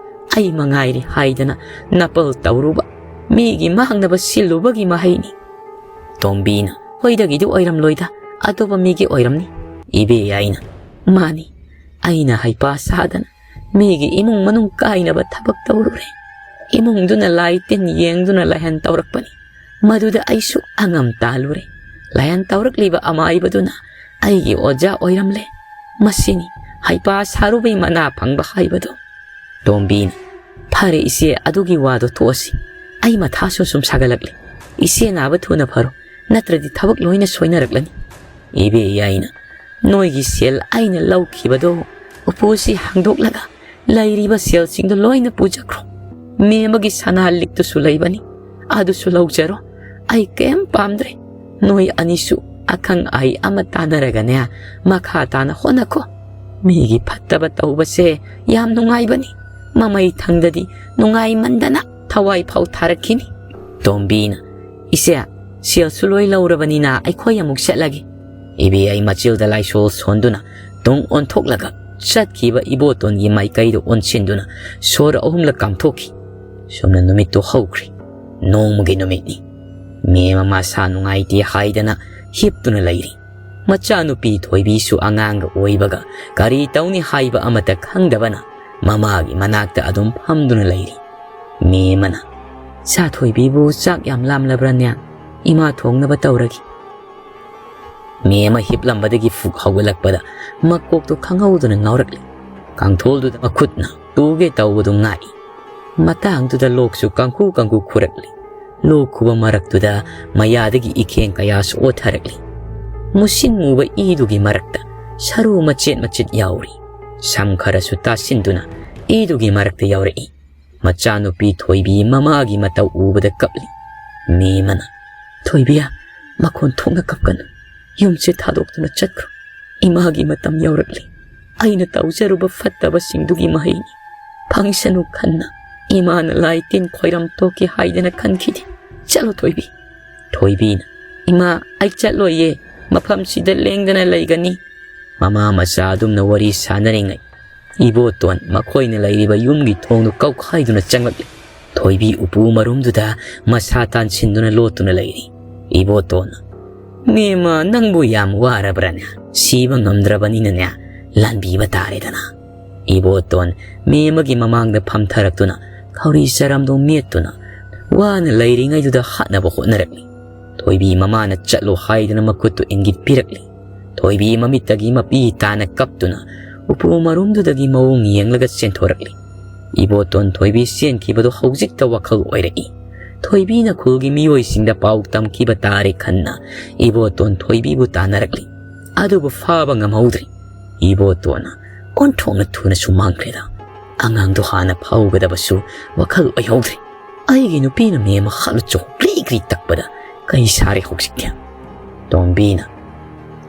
ꯑꯩ ꯃꯉꯥꯏꯔꯦ ꯍꯥꯏꯗꯅ ꯅꯄꯜ ꯇꯧꯔꯨꯕ, ꯃꯤꯒꯤ ꯃꯥꯡꯅꯕ ꯁꯤꯜꯂꯨꯕꯒꯤ ꯃꯍꯩꯅꯤ꯫" ꯇꯣꯝꯕꯤꯅ, "ꯍꯣꯏꯗꯒꯤꯗꯤ ꯑꯣꯏꯔꯝꯂꯣꯏꯗ, ꯑꯇꯣꯞꯄ ꯃꯤꯒꯤ ꯑꯣꯏꯔꯝꯅꯤ꯫ ꯏꯕꯦꯌꯥꯏꯅ, "ꯃꯥꯅꯤ, ꯑꯩꯅ ꯍꯩꯄꯥ ꯁꯥꯗꯅ ꯃꯤꯒꯤ ꯏꯃꯨꯡ ꯃꯅꯨꯡ ꯀꯥꯏꯅꯕ ꯊꯕꯛ ꯇꯧꯔꯨꯔꯦ꯫ ꯏꯃꯨꯡꯗꯨꯅ ꯂꯥꯏ ꯇꯤꯟ ꯌꯦꯡꯗꯨꯅ ꯂꯥꯏꯍꯟ ꯇꯧꯔꯛꯄꯅꯤ꯫ ꯃꯗꯨꯗ ꯑꯩꯁꯨ ꯑꯉꯝ ꯇꯥꯜꯂꯨꯔꯦ꯫ ꯂꯥꯏꯍꯟ ꯇꯧꯔꯛꯂꯤꯕ ꯑꯃꯥꯏꯕꯗꯨꯅ ꯑꯩꯒꯤ ꯑꯣꯖꯥ ꯑꯣꯏꯔꯝꯂꯦ꯫ ꯃꯁꯤꯅꯤ ꯍꯩꯄꯥ ꯁꯥꯔꯨꯕꯩ ꯃꯅꯥ ꯐꯪꯕ ꯍꯥꯏꯕꯗꯨ꯫" ꯇꯣꯝꯕꯤꯅ, "ꯐꯔꯦ ꯏꯆꯦ, ꯑꯗꯨꯒꯤ ꯋꯥꯗꯣ ꯇꯣꯛꯑꯁꯤ꯫ ꯑꯩ ꯃꯊꯥꯁꯨ ꯁꯨꯝ ꯁꯥꯒꯠꯂꯛꯂꯦ꯫ ꯏꯆꯦ ꯅꯥꯕ ꯊꯨꯅ ꯐꯔꯣ, ꯅꯠꯇ꯭ꯔꯗꯤ ꯊꯕꯛ ꯂꯣꯏꯅ ꯁꯣꯏꯅꯔꯛꯂꯅꯤ꯫" ꯏꯕꯦꯌꯥꯏꯅ, "ꯅꯣꯏꯒꯤ ꯁꯦꯜ ꯑꯩꯅ ꯂꯧꯈꯤꯕꯗꯣ ꯎꯄꯨꯁꯤ ꯍꯥꯡꯗꯣꯛꯂꯒ ꯂꯩꯔꯤꯕ ꯁꯦꯜꯁꯤꯡꯗꯣ ꯂꯣꯏꯅ ꯄꯨꯖꯈ꯭ꯔꯣ꯫ ꯃꯦꯝꯃꯒꯤ ꯁꯅꯥ ꯂꯤꯛꯇꯨꯁꯨ ꯂꯩꯕꯅꯤ, ꯑꯗꯨꯁꯨ ꯂꯧꯖꯔꯣ꯫ ꯑꯩ ꯀꯩꯝ ꯄꯥꯝꯗ꯭ꯔꯦ꯫ ꯅꯣꯏ ꯑꯅꯤꯁꯨ ꯑꯈꯪ ꯑꯍꯩ ꯑꯃ ꯇꯥꯟꯅꯔꯒꯅꯦ, ꯃꯈꯥ ꯇꯥꯅ ꯍꯣꯠꯅꯈꯣ꯫ ꯃꯤꯒꯤ ꯐꯠꯇꯕ ꯇꯧꯕꯁꯦ ꯌꯥꯝ ꯅꯨꯡꯉꯥꯏꯕꯅꯤ꯫ ꯃꯃꯩ ꯊꯪꯗꯗꯤ ꯅꯨꯡꯉꯥꯏꯃꯟꯗꯅ ꯊꯋꯥꯏ ꯐꯥꯎ ꯊꯥꯔꯛꯈꯤꯅꯤ꯫" ꯇꯣꯝꯕꯤꯅ, "ꯏꯆꯦ, ꯁꯦꯜꯁꯨ ꯂꯣꯏ ꯂꯧꯔꯕꯅꯤꯅ ꯑꯩꯈꯣꯏ ꯑꯃꯨꯛ ꯆꯠꯂꯒꯦ꯫" ꯏꯕꯦꯌꯥꯏ ꯃꯆꯤꯜꯗ ꯂꯥꯏꯁꯣꯜ ꯁꯣꯟꯗꯨꯅ ꯇꯨꯡ ꯑꯣꯟꯊꯣꯛꯂꯒ ꯆꯠꯈꯤꯕ ꯏꯕꯣꯇꯣꯟꯒꯤ ꯃꯥꯏꯀꯩꯗ ꯑꯣꯟꯁꯤꯟꯗꯨꯅ ꯁꯣꯔ ꯑꯍꯨꯝꯂꯛ ꯀꯥꯝꯊꯣꯛꯈꯤ꯫ ꯁꯨꯝꯅ ꯅꯨꯃꯤꯠꯇꯨ ꯍꯧꯈ꯭ꯔꯦ꯫ ꯅꯣꯡꯃꯒꯤ ꯅꯨꯃꯤꯠꯅꯤ꯫ ꯃꯦꯝꯃ ꯃꯁꯥ ꯅꯨꯡꯉꯥꯏꯇꯦ ꯍꯥꯏꯗꯅ ꯍꯤꯞꯇꯨꯅ ꯂꯩꯔꯤ꯫ ꯃꯆꯥꯅꯨꯄꯤ ꯊꯣꯏꯕꯤꯁꯨ ꯑꯉꯥꯡꯒ ꯑꯣꯏꯕꯒ ꯀꯔꯤ ꯇꯧꯅꯤ ꯍꯥꯏꯕ ꯑꯃꯠꯇ ꯈꯪꯗꯕꯅ ꯃꯃꯥꯒꯤ ꯃꯅꯥꯛꯇ ꯑꯗꯨꯝ ꯐꯝꯗꯨꯅ ꯂꯩꯔꯤ꯫ ꯃꯦꯝꯃꯅ, "ꯁꯥ ꯊꯣꯏꯕꯤꯕꯨ ꯆꯥꯛ ꯌꯥꯝ ꯂꯥꯝꯂꯕ꯭ꯔꯅꯦ? ꯏꯃꯥ ꯊꯣꯡꯅꯕ ꯇꯧꯔꯒꯦ꯫" ꯃꯦꯝꯃ ꯍꯤꯞꯂꯝꯕꯗꯒꯤ ꯐꯨꯛ ꯍꯧꯒꯠꯂꯛꯄꯗ ꯃꯀꯣꯛꯇꯨ ꯈꯪꯍꯧꯗꯅ ꯉꯥꯎꯔꯛꯂꯤ꯫ ꯀꯥꯡꯊꯣꯜꯗꯨꯗ ꯃꯈꯨꯠꯅ ꯇꯨꯒꯦ ꯇꯧꯕꯗꯨ ꯉꯥꯛꯏ꯫ ꯃꯇꯥꯡꯗꯨꯗ ꯂꯣꯛꯁꯨ ꯀꯥꯡꯈꯨ ꯀꯥꯡꯈꯨ ꯈꯨꯔꯛꯂꯤ꯫ ꯂꯣꯛ ꯈꯨꯕ ꯃꯔꯛꯇꯨꯗ ꯃꯌꯥꯗꯒꯤ ꯏꯈꯦꯡ ꯀꯌꯥꯁꯨ ꯑꯣꯊꯔꯛꯂꯤ꯫ ꯃꯨꯁꯤꯟ ꯃꯨꯕ ꯏꯗꯨꯒꯤ ꯃꯔꯛꯇ ꯁꯔꯨ ꯃꯆꯦꯠ ꯃꯆꯦꯠ ꯌꯥꯎꯔꯤ꯫ ꯁꯝ ꯈꯔꯁꯨ ꯇꯥꯁꯤꯟꯗꯨꯅ ꯏꯗꯨꯒꯤ ꯃꯔꯛꯇ ꯌꯥꯎꯔꯛꯏ꯫ ꯃꯆꯥꯅꯨꯄꯤ ꯊꯣꯏꯕꯤ ꯃꯃꯥꯒꯤ ꯃꯇꯧ ꯎꯕꯗ ꯀꯞꯂꯤ꯫ ꯃꯦꯝꯃꯅ, "ꯊꯣꯏꯕꯤ, ꯃꯈꯣꯟ ꯊꯣꯛꯅ ꯀꯞꯀꯅꯨ꯫ ꯌꯨꯝꯁꯦ ꯊꯥꯗꯣꯛꯇꯨꯅ ꯆꯠꯈ꯭ꯔꯣ꯫ ꯏꯃꯥꯒꯤ ꯃꯇꯝ ꯌꯧꯔꯛꯂꯤ꯫ ꯑꯩꯅ ꯇꯧꯖꯔꯨꯕ ꯐꯠꯇꯕꯁꯤꯡꯗꯨꯒꯤ ꯃꯍꯩꯅꯤ꯫ ꯐꯪꯁꯅꯨ ꯈꯟꯅ ꯏꯃꯥꯅ ꯂꯥꯏ ꯇꯤꯟ ꯈꯣꯏꯔꯝ ꯇꯣꯛꯀꯦ ꯍꯥꯏꯗꯅ ꯈꯟꯈꯤꯗꯦ꯫ ꯆꯠꯂꯣ ꯊꯣꯏꯕꯤ꯫" ꯊꯣꯏꯕꯤꯅ, "ꯏꯃꯥ, ꯑꯩ ꯆꯠꯂꯣꯏꯌꯦ꯫ ꯃꯐꯝꯁꯤꯗ ꯂꯦꯡꯗꯅ ꯂꯩꯒꯅꯤ꯫" ꯃꯃꯥ ꯃꯆꯥ ꯑꯗꯨꯝꯅ ꯋꯥꯔꯤ ꯁꯥꯟꯅꯔꯤꯉꯩ ꯏꯕꯣꯇꯣꯟ ꯃꯈꯣꯏꯅ ꯂꯩꯔꯤꯕ ꯌꯨꯝꯒꯤ ꯊꯣꯡꯗꯨ ꯀꯧꯈꯥꯏꯗꯨꯅ ꯆꯪꯂꯛꯂꯤ꯫ ꯊꯣꯏꯕꯤ ꯎꯄꯨ ꯃꯔꯨꯝꯗꯨꯗ ꯃꯁꯥ ꯇꯥꯟꯁꯤꯟꯗꯨꯅ ꯂꯣꯠꯇꯨꯅ ꯂꯩꯔꯤ꯫ ꯏꯕꯣꯇꯣꯟꯅ, "ꯃꯦꯝꯃ, ꯅꯪꯕꯨ ꯌꯥꯝ ꯋꯥꯔꯕ꯭ꯔꯅꯦ? ꯁꯤꯕ ꯉꯝꯗ꯭ꯔꯕꯅꯤꯅꯅꯦ, ꯂꯥꯟꯕꯤꯕ ꯇꯥꯔꯦꯗꯅ꯫" ꯏꯕꯣꯇꯣꯟ ꯃꯦꯝꯃꯒꯤ ꯃꯃꯥꯡꯗ ꯐꯝꯊꯔꯛꯇꯨꯅ ꯈꯧꯔꯤ ꯆꯔꯝꯗꯣ ꯃꯦꯠꯇꯨꯅ ꯋꯥꯅ ꯂꯩꯔꯤꯉꯩꯗꯨꯗ ꯍꯥꯠꯅꯕ ꯍꯣꯠꯅꯔꯛꯂꯤ꯫ ꯊꯣꯏꯕꯤ ꯃꯃꯥꯅ ꯆꯠꯂꯣ ꯍꯥꯏꯗꯨꯅ ꯃꯈꯨꯠꯇꯨ ꯏꯪꯒꯤꯠ ꯄꯤꯔꯛꯂꯤ꯫ ꯊꯣꯏꯕꯤ ꯃꯃꯤꯠꯇꯒꯤ ꯃꯄꯤ ꯇꯥꯅ ꯀꯞꯇꯨꯅ ꯎꯄꯨ ꯃꯔꯨꯝꯗꯨꯗꯒꯤ ꯃꯑꯣꯡ ꯌꯦꯡꯂꯒ ꯆꯦꯟꯊꯣꯔꯛꯂꯤ꯫ ꯏꯕꯣꯇꯣꯟ ꯊꯣꯏꯕꯤ ꯆꯦꯟꯈꯤꯕꯗꯨ ꯍꯧꯖꯤꯛꯇ ꯋꯥꯈꯜ ꯑꯣꯏꯔꯛꯏ꯫ ꯊꯣꯏꯕꯤꯅ ꯈꯨꯜꯒꯤ ꯃꯤꯑꯣꯏꯁꯤꯡꯗ ꯄꯥꯎ ꯇꯝꯈꯤꯕ ꯇꯥꯔꯦ ꯈꯟꯅ ꯏꯕꯣꯇꯣꯟ ꯊꯣꯏꯕꯤꯕꯨ ꯇꯥꯟꯅꯔꯛꯂꯤ꯫ ꯑꯗꯨꯕꯨ ꯐꯥꯕ ꯉꯝꯍꯧꯗ꯭ꯔꯤ꯫ ꯏꯕꯣꯇꯣꯟꯅ ꯑꯣꯟꯊꯣꯛꯅ ꯊꯨꯅꯁꯨ ꯃꯥꯡꯈ꯭ꯔꯦꯗ꯫ ꯑꯉꯥꯡꯗꯣ ꯍꯥꯟꯅ ꯐꯥꯍꯧꯒꯗꯕꯁꯨ ꯋꯥꯈꯜ ꯑꯣꯏꯍꯧꯗ꯭ꯔꯦ꯫ ꯑꯩꯒꯤ ꯅꯨꯄꯤꯅ ꯃꯦꯝ ꯍꯥꯠꯂꯨ ꯆꯣ ꯀ꯭ꯔꯤ ꯀ꯭ꯔꯤ ꯇꯛꯄꯗ ꯀꯩ ꯁꯥꯔꯦ ꯍꯧꯖꯤꯛꯇꯤ꯫ ꯇꯣꯝꯕꯤꯅ,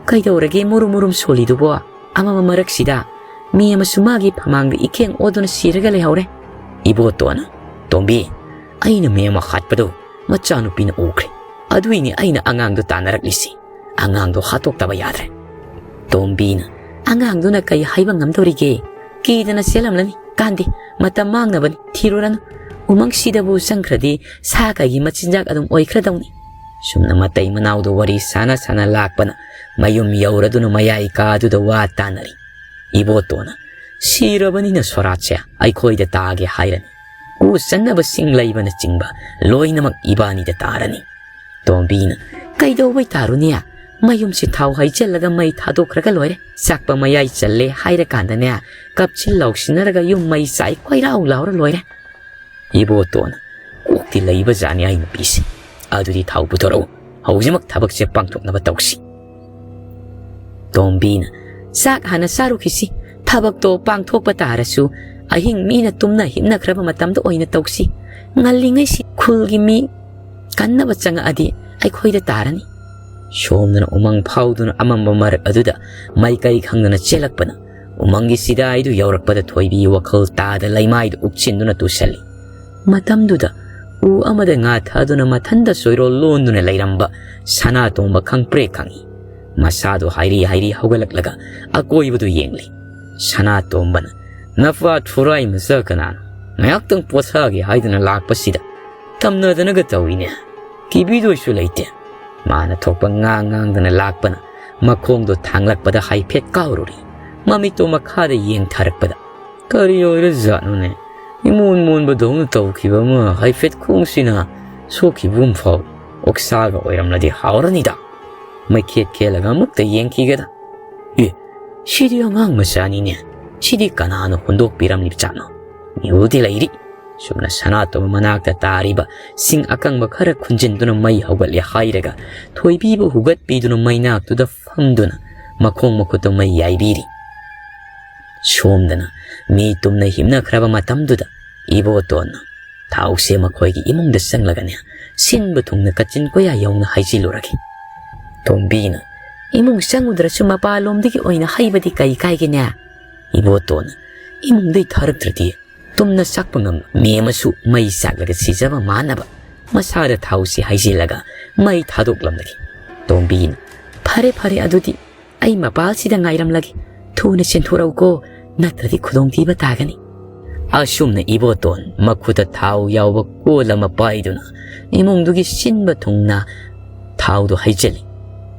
"ꯀꯩꯗꯧꯔꯒꯦ ꯃꯨꯔꯨꯝ ꯃꯨꯔꯨꯝ ꯁꯣꯜꯂꯤꯗꯨꯕꯣ? ꯑꯃꯝꯕ ꯃꯔꯛꯁꯤꯗ ꯃꯤ ꯑꯃꯁꯨ ꯃꯥꯒꯤ ꯐꯃꯥꯡꯗ ꯏꯈꯦꯡ ꯑꯣꯗꯨꯅ ꯁꯤꯔꯒ ꯂꯩꯍꯧꯔꯦ꯫" ꯏꯕꯣꯇꯣꯟꯅ, "ꯇꯣꯝꯕꯤ, ꯑꯩꯅ ꯃꯦꯝ ꯍꯥꯠꯄꯗꯨ ꯃꯆꯥꯅꯨꯄꯤꯅ ꯎꯈ꯭ꯔꯦ꯫ ꯑꯗꯨꯏꯅꯤ ꯑꯩꯅ ꯑꯉꯥꯡꯗꯨ ꯇꯥꯟꯅꯔꯛꯂꯤꯁꯤ꯫ ꯑꯉꯥꯡꯗꯣ ꯍꯥꯠꯇꯣꯛꯇꯕ ꯌꯥꯗ꯭ꯔꯦ꯫" ꯇꯣꯝꯕꯤꯅ, "ꯑꯉꯥꯡꯗꯨꯅ ꯀꯩ ꯍꯥꯏꯕ ꯉꯝꯗꯧꯔꯤꯒꯦ? ꯀꯤꯗꯅ ꯆꯦꯜꯂꯝꯂꯅꯤ꯫ ꯀꯥꯟꯗꯦ, ꯃꯇꯝ ꯃꯥꯡꯅꯕꯅꯤ, ꯊꯤꯔꯨꯔꯅꯨ꯫ ꯎꯃꯪꯁꯤꯗꯕꯨ ꯆꯪꯈ꯭ꯔꯗꯤ ꯁꯥ ꯀꯩꯒꯤ ꯃꯆꯤꯟꯖꯥꯛ ꯑꯗꯨꯝ ꯑꯣꯏꯈ꯭ꯔꯗꯧꯅꯤ꯫" ꯁꯨꯝꯅ ꯃꯇꯩ ꯃꯅꯥꯎꯗꯨ ꯋꯥꯔꯤ ꯁꯥꯟꯅ ꯁꯥꯟꯅ ꯂꯥꯛꯄꯅ ꯃꯌꯨꯝ ꯌꯧꯔꯗꯨꯅ ꯃꯌꯥꯏ ꯀꯥꯗꯨꯗ ꯋꯥ ꯇꯥꯅꯔꯤ꯫ ꯏꯕꯣꯇꯣꯟꯅ, "ꯁꯤꯔꯕꯅꯤꯅ ꯁꯣꯔꯥꯠꯁꯦ ꯑꯩꯈꯣꯏꯗ ꯇꯥꯒꯦ ꯍꯥꯏꯔꯅꯤ꯫ ꯎ ꯆꯟꯅꯕꯁꯤꯡ ꯂꯩꯕꯅꯆꯤꯡꯕ ꯂꯣꯏꯅꯃꯛ ꯏꯕꯥꯅꯤꯗ ꯇꯥꯔꯅꯤ꯫" ꯇꯣꯝꯕꯤꯅ, "ꯀꯩꯗꯧꯕꯩ ꯇꯥꯔꯨꯅꯤ? ꯃꯌꯨꯝꯁꯤ ꯊꯥꯎ ꯍꯩꯖꯤꯜꯂꯒ ꯃꯩ ꯊꯥꯗꯣꯛꯈ꯭ꯔꯒ ꯂꯣꯏꯔꯦ꯫ ꯆꯥꯛꯄ ꯃꯌꯥꯏ ꯆꯜꯂꯦ ꯍꯥꯏꯔꯀꯥꯟꯗꯅꯦ, ꯀꯞꯁꯤꯟ ꯂꯥꯎꯁꯤꯟꯅꯔꯒ ꯌꯨꯝ ꯃꯩ ꯆꯥꯏ ꯀꯣꯏꯔꯥꯎ ꯂꯥꯎꯔ ꯂꯣꯏꯔꯦ꯫" ꯏꯕꯣꯇꯣꯟꯅ, "ꯀꯣꯛꯇꯤ ꯂꯩꯕ ꯖꯥꯠꯅꯤ ꯑꯩ ꯅꯨꯄꯤꯁꯦ꯫ ꯑꯗꯨꯗꯤ ꯊꯥꯎ ꯄꯨꯊꯣꯔꯛꯎ, ꯍꯧꯖꯤꯛꯃꯛ ꯊꯕꯛꯁꯦ ꯄꯥꯡꯊꯣꯛꯅꯕ ꯇꯧꯁꯤ꯫" ꯇꯣꯝꯕꯤꯅ, "ꯆꯥꯛ ꯍꯥꯟꯅ ꯆꯥꯔꯨꯈꯤꯁꯤ, ꯊꯕꯛꯇꯣ ꯄꯥꯡꯊꯣꯛꯄ ꯇꯥꯔꯁꯨ ꯑꯍꯤꯡ ꯃꯤꯅ ꯇꯨꯝꯅ ꯍꯤꯞꯅꯈ꯭ꯔꯕ ꯃꯇꯝꯗ ꯑꯣꯏꯅ ꯇꯧꯁꯤ꯫ ꯉꯜꯂꯤꯉꯩꯁꯤ ꯈꯨꯜꯒꯤ ꯃꯤ ꯀꯟꯅꯕ ꯆꯪꯉꯛꯑꯗꯤ ꯑꯩꯈꯣꯏꯗ ꯇꯥꯔꯅꯤ꯫" ꯁꯣꯝꯗꯅ ꯎꯃꯪ ꯐꯥꯎꯗꯨꯅ ꯑꯃꯝꯕ ꯃꯔꯛ ꯑꯗꯨꯗ ꯃꯥꯏꯀꯩ ꯈꯪꯗꯅ ꯆꯦꯜꯂꯛꯄꯅ ꯎꯃꯪꯒꯤ ꯆꯤꯗꯥꯏꯗꯨ ꯌꯧꯔꯛꯄꯗ ꯊꯣꯏꯕꯤ ꯋꯥꯈꯜ ꯇꯥꯗ ꯂꯩꯃꯥꯏꯗꯨ ꯎꯞꯁꯤꯟꯗꯨꯅ ꯇꯨꯁꯜꯂꯤ꯫ ꯃꯇꯝꯗꯨꯗ ꯎ ꯑꯃꯗ ꯉꯥ ꯊꯥꯗꯨꯅ ꯃꯊꯟꯗ ꯆꯣꯏꯔꯣꯜ ꯂꯣꯟꯗꯨꯅ ꯂꯩꯔꯝꯕ ꯁꯅꯥꯇꯣꯝꯕ ꯈꯪꯄ꯭ꯔꯦꯛ ꯈꯪꯏ꯫ ꯃꯁꯥꯗꯨ ꯍꯥꯏꯔꯤ ꯍꯥꯏꯔꯤ ꯍꯧꯒꯠꯂꯛꯂꯒ ꯑꯀꯣꯏꯕꯗꯨ ꯌꯦꯡꯂꯤ꯫ ꯁꯅꯥꯇꯣꯝꯕꯅ, "ꯅꯄꯥ ꯊꯨꯔꯥꯏ ꯃꯆꯥ ꯀꯅꯥꯅꯣ? ꯉꯥꯏꯍꯥꯛꯇꯪ ꯄꯣꯊꯥꯒꯦ ꯍꯥꯏꯗꯨꯅ ꯂꯥꯛꯄꯁꯤꯗ ꯇꯝꯅꯗꯅꯒ ꯇꯧꯏꯅꯦ꯫ ꯀꯤꯕꯤꯗꯣꯏꯁꯨ ꯂꯩꯇꯦ꯫ ꯃꯥꯅ ꯊꯣꯛꯄ ꯉꯥꯡ ꯉꯥꯡꯗꯅ ꯂꯥꯛꯄꯅ ꯃꯈꯣꯡꯗꯣ ꯊꯥꯡꯂꯛꯄꯗ ꯍꯥꯏꯐꯦꯠ ꯀꯥꯎꯔꯨꯔꯤ꯫ ꯃꯃꯤꯠꯇꯣ ꯃꯈꯥꯗ ꯌꯦꯡꯊꯔꯛꯄꯗ, "ꯀꯔꯤ ꯑꯣꯏꯔꯖꯥꯠꯅꯣꯅꯦ? ꯏꯃꯣꯟ ꯃꯣꯟꯕꯗꯧꯅ ꯇꯧꯈꯤꯕ ꯑꯃ ꯍꯥꯏꯐꯦꯠ ꯈꯣꯡꯁꯤꯅ ꯁꯣꯛꯈꯤꯕꯒꯨꯝ ꯐꯥꯎꯏ꯫ ꯑꯣꯛꯁꯥꯒ ꯑꯣꯏꯔꯝꯂꯗꯤ ꯍꯥꯎꯔꯅꯤꯗ꯫ ꯃꯩꯈꯦꯠ ꯈꯦꯠꯂꯒ ꯑꯃꯨꯛꯇ ꯌꯦꯡꯈꯤꯒꯦꯗ꯫ ꯑꯦ, ꯁꯤꯗꯤ ꯑꯉꯥꯡ ꯃꯆꯥꯅꯤꯅꯦ꯫ ꯁꯤꯗꯤ ꯀꯅꯥꯅ ꯍꯨꯟꯗꯣꯛꯄꯤꯔꯝꯂꯤꯕꯖꯥꯠꯅꯣ? ꯃꯤꯍꯨꯜꯗꯤ ꯂꯩꯔꯤ꯫" ꯁꯨꯝꯅ ꯁꯅꯥꯇꯣꯝꯕ ꯃꯅꯥꯛꯇ ꯇꯥꯔꯤꯕ ꯁꯤꯡ ꯑꯀꯪꯕ ꯈꯔ ꯈꯨꯟꯖꯤꯟꯗꯨꯅ ꯃꯩ ꯍꯧꯒꯠꯂꯦ ꯍꯥꯏꯔꯒ, ꯊꯣꯏꯕꯤꯕꯨ ꯍꯨꯒꯠꯄꯤꯗꯨꯅ ꯃꯩꯅꯥꯛꯇꯨꯗ ꯐꯝꯗꯨꯅ ꯃꯈꯣꯡ ꯃꯈꯨꯠꯇꯨ ꯃꯩ ꯌꯥꯏꯕꯤꯔꯤ꯫ ꯁꯣꯝꯗꯅ ꯃꯤ ꯇꯨꯝꯅ ꯍꯤꯞꯅꯈ꯭ꯔꯕ ꯃꯇꯝꯗꯨꯗ ꯏꯕꯣꯇꯣꯟꯅ ꯊꯥꯎꯁꯦ ꯃꯈꯣꯏꯒꯤ ꯏꯃꯨꯡꯗ ꯆꯪꯂꯒꯅꯦ, ꯁꯤꯟꯕ ꯊꯨꯡꯅ ꯀꯥꯆꯤꯟ ꯀꯣꯌꯥ ꯌꯧꯅ ꯍꯩꯖꯤꯜꯂꯨꯔꯒꯦ꯫ ꯇꯣꯝꯕꯤꯅ, "ꯏꯃꯨꯡ ꯆꯪꯉꯨꯗ꯭ꯔꯁꯨ ꯃꯄꯥꯟꯂꯣꯝꯗꯒꯤ ꯑꯣꯏꯅ ꯍꯩꯕꯗꯤ ꯀꯩ ꯀꯥꯏꯒꯦꯅꯦ?" ꯏꯕꯣꯇꯣꯟꯅ, "ꯏꯃꯨꯡꯗꯩ ꯊꯥꯔꯛꯇ꯭ꯔꯗꯤ ꯇꯨꯝꯅ ꯆꯥꯛꯄ ꯉꯝꯂꯣꯏ꯫" ꯃꯦꯝꯃꯁꯨ ꯃꯩ ꯆꯥꯛꯂꯒ ꯁꯤꯖꯕ ꯃꯥꯟꯅꯕ ꯃꯁꯥꯗ ꯊꯥꯎꯁꯦ ꯍꯩꯖꯤꯜꯂꯒ ꯃꯩ ꯊꯥꯗꯣꯛꯂꯝꯂꯒꯦ꯫ ꯇꯣꯝꯕꯤꯅ, "ꯐꯔꯦ, ꯐꯔꯦ, ꯑꯗꯨꯗꯤ ꯑꯩ ꯃꯄꯥꯜꯁꯤꯗ ꯉꯥꯏꯔꯝꯂꯒꯦ꯫ ꯊꯨꯅ ꯆꯦꯟꯊꯣꯔꯛꯎꯀꯣ, ꯅꯠꯇ꯭ꯔꯗꯤ ꯈꯨꯗꯣꯡꯊꯤꯕ ꯇꯥꯒꯅꯤ꯫" ꯑꯁꯨꯝꯅ ꯏꯕꯣꯇꯣꯟ ꯃꯈꯨꯠꯇ ꯊꯥꯎ ꯌꯥꯎꯕ ꯀꯣꯜ ꯑꯃ ꯄꯥꯏꯗꯨꯅ ꯏꯃꯨꯡꯗꯨꯒꯤ ꯁꯤꯟꯕ ꯊꯨꯡꯅ ꯊꯥꯎꯗꯨ ꯍꯩꯖꯤꯜꯂꯤ꯫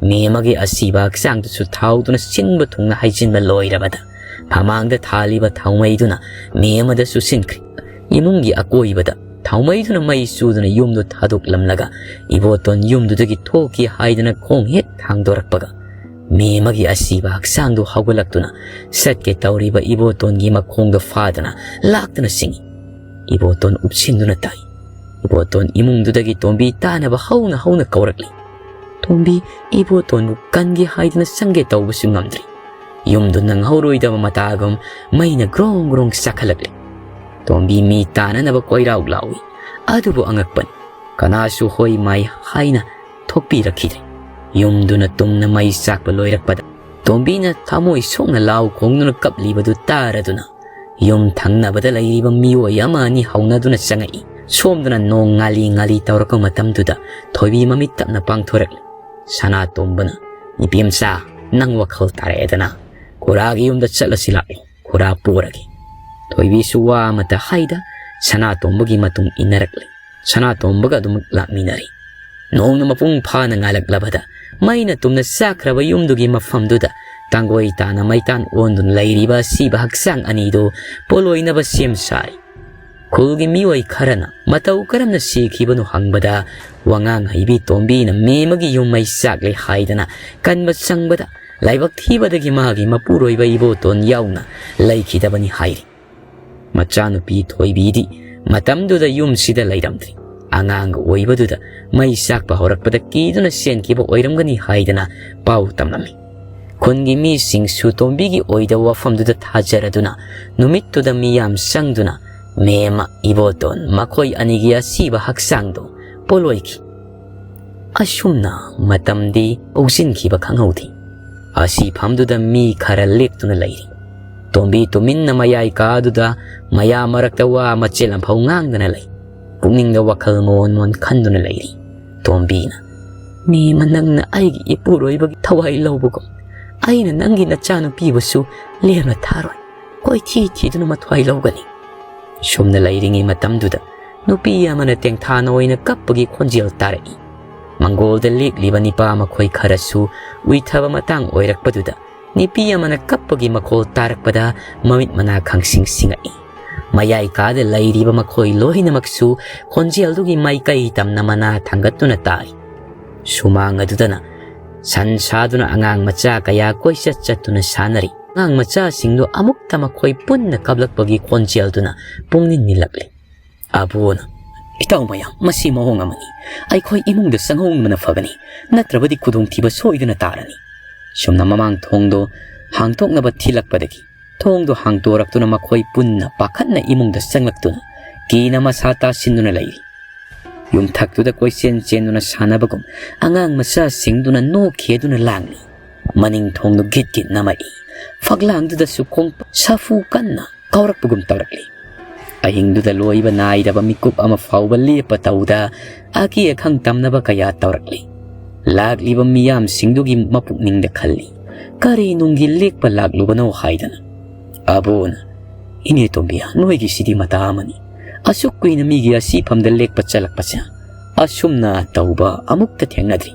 ꯃꯦꯝꯃꯒꯤ ꯑꯁꯤꯕ ꯍꯛꯆꯥꯡꯗꯨꯁꯨ ꯊꯥꯎꯗꯨꯅ ꯁꯤꯟꯕ ꯊꯨꯡꯅ ꯍꯩꯖꯤꯟꯕ ꯂꯣꯏꯔꯕꯗ, ꯐꯃꯥꯡꯗ ꯊꯥꯜꯂꯤꯕ ꯊꯥꯎꯃꯩꯗꯨꯅ ꯃꯦꯝꯃꯗ ꯆꯨꯁꯤꯟꯈ꯭ꯔꯤ꯫ ꯏꯃꯨꯡꯒꯤ ꯑꯀꯣꯏꯕꯗ ꯊꯥꯎꯃꯩꯗꯨꯅ ꯃꯩ ꯆꯨꯗꯨꯅ ꯌꯨꯝꯗꯨ ꯊꯥꯗꯣꯛꯂꯝꯂꯒ ꯏꯕꯣꯇꯣꯟ ꯌꯨꯝꯗꯨꯗꯒꯤ ꯊꯣꯛꯈꯤ ꯍꯥꯏꯗꯅ ꯈꯣꯡ ꯍꯦꯛ ꯊꯥꯡꯗꯣꯔꯛꯄꯒ, ꯃꯦꯝꯃꯒꯤ ꯑꯁꯤꯕ ꯍꯛꯆꯥꯡꯗꯨ ꯍꯧꯒꯠꯂꯛꯇꯨꯅ ꯆꯠꯀꯦ ꯇꯧꯔꯤꯕ ꯏꯕꯣꯇꯣꯟꯒꯤ ꯃꯈꯣꯡꯗ ꯐꯥꯗꯨꯅ ꯂꯥꯛꯇꯨꯅ ꯆꯤꯡꯏ꯫ ꯏꯕꯣꯇꯣꯟ ꯎꯞꯁꯤꯟꯗꯨꯅ ꯇꯥꯏ꯫ ꯏꯕꯣꯇꯣꯟ ꯏꯃꯨꯡꯗꯨꯗꯒꯤ ꯇꯣꯝꯕꯤ ꯇꯥꯅꯕ ꯍꯧꯅ ꯍꯧꯅ ꯀꯧꯔꯛꯂꯤ꯫ ꯇꯣꯝꯕꯤ ꯏꯕꯣꯇꯣꯟꯕꯨ ꯀꯟꯒꯦ ꯍꯥꯏꯗꯨꯅ ꯆꯪꯒꯦ ꯇꯧꯕꯁꯨ ꯉꯝꯗ꯭ꯔꯤ꯫ ꯌꯨꯝꯗꯨ ꯅꯪꯍꯧꯔꯣꯏꯗꯕ ꯃꯇꯥꯒꯨꯝ ꯃꯩꯅ ꯒ꯭ꯔꯣꯡ ꯒ꯭ꯔꯣꯡ ꯆꯥꯛꯈꯠꯂꯛꯂꯤ꯫ ꯇꯣꯝꯕꯤ ꯃꯤ ꯇꯥꯅꯅꯕ ꯀꯣꯏꯔꯥꯎ ꯂꯥꯎꯏ꯫ ꯑꯗꯨꯕꯨ ꯑꯉꯛꯄꯅꯤ, ꯀꯅꯥꯁꯨ "ꯍꯣꯏ ꯃꯥꯏ" ꯍꯥꯏꯅ ꯊꯣꯛꯄꯤꯔꯛꯈꯤꯗ꯭ꯔꯦ꯫ ꯌꯨꯝꯗꯨꯅ ꯇꯨꯝꯅ ꯃꯩ ꯆꯥꯛꯄ ꯂꯣꯏꯔꯛꯄꯗ, ꯇꯣꯝꯕꯤꯅ ꯊꯃꯣꯏ ꯁꯣꯛꯅ ꯂꯥꯎ ꯈꯣꯡꯗꯨꯅ ꯀꯞꯂꯤꯕꯗꯨ ꯇꯥꯔꯗꯨꯅ, ꯌꯨꯝ ꯊꯪꯅꯕꯗ ꯂꯩꯔꯤꯕ ꯃꯤꯑꯣꯏ ꯑꯃ ꯑꯅꯤ ꯍꯧꯅꯗꯨꯅ ꯆꯪꯉꯛꯏ꯫ ꯁꯣꯝꯗꯅ ꯅꯣꯡ ꯉꯥꯂꯤ ꯉꯥꯂꯤ ꯇꯧꯔꯛꯄ ꯃꯇꯝꯗꯨꯗ ꯊꯣꯏꯕꯤ ꯃꯃꯤꯠ ꯇꯞꯅ ꯄꯥꯡꯊꯣꯔꯛꯂꯤ꯫ ꯁꯅꯥꯇꯣꯝꯕꯅ, "ꯅꯨꯄꯤ ꯃꯆꯥ, ꯅꯪ ꯋꯥꯈꯜ ꯇꯥꯔꯛꯑꯦꯗꯅ꯫ ꯈꯨꯔꯥꯒꯤ ꯌꯨꯝꯗ ꯆꯠꯂꯁꯤ ꯂꯥꯛꯑꯣ, ꯈꯨꯔꯥ ꯄꯣꯔꯒꯦ꯫" ꯊꯣꯏꯕꯤꯁꯨ ꯋꯥ ꯑꯃꯠꯇ ꯍꯥꯏꯗ ꯁꯅꯥꯇꯣꯝꯕꯒꯤ ꯃꯇꯨꯡ ꯏꯟꯅꯔꯛꯂꯤ꯫ ꯁꯅꯥꯇꯣꯝꯕꯒ ꯑꯗꯨꯃꯛ ꯂꯥꯛꯃꯤꯟꯅꯔꯤ꯫ ꯅꯣꯡꯅ ꯃꯄꯨꯡ ꯐꯥꯅ ꯉꯥꯜꯂꯛꯂꯕꯗ ꯃꯩꯅ ꯇꯨꯝꯅ ꯆꯥꯛꯈ꯭ꯔꯕ ꯌꯨꯝꯗꯨꯒꯤ ꯃꯐꯝꯗꯨꯗ ꯇꯥꯡꯒꯣꯏ ꯇꯥꯅ ꯃꯩꯇꯥꯟ ꯑꯣꯟꯗꯨꯅ ꯂꯩꯔꯤꯕ ꯑꯁꯤꯕ ꯍꯛꯆꯥꯡ ꯑꯅꯤꯗꯨ ꯄꯣꯂꯣꯏꯅꯕ ꯁꯦꯝ ꯁꯥꯔꯤ꯫ ꯈꯨꯜꯒꯤ ꯃꯤꯑꯣꯏ ꯈꯔꯅ ꯃꯇꯧ ꯀꯔꯝꯅ ꯁꯤꯈꯤꯕꯅꯣ ꯍꯪꯕꯗ, ꯋꯥꯉꯥꯡ ꯍꯩꯕꯤ ꯇꯣꯝꯕꯤꯅ ꯃꯦꯝꯃꯒꯤ ꯌꯨꯝ ꯃꯩ ꯆꯥꯛꯂꯦ ꯍꯥꯏꯗꯅ ꯀꯟꯕ ꯆꯪꯕꯗ, ꯂꯥꯏꯕꯛ ꯊꯤꯕꯗꯒꯤ ꯃꯥꯒꯤ ꯃꯄꯨꯔꯣꯏꯕ ꯏꯕꯣꯇꯣꯟ ꯌꯥꯎꯅ ꯂꯩꯈꯤꯗꯕꯅꯤ ꯍꯥꯏꯔꯤ꯫ ꯃꯆꯥꯅꯨꯄꯤ ꯊꯣꯏꯕꯤꯗꯤ ꯃꯇꯝꯗꯨꯗ ꯌꯨꯝꯁꯤꯗ ꯂꯩꯔꯝꯗ꯭ꯔꯤ꯫ ꯑꯉꯥꯡ ꯑꯣꯏꯕꯗꯨꯗ ꯃꯩ ꯆꯥꯛꯄ ꯍꯧꯔꯛꯄꯗ ꯀꯤꯗꯨꯅ ꯆꯦꯟꯈꯤꯕ ꯑꯣꯏꯔꯝꯒꯅꯤ ꯍꯥꯏꯗꯅ ꯄꯥꯎ ꯇꯝꯂꯝꯃꯤ꯫ ꯈꯨꯟꯒꯤ ꯃꯤꯁꯤꯡꯁꯨ ꯇꯣꯝꯕꯤꯒꯤ ꯑꯣꯏꯗꯕ ꯋꯥꯐꯝꯗꯨꯗ ꯊꯥꯖꯔꯗꯨꯅ ꯅꯨꯃꯤꯠꯇꯨꯗ ꯃꯤꯌꯥꯝ ꯆꯪꯗꯨꯅ ꯃꯦꯝꯃ ꯏꯕꯣꯇꯣꯟ ꯃꯈꯣꯏ ꯑꯅꯤꯒꯤ ꯑꯁꯤꯕ ꯍꯛꯆꯥꯡꯗꯨ ꯄꯣꯂꯣꯏꯈꯤ꯫ ꯑꯁꯨꯝꯅ ꯃꯇꯝꯗꯤ ꯍꯧꯖꯤꯟꯈꯤꯕ ꯈꯪꯍꯧꯗꯦ꯫ ꯑꯁꯤꯐꯝꯗꯨꯗ ꯃꯤ ꯈꯔ ꯂꯦꯛꯇꯨꯅ ꯂꯩꯔꯤ꯫ ꯇꯣꯝꯕꯤ ꯇꯨꯃꯤꯟꯅ ꯃꯌꯥꯏ ꯀꯥꯗꯨꯗ ꯃꯌꯥꯝ ꯃꯔꯛꯇ ꯋꯥ ꯃꯆꯦꯠ ꯑꯃꯐꯥꯎ ꯉꯥꯡꯗꯅ ꯂꯩ꯫ ꯄꯨꯛꯅꯤꯡꯗ ꯋꯥꯈꯜ ꯃꯣꯟ ꯃꯣꯟ ꯈꯟꯗꯨꯅ ꯂꯩꯔꯤ꯫ ꯇꯣꯝꯕꯤꯅ, "ꯃꯦꯝꯃ, ꯅꯪꯅ ꯑꯩꯒꯤ ꯏꯄꯨꯔꯣꯏꯕꯒꯤ ꯊꯋꯥꯏ ꯂꯧꯕꯒꯨꯝ, ꯑꯩꯅ ꯅꯪꯒꯤ ꯅꯆꯥꯅꯨꯄꯤꯕꯨꯁꯨ ꯂꯦꯝꯅ ꯊꯥꯔꯣꯏ꯫ ꯀꯣꯏꯊꯤ ꯊꯤꯗꯨꯅ ꯃꯊ꯭ꯋꯥꯏ ꯂꯧꯒꯅꯤ"꯫ ꯁꯨꯝꯅ ꯂꯩꯔꯤꯉꯩ ꯃꯇꯝꯗꯨꯗ ꯅꯨꯄꯤ ꯑꯃꯅ ꯇꯦꯡꯊꯥꯅ ꯑꯣꯏꯅ ꯀꯞꯄꯒꯤ ꯈꯣꯟꯖꯦꯜ ꯇꯥꯔꯛꯏ꯫ ꯃꯪꯒꯣꯜꯗ ꯂꯦꯛꯂꯤꯕ ꯅꯤꯄꯥ ꯃꯈꯣꯏ ꯈꯔꯁꯨ ꯎꯏꯊꯕ ꯃꯇꯥꯡ ꯑꯣꯏꯔꯛꯄꯗꯨꯗ ꯅꯨꯄꯤ ꯑꯃꯅ ꯀꯞꯄꯒꯤ ꯃꯈꯣꯜ ꯇꯥꯔꯛꯄꯗ ꯃꯃꯤꯠ ꯃꯅꯥ ꯈꯪꯁꯤꯡ ꯁꯤꯡꯉꯛꯏ꯫ ꯃꯌꯥꯏ ꯀꯥꯗ ꯂꯩꯔꯤꯕ ꯃꯈꯣꯏ ꯂꯣꯏꯅꯃꯛꯁꯨ ꯈꯣꯟꯖꯦꯜꯗꯨꯒꯤ ꯃꯥꯏꯀꯩ ꯇꯝꯅ ꯃꯅꯥ ꯊꯥꯡꯒꯠꯇꯨꯅ ꯇꯥꯏ꯫ ꯁꯨꯃꯥꯡ ꯑꯗꯨꯗꯅ ꯁꯟ ꯁꯥꯗꯨꯅ ꯑꯉꯥꯡ ꯃꯆꯥ ꯀꯌꯥ ꯀꯣꯏꯆꯠ ꯆꯠꯇꯨꯅ ꯁꯥꯟꯅꯔꯤ꯫ ꯑꯉꯥꯡ ꯃꯆꯥꯁꯤꯡꯗꯨ ꯑꯃꯨꯛꯇ ꯃꯈꯣꯏ ꯄꯨꯟꯅ ꯀꯞꯂꯛꯄꯒꯤ ꯈꯣꯟꯖꯦꯜꯗꯨꯅ ꯄꯨꯛꯅꯤꯡ ꯅꯤꯜꯂꯛꯂꯤ꯫ ꯑꯕꯣꯅ, "ꯏꯇꯥꯎ ꯃꯌꯥꯝ, ꯃꯁꯤ ꯃꯑꯣꯡ ꯑꯃꯅꯤ꯫ ꯑꯩꯈꯣꯏ ꯏꯃꯨꯡꯗ ꯆꯪꯍꯧꯕꯅ ꯐꯒꯅꯤ, ꯅꯠꯇ꯭ꯔꯕꯗꯤ ꯈꯨꯗꯣꯡꯊꯤꯕ ꯁꯣꯏꯗꯅ ꯇꯥꯔꯅꯤ"꯫ ꯁꯨꯝꯅ ꯃꯃꯥꯡ ꯊꯣꯡꯗꯣ ꯍꯥꯡꯗꯣꯛꯅꯕ ꯊꯤꯜꯂꯛꯄꯗꯒꯤ ꯊꯣꯡꯗꯣ ꯍꯥꯡꯗꯣꯔꯛꯇꯨꯅ ꯃꯈꯣꯏ ꯄꯨꯟꯅ ꯄꯥꯈꯠꯅ ꯏꯃꯨꯡꯗ ꯆꯪꯂꯛꯇꯨꯅ ꯀꯤꯅ ꯃꯁꯥ ꯇꯥꯁꯤꯟꯗꯨꯅ ꯂꯩꯔꯤ꯫ ꯌꯨꯝꯊꯛꯇꯨꯗ ꯀꯣꯏꯆꯦꯟ ꯆꯦꯟꯗꯨꯅ ꯁꯥꯟꯅꯕꯒꯨꯝ ꯑꯉꯥꯡ ꯃꯆꯥꯁꯤꯡꯗꯨꯅ ꯅꯣꯛꯈꯤ ꯑꯗꯨꯅ ꯂꯥꯡꯂꯤ꯫ ꯃꯅꯤꯡ ꯊꯣꯡꯗꯨ ꯒꯤꯠ ꯒꯤꯠ ꯅꯝꯃꯛꯏ꯫ ꯐꯛꯂꯥꯡꯗꯨꯗꯁꯨ ꯈꯣꯡ ꯁꯥꯐꯨ ꯀꯟꯅ ꯀꯥꯎꯔꯛꯄꯒꯨꯝ ꯇꯧꯔꯛꯂꯤ꯫ ꯑꯍꯤꯡꯗꯨꯗ ꯂꯣꯏꯕ ꯅꯥꯏꯗꯕ ꯃꯤꯀꯨꯞ ꯑꯃ ꯐꯥꯎꯕ ꯂꯦꯞꯄ ꯇꯧꯗ ꯑꯀꯤ ꯑꯈꯪ ꯇꯝꯅꯕ ꯀꯌꯥ ꯇꯧꯔꯛꯂꯤ꯫ ꯂꯥꯛꯂꯤꯕ ꯃꯤꯌꯥꯝꯁꯤꯡꯗꯨꯒꯤ ꯃꯄꯨꯛꯅꯤꯡꯗ ꯈꯜꯂꯤ, "ꯀꯔꯤ ꯅꯨꯡꯒꯤ ꯂꯦꯛꯄ ꯂꯥꯛꯂꯨꯕꯅꯣ?" ꯍꯥꯏꯗꯅ꯫ ꯑꯕꯣꯅ, "ꯏꯅꯦ ꯇꯣꯝꯕꯤ, ꯅꯣꯏꯒꯤꯁꯤꯗꯤ ꯃꯇꯥ ꯑꯃꯅꯤ꯫ ꯑꯁꯨꯛ ꯀꯨꯏꯅ ꯃꯤꯒꯤ ꯑꯁꯤꯐꯝꯗ ꯂꯦꯛꯄ ꯆꯠꯂꯛꯄꯁꯦ ꯑꯁꯨꯝꯅ ꯇꯧꯕ ꯑꯃꯨꯛꯇ ꯊꯦꯡꯅꯗ꯭ꯔꯤ꯫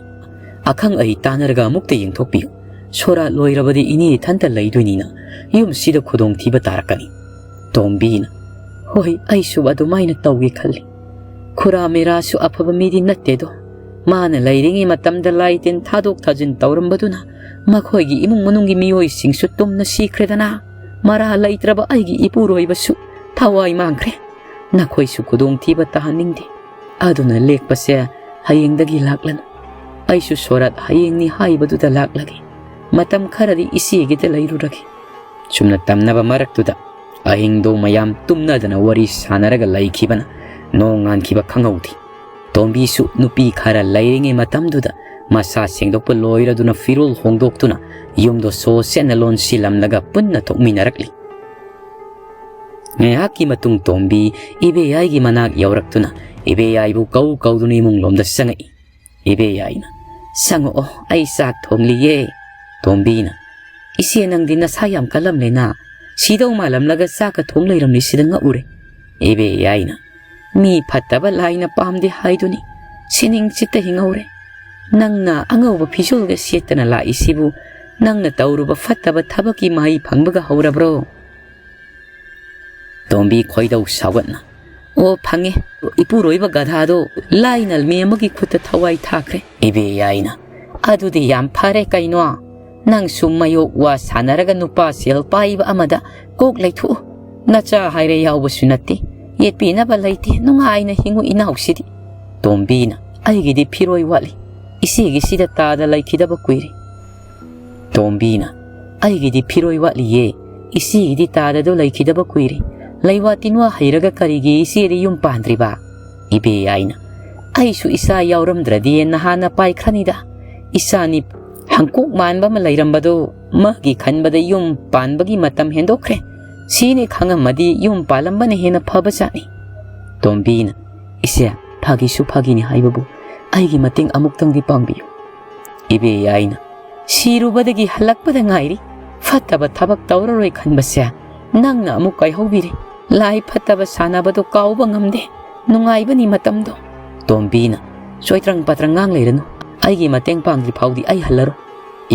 ꯑꯈꯪ ꯑꯍꯩ ꯇꯥꯟꯅꯔꯒ ꯑꯃꯨꯛꯇ ꯌꯦꯡꯊꯣꯛꯄꯤꯌꯨ꯫ ꯁꯣꯔꯥꯠ ꯂꯣꯏꯔꯕꯗꯤ ꯏꯅꯦ ꯏꯊꯟꯇ ꯂꯩꯗꯣꯏꯅꯤꯅ ꯌꯨꯝꯁꯤꯗ ꯈꯨꯗꯣꯡꯊꯤꯕ ꯇꯥꯔꯛꯀꯅꯤ꯫ ꯇꯣꯝꯕꯤꯅ, "ꯍꯣꯏ, ꯑꯩꯁꯨ ꯑꯗꯨꯃꯥꯏꯅ ꯇꯧꯒꯦ ꯈꯜꯂꯤ꯫ ꯈꯨꯔꯥ ꯃꯦꯔꯥꯁꯨ ꯑꯐꯕ ꯃꯤꯗꯤ ꯅꯠꯇꯦꯗꯣ꯫ ꯃꯥꯅ ꯂꯩꯔꯤꯉꯩ ꯃꯇꯝꯗ ꯂꯥꯏ ꯇꯤꯟ ꯊꯥꯗꯣꯛ ꯊꯥꯖꯤꯟ ꯇꯧꯔꯝꯕꯗꯨꯅ ꯃꯈꯣꯏꯒꯤ ꯏꯃꯨꯡ ꯃꯅꯨꯡꯒꯤ ꯃꯤꯑꯣꯏꯁꯤꯡꯁꯨ ꯇꯨꯝꯅ ꯁꯤꯈ꯭ꯔꯦꯗꯅ꯫ ꯃꯔꯥ ꯂꯩꯇ꯭ꯔꯕ ꯑꯩꯒꯤ ꯏꯄꯨꯔꯣꯏꯕꯁꯨ ꯊꯋꯥꯏ ꯃꯥꯡꯈ꯭ꯔꯦ꯫ ꯅꯈꯣꯏꯁꯨ ꯈꯨꯗꯣꯡꯊꯤꯕ ꯇꯥꯍꯟꯅꯤꯡꯗꯦ꯫ ꯑꯗꯨꯅ ꯂꯦꯛꯄꯁꯦ ꯍꯌꯦꯡꯗꯒꯤ ꯂꯥꯛꯂꯅꯨ꯫ ꯑꯩꯁꯨ ꯁꯣꯔꯥꯠ ꯍꯌꯦꯡꯅꯤ ꯍꯥꯏꯕꯗꯨꯗ ꯂꯥꯛꯂꯒꯦ꯫ ꯃꯇꯝ ꯈꯔꯗꯤ ꯏꯆꯦꯒꯤꯗ ꯂꯩꯔꯨꯔꯒꯦ꯫" ꯁꯨꯝꯅ ꯇꯝꯅꯕ ꯃꯔꯛꯇꯨꯗ ꯑꯍꯤꯡꯗꯣ ꯃꯌꯥꯝ ꯇꯨꯝꯅꯗꯅ ꯋꯥꯔꯤ ꯁꯥꯟꯅꯔꯒ ꯂꯩꯈꯤꯕꯅ ꯅꯣꯡꯉꯥꯟꯈꯤꯕ ꯈꯪꯍꯧꯗꯦ꯫ ꯇꯣꯝꯕꯤꯁꯨ ꯅꯨꯄꯤ ꯈꯔ ꯂꯩꯔꯤꯉꯩ ꯃꯇꯝꯗꯨꯗ ꯃꯁꯥ ꯁꯦꯡꯗꯣꯛꯄ ꯂꯣꯏꯔꯗꯨꯅ ꯐꯤꯔꯣꯜ ꯍꯣꯡꯗꯣꯛꯇꯨꯅ ꯌꯨꯝꯗꯣ ꯁꯣ ꯁꯦꯠꯅ ꯂꯣꯟꯁꯤꯜꯂꯝꯂꯒ ꯄꯨꯟꯅ ꯊꯣꯛꯃꯤꯟꯅꯔꯛꯂꯤ꯫ ꯉꯥꯏꯍꯥꯛꯀꯤ ꯃꯇꯨꯡ ꯇꯣꯝꯕꯤ ꯏꯕꯦꯌꯥꯏꯒꯤ ꯃꯅꯥꯛ ꯌꯧꯔꯛꯇꯨꯅ ꯏꯕꯦꯌꯥꯏꯕꯨ ꯀꯧ ꯀꯧꯗꯨꯅ ꯏꯃꯨꯡꯂꯣꯝꯗ ꯆꯪꯉꯛꯏ꯫ ꯏꯕꯦꯌꯥꯏꯅ, "ꯆꯪꯉꯛꯑꯣ, ꯑꯩ ꯆꯥꯛ ꯊꯣꯡꯂꯤꯌꯦ꯫" ꯇꯣꯝꯕꯤꯅ, "ꯏꯆꯦ, ꯅꯪꯗꯤ ꯅꯁꯥ ꯌꯥꯝ ꯀꯜꯂꯝꯂꯦꯅ, ꯁꯤꯗꯧ ꯃꯥꯜꯂꯝꯂꯒ ꯆꯥꯛꯀ ꯊꯣꯡ ꯂꯩꯔꯝꯂꯤꯁꯤꯗ ꯉꯛꯎꯔꯦ꯫" ꯏꯕꯦꯌꯥꯏꯅ, "ꯃꯤ ꯐꯠꯇꯕ ꯂꯥꯏꯅ ꯄꯥꯝꯗꯦ ꯍꯥꯏꯗꯨꯅꯤ, ꯁꯤꯅꯤꯡ ꯆꯤꯠꯇ ꯍꯤꯡꯍꯧꯔꯦ꯫ ꯅꯪꯅ ꯑꯉꯧꯕ ꯐꯤꯖꯣꯜꯒ ꯁꯦꯠꯇꯅ ꯂꯥꯛꯏꯁꯤꯕꯨ ꯅꯪꯅ ꯇꯧꯔꯨꯕ ꯐꯠꯇꯕ ꯊꯕꯛꯀꯤ ꯃꯍꯩ ꯐꯪꯕꯒ ꯍꯧꯔꯕ꯭ꯔꯣ?" ꯇꯣꯝꯕꯤ ꯈꯣꯏꯗꯧ ꯁꯥꯎꯒꯠꯅ, "ꯑꯣ, ꯐꯪꯉꯦ꯫ ꯏꯄꯨꯔꯣꯏꯕ ꯒꯙꯥꯗꯣ ꯂꯥꯏꯅ ꯃꯤ ꯑꯃꯒꯤ ꯈꯨꯠꯇ ꯊꯋꯥꯏ ꯊꯥꯈ꯭ꯔꯦ꯫" ꯏꯕꯦꯌꯥꯏꯅ, "ꯑꯗꯨꯗꯤ ꯌꯥꯝ ꯐꯔꯦ ꯀꯩꯅꯣ꯫ ꯅꯪꯁꯨ ꯃꯌꯣꯛ ꯋꯥ ꯁꯥꯟꯅꯔꯒ ꯅꯨꯄꯥ ꯁꯦꯜ ꯄꯥꯏꯕ ꯑꯃꯗ ꯀꯣꯛ ꯂꯩꯊꯣꯛꯎ꯫ ꯅꯆꯥ ꯍꯥꯏꯔꯦ ꯌꯥꯎꯕꯁꯨ ꯅꯠꯇꯦ꯫ ꯌꯦꯠꯄꯤꯅꯕ ꯂꯩꯇꯦ꯫ ꯅꯨꯡꯉꯥꯏꯅ ꯍꯤꯡꯉꯨ ꯏꯅꯥꯎꯁꯤꯗꯤ꯫" ꯇꯣꯝꯕꯤꯅ, "ꯑꯩꯒꯤꯗꯤ ꯐꯤꯔꯣꯏ ꯋꯥꯠꯂꯤ꯫ ꯏꯆꯦꯒꯤꯁꯤꯗ ꯇꯥꯗ ꯂꯩꯈꯤꯗꯕ ꯀꯨꯏꯔꯦ꯫" ꯇꯣꯝꯕꯤꯅ, "ꯑꯩꯒꯤꯗꯤ ꯐꯤꯔꯣꯏ ꯋꯥꯠꯂꯤꯌꯦ꯫ ꯏꯆꯦꯒꯤꯗꯤ ꯇꯥꯗꯗꯣ ꯂꯩꯈꯤꯗꯕ ꯀꯨꯏꯔꯦ꯫ ꯂꯩꯋꯥ ꯇꯤꯟꯋꯥ ꯍꯩꯔꯒ ꯀꯔꯤꯒꯤ ꯏꯆꯦꯗꯤ ꯌꯨꯝ ꯄꯥꯟꯗ꯭ꯔꯤꯕ?" ꯏꯕꯦꯌꯥꯏꯅ, "ꯑꯩꯁꯨ ꯏꯆꯥ ꯌꯥꯎꯔꯝꯗ꯭ꯔꯗꯤ ꯅꯍꯥꯟꯅ ꯄꯥꯏꯈ꯭ꯔꯅꯤꯗ꯫ ꯏꯆꯥꯅꯤ ꯍꯪꯀꯣꯛ ꯃꯥꯟꯕ ꯑꯃ ꯂꯩꯔꯝꯕꯗꯣ ꯃꯥꯒꯤ ꯈꯟꯕꯗ ꯌꯨꯝ ꯄꯥꯟꯕꯒꯤ ꯃꯇꯝ ꯍꯦꯟꯗꯣꯛꯈ꯭ꯔꯦ꯫ ꯁꯤꯅꯤ ꯈꯪꯉꯝꯃꯗꯤ ꯌꯨꯝ ꯄꯥꯜꯂꯝꯕꯅ ꯍꯦꯟꯅ ꯐꯕꯖꯥꯠꯅꯤ꯫" ꯇꯣꯝꯕꯤꯅ, "ꯏꯆꯦ, ꯐꯥꯒꯤꯁꯨ ꯐꯥꯒꯤꯅꯤ ꯍꯥꯏꯕꯕꯨ ꯑꯩꯒꯤ ꯃꯇꯦꯡ ꯑꯃꯨꯛꯇꯪꯗꯤ ꯄꯥꯡꯕꯤꯌꯨ꯫" ꯏꯕꯦꯌꯥꯏꯅ, "ꯁꯤꯔꯨꯕꯗꯒꯤ ꯍꯜꯂꯛꯄꯗ ꯉꯥꯏꯔꯤ꯫ ꯐꯠꯇꯕ ꯊꯕꯛ ꯇꯧꯔꯔꯣꯏ ꯈꯟꯕꯁꯦ ꯅꯪꯅ ꯑꯃꯨꯛ ꯀꯥꯏꯍꯧꯕꯤꯔꯦ꯫ ꯂꯥꯏ ꯐꯠꯇꯕ ꯁꯥꯟꯅꯕꯗꯣ ꯀꯥꯎꯕ ꯉꯝꯗꯦ꯫ ꯅꯨꯡꯉꯥꯏꯕꯅꯤ ꯃꯇꯝꯗꯣ꯫" ꯇꯣꯝꯕꯤꯅ, "ꯆꯣꯏꯇ꯭ꯔꯪ ꯄꯥꯇ꯭ꯔꯪ ꯉꯥꯡ ꯂꯩꯔꯅꯨ, ꯑꯩꯒꯤ ꯃꯇꯦꯡ ꯄꯥꯡꯗ꯭ꯔꯤ ꯐꯥꯎꯗꯤ ꯑꯩ ꯍꯜꯂꯔꯣꯏ꯫"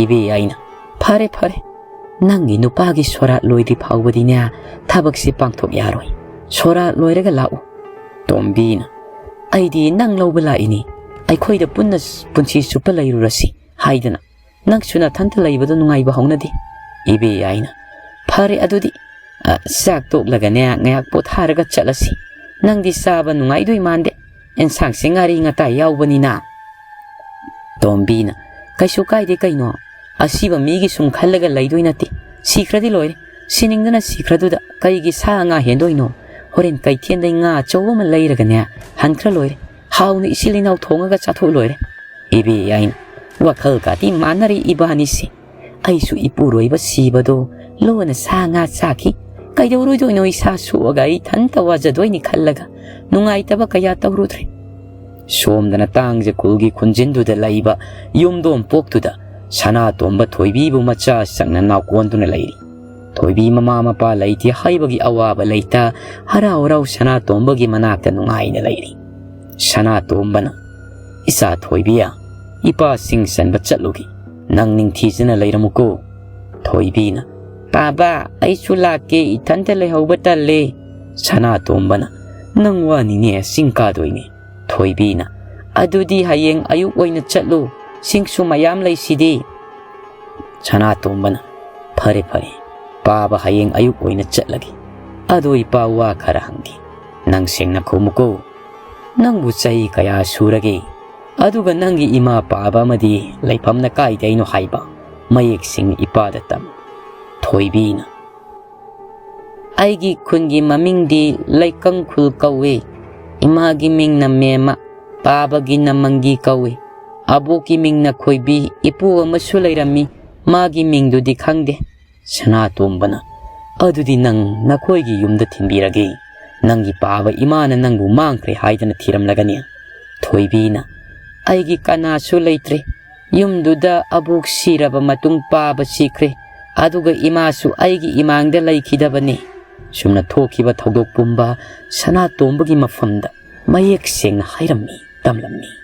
ꯏꯕꯦꯌꯥꯏꯅ, "ꯐꯔꯦ ꯐꯔꯦ, ꯅꯪꯒꯤ ꯅꯨꯄꯥꯒꯤ ꯁꯣꯔꯥꯠ ꯂꯣꯏꯗ꯭ꯔꯤ ꯐꯥꯎꯕꯗꯤꯅꯦ ꯊꯕꯛꯁꯤ ꯄꯥꯡꯊꯣꯛ ꯌꯥꯔꯣꯏ꯫ ꯁꯣꯔꯥꯠ ꯂꯣꯏꯔꯒ ꯂꯥꯛꯎ꯫" ꯇꯣꯝꯕꯤꯅ, "ꯑꯩꯗꯤ ꯅꯪ ꯂꯧꯕ ꯂꯥꯛꯏꯅꯤ, ꯑꯩꯈꯣꯏꯗ ꯄꯨꯟꯅ ꯄꯨꯟꯁꯤ ꯆꯨꯞꯄ ꯂꯩꯔꯨꯔꯁꯤ ꯍꯥꯏꯗꯅ꯫ ꯅꯪꯁꯨ ꯅꯊꯟꯇ ꯂꯩꯕꯗꯣ ꯅꯨꯡꯉꯥꯏꯕ ꯍꯧꯅꯗꯦ꯫" ꯏꯕꯦꯌꯥꯏꯅ, "ꯐꯔꯦ ꯑꯗꯨꯗꯤ, ꯑ, ꯆꯥꯛ ꯇꯣꯛꯂꯒꯅꯦ ꯉꯥꯏꯍꯥꯛ ꯄꯣꯊꯥꯔꯒ ꯆꯠꯂꯁꯤ꯫ ꯅꯪꯗꯤ ꯆꯥꯕ ꯅꯨꯡꯉꯥꯏꯗꯣꯏ ꯃꯥꯟꯗꯦ꯫ ꯑꯦꯟꯁꯥꯡꯁꯦ ꯉꯥꯔꯤ ꯉꯇꯥꯏ ꯌꯥꯎꯕꯅꯤꯅ꯫" ꯇꯣꯝꯕꯤꯅ, "ꯀꯩꯁꯨ ꯀꯥꯏꯗꯦ ꯀꯩꯅꯣ꯫ ꯑꯁꯤꯕ ꯃꯤꯒꯤ ꯁꯨꯝ ꯈꯜꯂꯒ ꯂꯩꯗꯣꯏ ꯅꯠꯇꯦ꯫ ꯁꯤꯈ꯭ꯔꯗꯤ ꯂꯣꯏꯔꯦ꯫ ꯁꯤꯅꯤꯡꯗꯅ ꯁꯤꯈ꯭ꯔꯗꯨꯗ ꯀꯩꯒꯤ ꯁꯥ ꯉꯥ ꯍꯦꯟꯗꯣꯏꯅꯣ? ꯍꯣꯔꯦꯟ ꯀꯩꯊꯦꯜꯗꯩ ꯉꯥ ꯑꯆꯧꯕ ꯑꯃ ꯂꯩꯔꯒꯅꯦ ꯍꯟꯈ꯭ꯔ ꯂꯣꯏꯔꯦ꯫ ꯍꯥꯎꯅ ꯏꯆꯤꯜ ꯏꯅꯥꯎ ꯊꯣꯡꯉꯒ ꯆꯥꯊꯣꯛ ꯂꯣꯏꯔꯦ꯫" ꯏꯕꯦꯌꯥꯏꯅ, "ꯋꯥꯈꯜꯒꯗꯤ ꯃꯥꯟꯅꯔꯤ ꯏꯕꯥꯅꯤꯁꯦ꯫ ꯑꯩꯁꯨ ꯏꯄꯨꯔꯣꯏꯕ ꯁꯤꯕꯗꯣ ꯂꯣꯟꯅ ꯁꯥ ꯉꯥ ꯆꯥꯈꯤ꯫ ꯀꯩꯗꯧꯔꯨꯗꯣꯏꯅꯣ ꯏꯁꯥ ꯁꯣꯛꯑꯒ ꯑꯩ ꯏꯊꯟꯇ ꯋꯥꯖꯗꯣꯏꯅꯤ ꯈꯜꯂꯒ ꯅꯨꯡꯉꯥꯏꯇꯕ ꯀꯌꯥ ꯇꯧꯔꯨꯗ꯭ꯔꯦ꯫" ꯁꯣꯝꯗꯅ ꯇꯥꯡꯖ ꯈꯨꯜꯒꯤ ꯈꯨꯟꯖꯤꯟꯗꯨꯗ ꯂꯩꯕ ꯌꯨꯝꯗꯣꯡ ꯄꯣꯛꯇꯨꯗ ꯁꯅꯥꯇꯣꯝꯕ ꯊꯣꯏꯕꯤꯕꯨ ꯃꯆꯥ ꯁꯛꯅ ꯅꯥꯎꯀꯣꯟꯗꯨꯅ ꯂꯩꯔꯤ꯫ ꯊꯣꯏꯕꯤ ꯃꯃꯥ ꯃꯄꯥ ꯂꯩꯇꯦ ꯍꯥꯏꯕꯒꯤ ꯑꯋꯥꯕ ꯂꯩꯇ ꯍꯔꯥꯎ ꯍꯔꯥꯎ ꯁꯅꯥꯇꯣꯝꯕꯒꯤ ꯃꯅꯥꯛꯇ ꯅꯨꯡꯉꯥꯏꯅ ꯂꯩꯔꯤ꯫ ꯁꯅꯥꯇꯣꯝꯕꯅ, "ꯏꯆꯥ ꯊꯣꯏꯕꯤ, ꯏꯄꯥ ꯁꯤꯡ ꯆꯟꯕ ꯆꯠꯂꯨꯒꯦ, ꯅꯪ ꯅꯤꯡꯊꯤꯖꯅ ꯂꯩꯔꯝꯃꯨꯀꯣ꯫" ꯊꯣꯏꯕꯤꯅ, "ꯄꯥꯕ, ꯑꯩꯁꯨ ꯂꯥꯛꯀꯦ, ꯏꯊꯟꯇ ꯂꯩꯍꯧꯕ ꯇꯜꯂꯦ꯫" ꯁꯅꯥꯇꯣꯝꯕꯅ, "ꯅꯪ ꯋꯥꯅꯤꯅꯦ, ꯆꯤꯡ ꯀꯥꯗꯣꯏꯅꯦ꯫" ꯊꯣꯏꯕꯤꯅ, "ꯑꯗꯨꯗꯤ ꯍꯌꯦꯡ ꯑꯌꯨꯛ ꯑꯣꯏꯅ ꯆꯠꯂꯨ, ꯁꯤꯡꯁꯨ ꯃꯌꯥꯝ ꯂꯩꯁꯤꯗꯤ꯫" ꯁꯅꯥꯇꯣꯝꯕꯅ, "ꯐꯔꯦ ꯐꯔꯦ, ꯄꯥꯕ ꯍꯌꯦꯡ ꯑꯌꯨꯛ ꯑꯣꯏꯅ ꯆꯠꯂꯒꯦ꯫ ꯑꯗꯣ ꯏꯄꯥ ꯋꯥ ꯈꯔ ꯍꯪꯒꯦ, ꯅꯪ ꯁꯦꯡꯅ ꯈꯨꯝꯃꯨꯀꯣ꯫ ꯅꯪꯕꯨ ꯆꯍꯤ ꯀꯌꯥ ꯁꯨꯔꯒꯦ? ꯑꯗꯨꯒ ꯅꯪꯒꯤ ꯏꯃꯥ ꯄꯥꯕ ꯑꯃꯗꯤ ꯂꯩꯐꯝꯅ ꯀꯥꯏꯗꯩꯅꯣ ꯍꯥꯏꯕ ꯃꯌꯦꯛ ꯁꯦꯡꯅ ꯏꯄꯥꯗ ꯇꯝꯃꯨ꯫" ꯊꯣꯏꯕꯤꯅ, "ꯑꯩꯒꯤ ꯈꯨꯟꯒꯤ ꯃꯃꯤꯡꯗꯤ ꯂꯩꯀꯪ ꯈꯨꯜ ꯀꯧꯏ꯫ ꯏꯃꯥꯒꯤ ꯃꯤꯡꯅ ꯃꯦꯝꯃ, ꯄꯥꯕꯒꯤꯅ ꯃꯪꯒꯤ ꯀꯧꯏ꯫ ꯑꯕꯣꯛꯀꯤ ꯃꯤꯡꯅ ꯈꯣꯏꯕꯤ, ꯏꯄꯨ ꯑꯃꯁꯨ ꯂꯩꯔꯝꯃꯤ, ꯃꯥꯒꯤ ꯃꯤꯡꯗꯨꯗꯤ ꯈꯪꯗꯦ꯫" ꯁꯅꯥꯇꯣꯝꯕꯅ, "ꯑꯗꯨꯗꯤ ꯅꯪ ꯅꯈꯣꯏꯒꯤ ꯌꯨꯝꯗ ꯊꯤꯟꯕꯤꯔꯒꯦ꯫ ꯅꯪꯒꯤ ꯄꯥꯕ ꯏꯃꯥꯅ ꯅꯪꯕꯨ ꯃꯥꯡꯈ꯭ꯔꯦ ꯍꯥꯏꯗꯅ ꯊꯤꯔꯝꯂꯒꯅꯤ꯫" ꯊꯣꯏꯕꯤꯅ, "ꯑꯩꯒꯤ ꯀꯅꯥꯁꯨ ꯂꯩꯇ꯭ꯔꯦ꯫ ꯌꯨꯝꯗꯨꯗ ꯑꯕꯣꯛ ꯁꯤꯔꯕ ꯃꯇꯨꯡ ꯄꯥꯕ ꯁꯤꯈ꯭ꯔꯦ꯫ ꯑꯗꯨꯒ ꯏꯃꯥꯁꯨ ꯑꯩꯒꯤ ꯏꯃꯥꯡꯗ ꯂꯩꯈꯤꯗꯕꯅꯤ꯫" ꯁꯨꯝꯅ ꯊꯣꯛꯈꯤꯕ ꯊꯧꯗꯣꯛ ꯄꯨꯝꯕ ꯁꯅꯥꯇꯣꯝꯕꯒꯤ ꯃꯐꯝꯗ ꯃꯌꯦꯛ ꯁꯦꯡꯅ ꯍꯥꯏꯔꯝꯃꯤ, ꯇꯝꯂꯝꯃꯤ꯫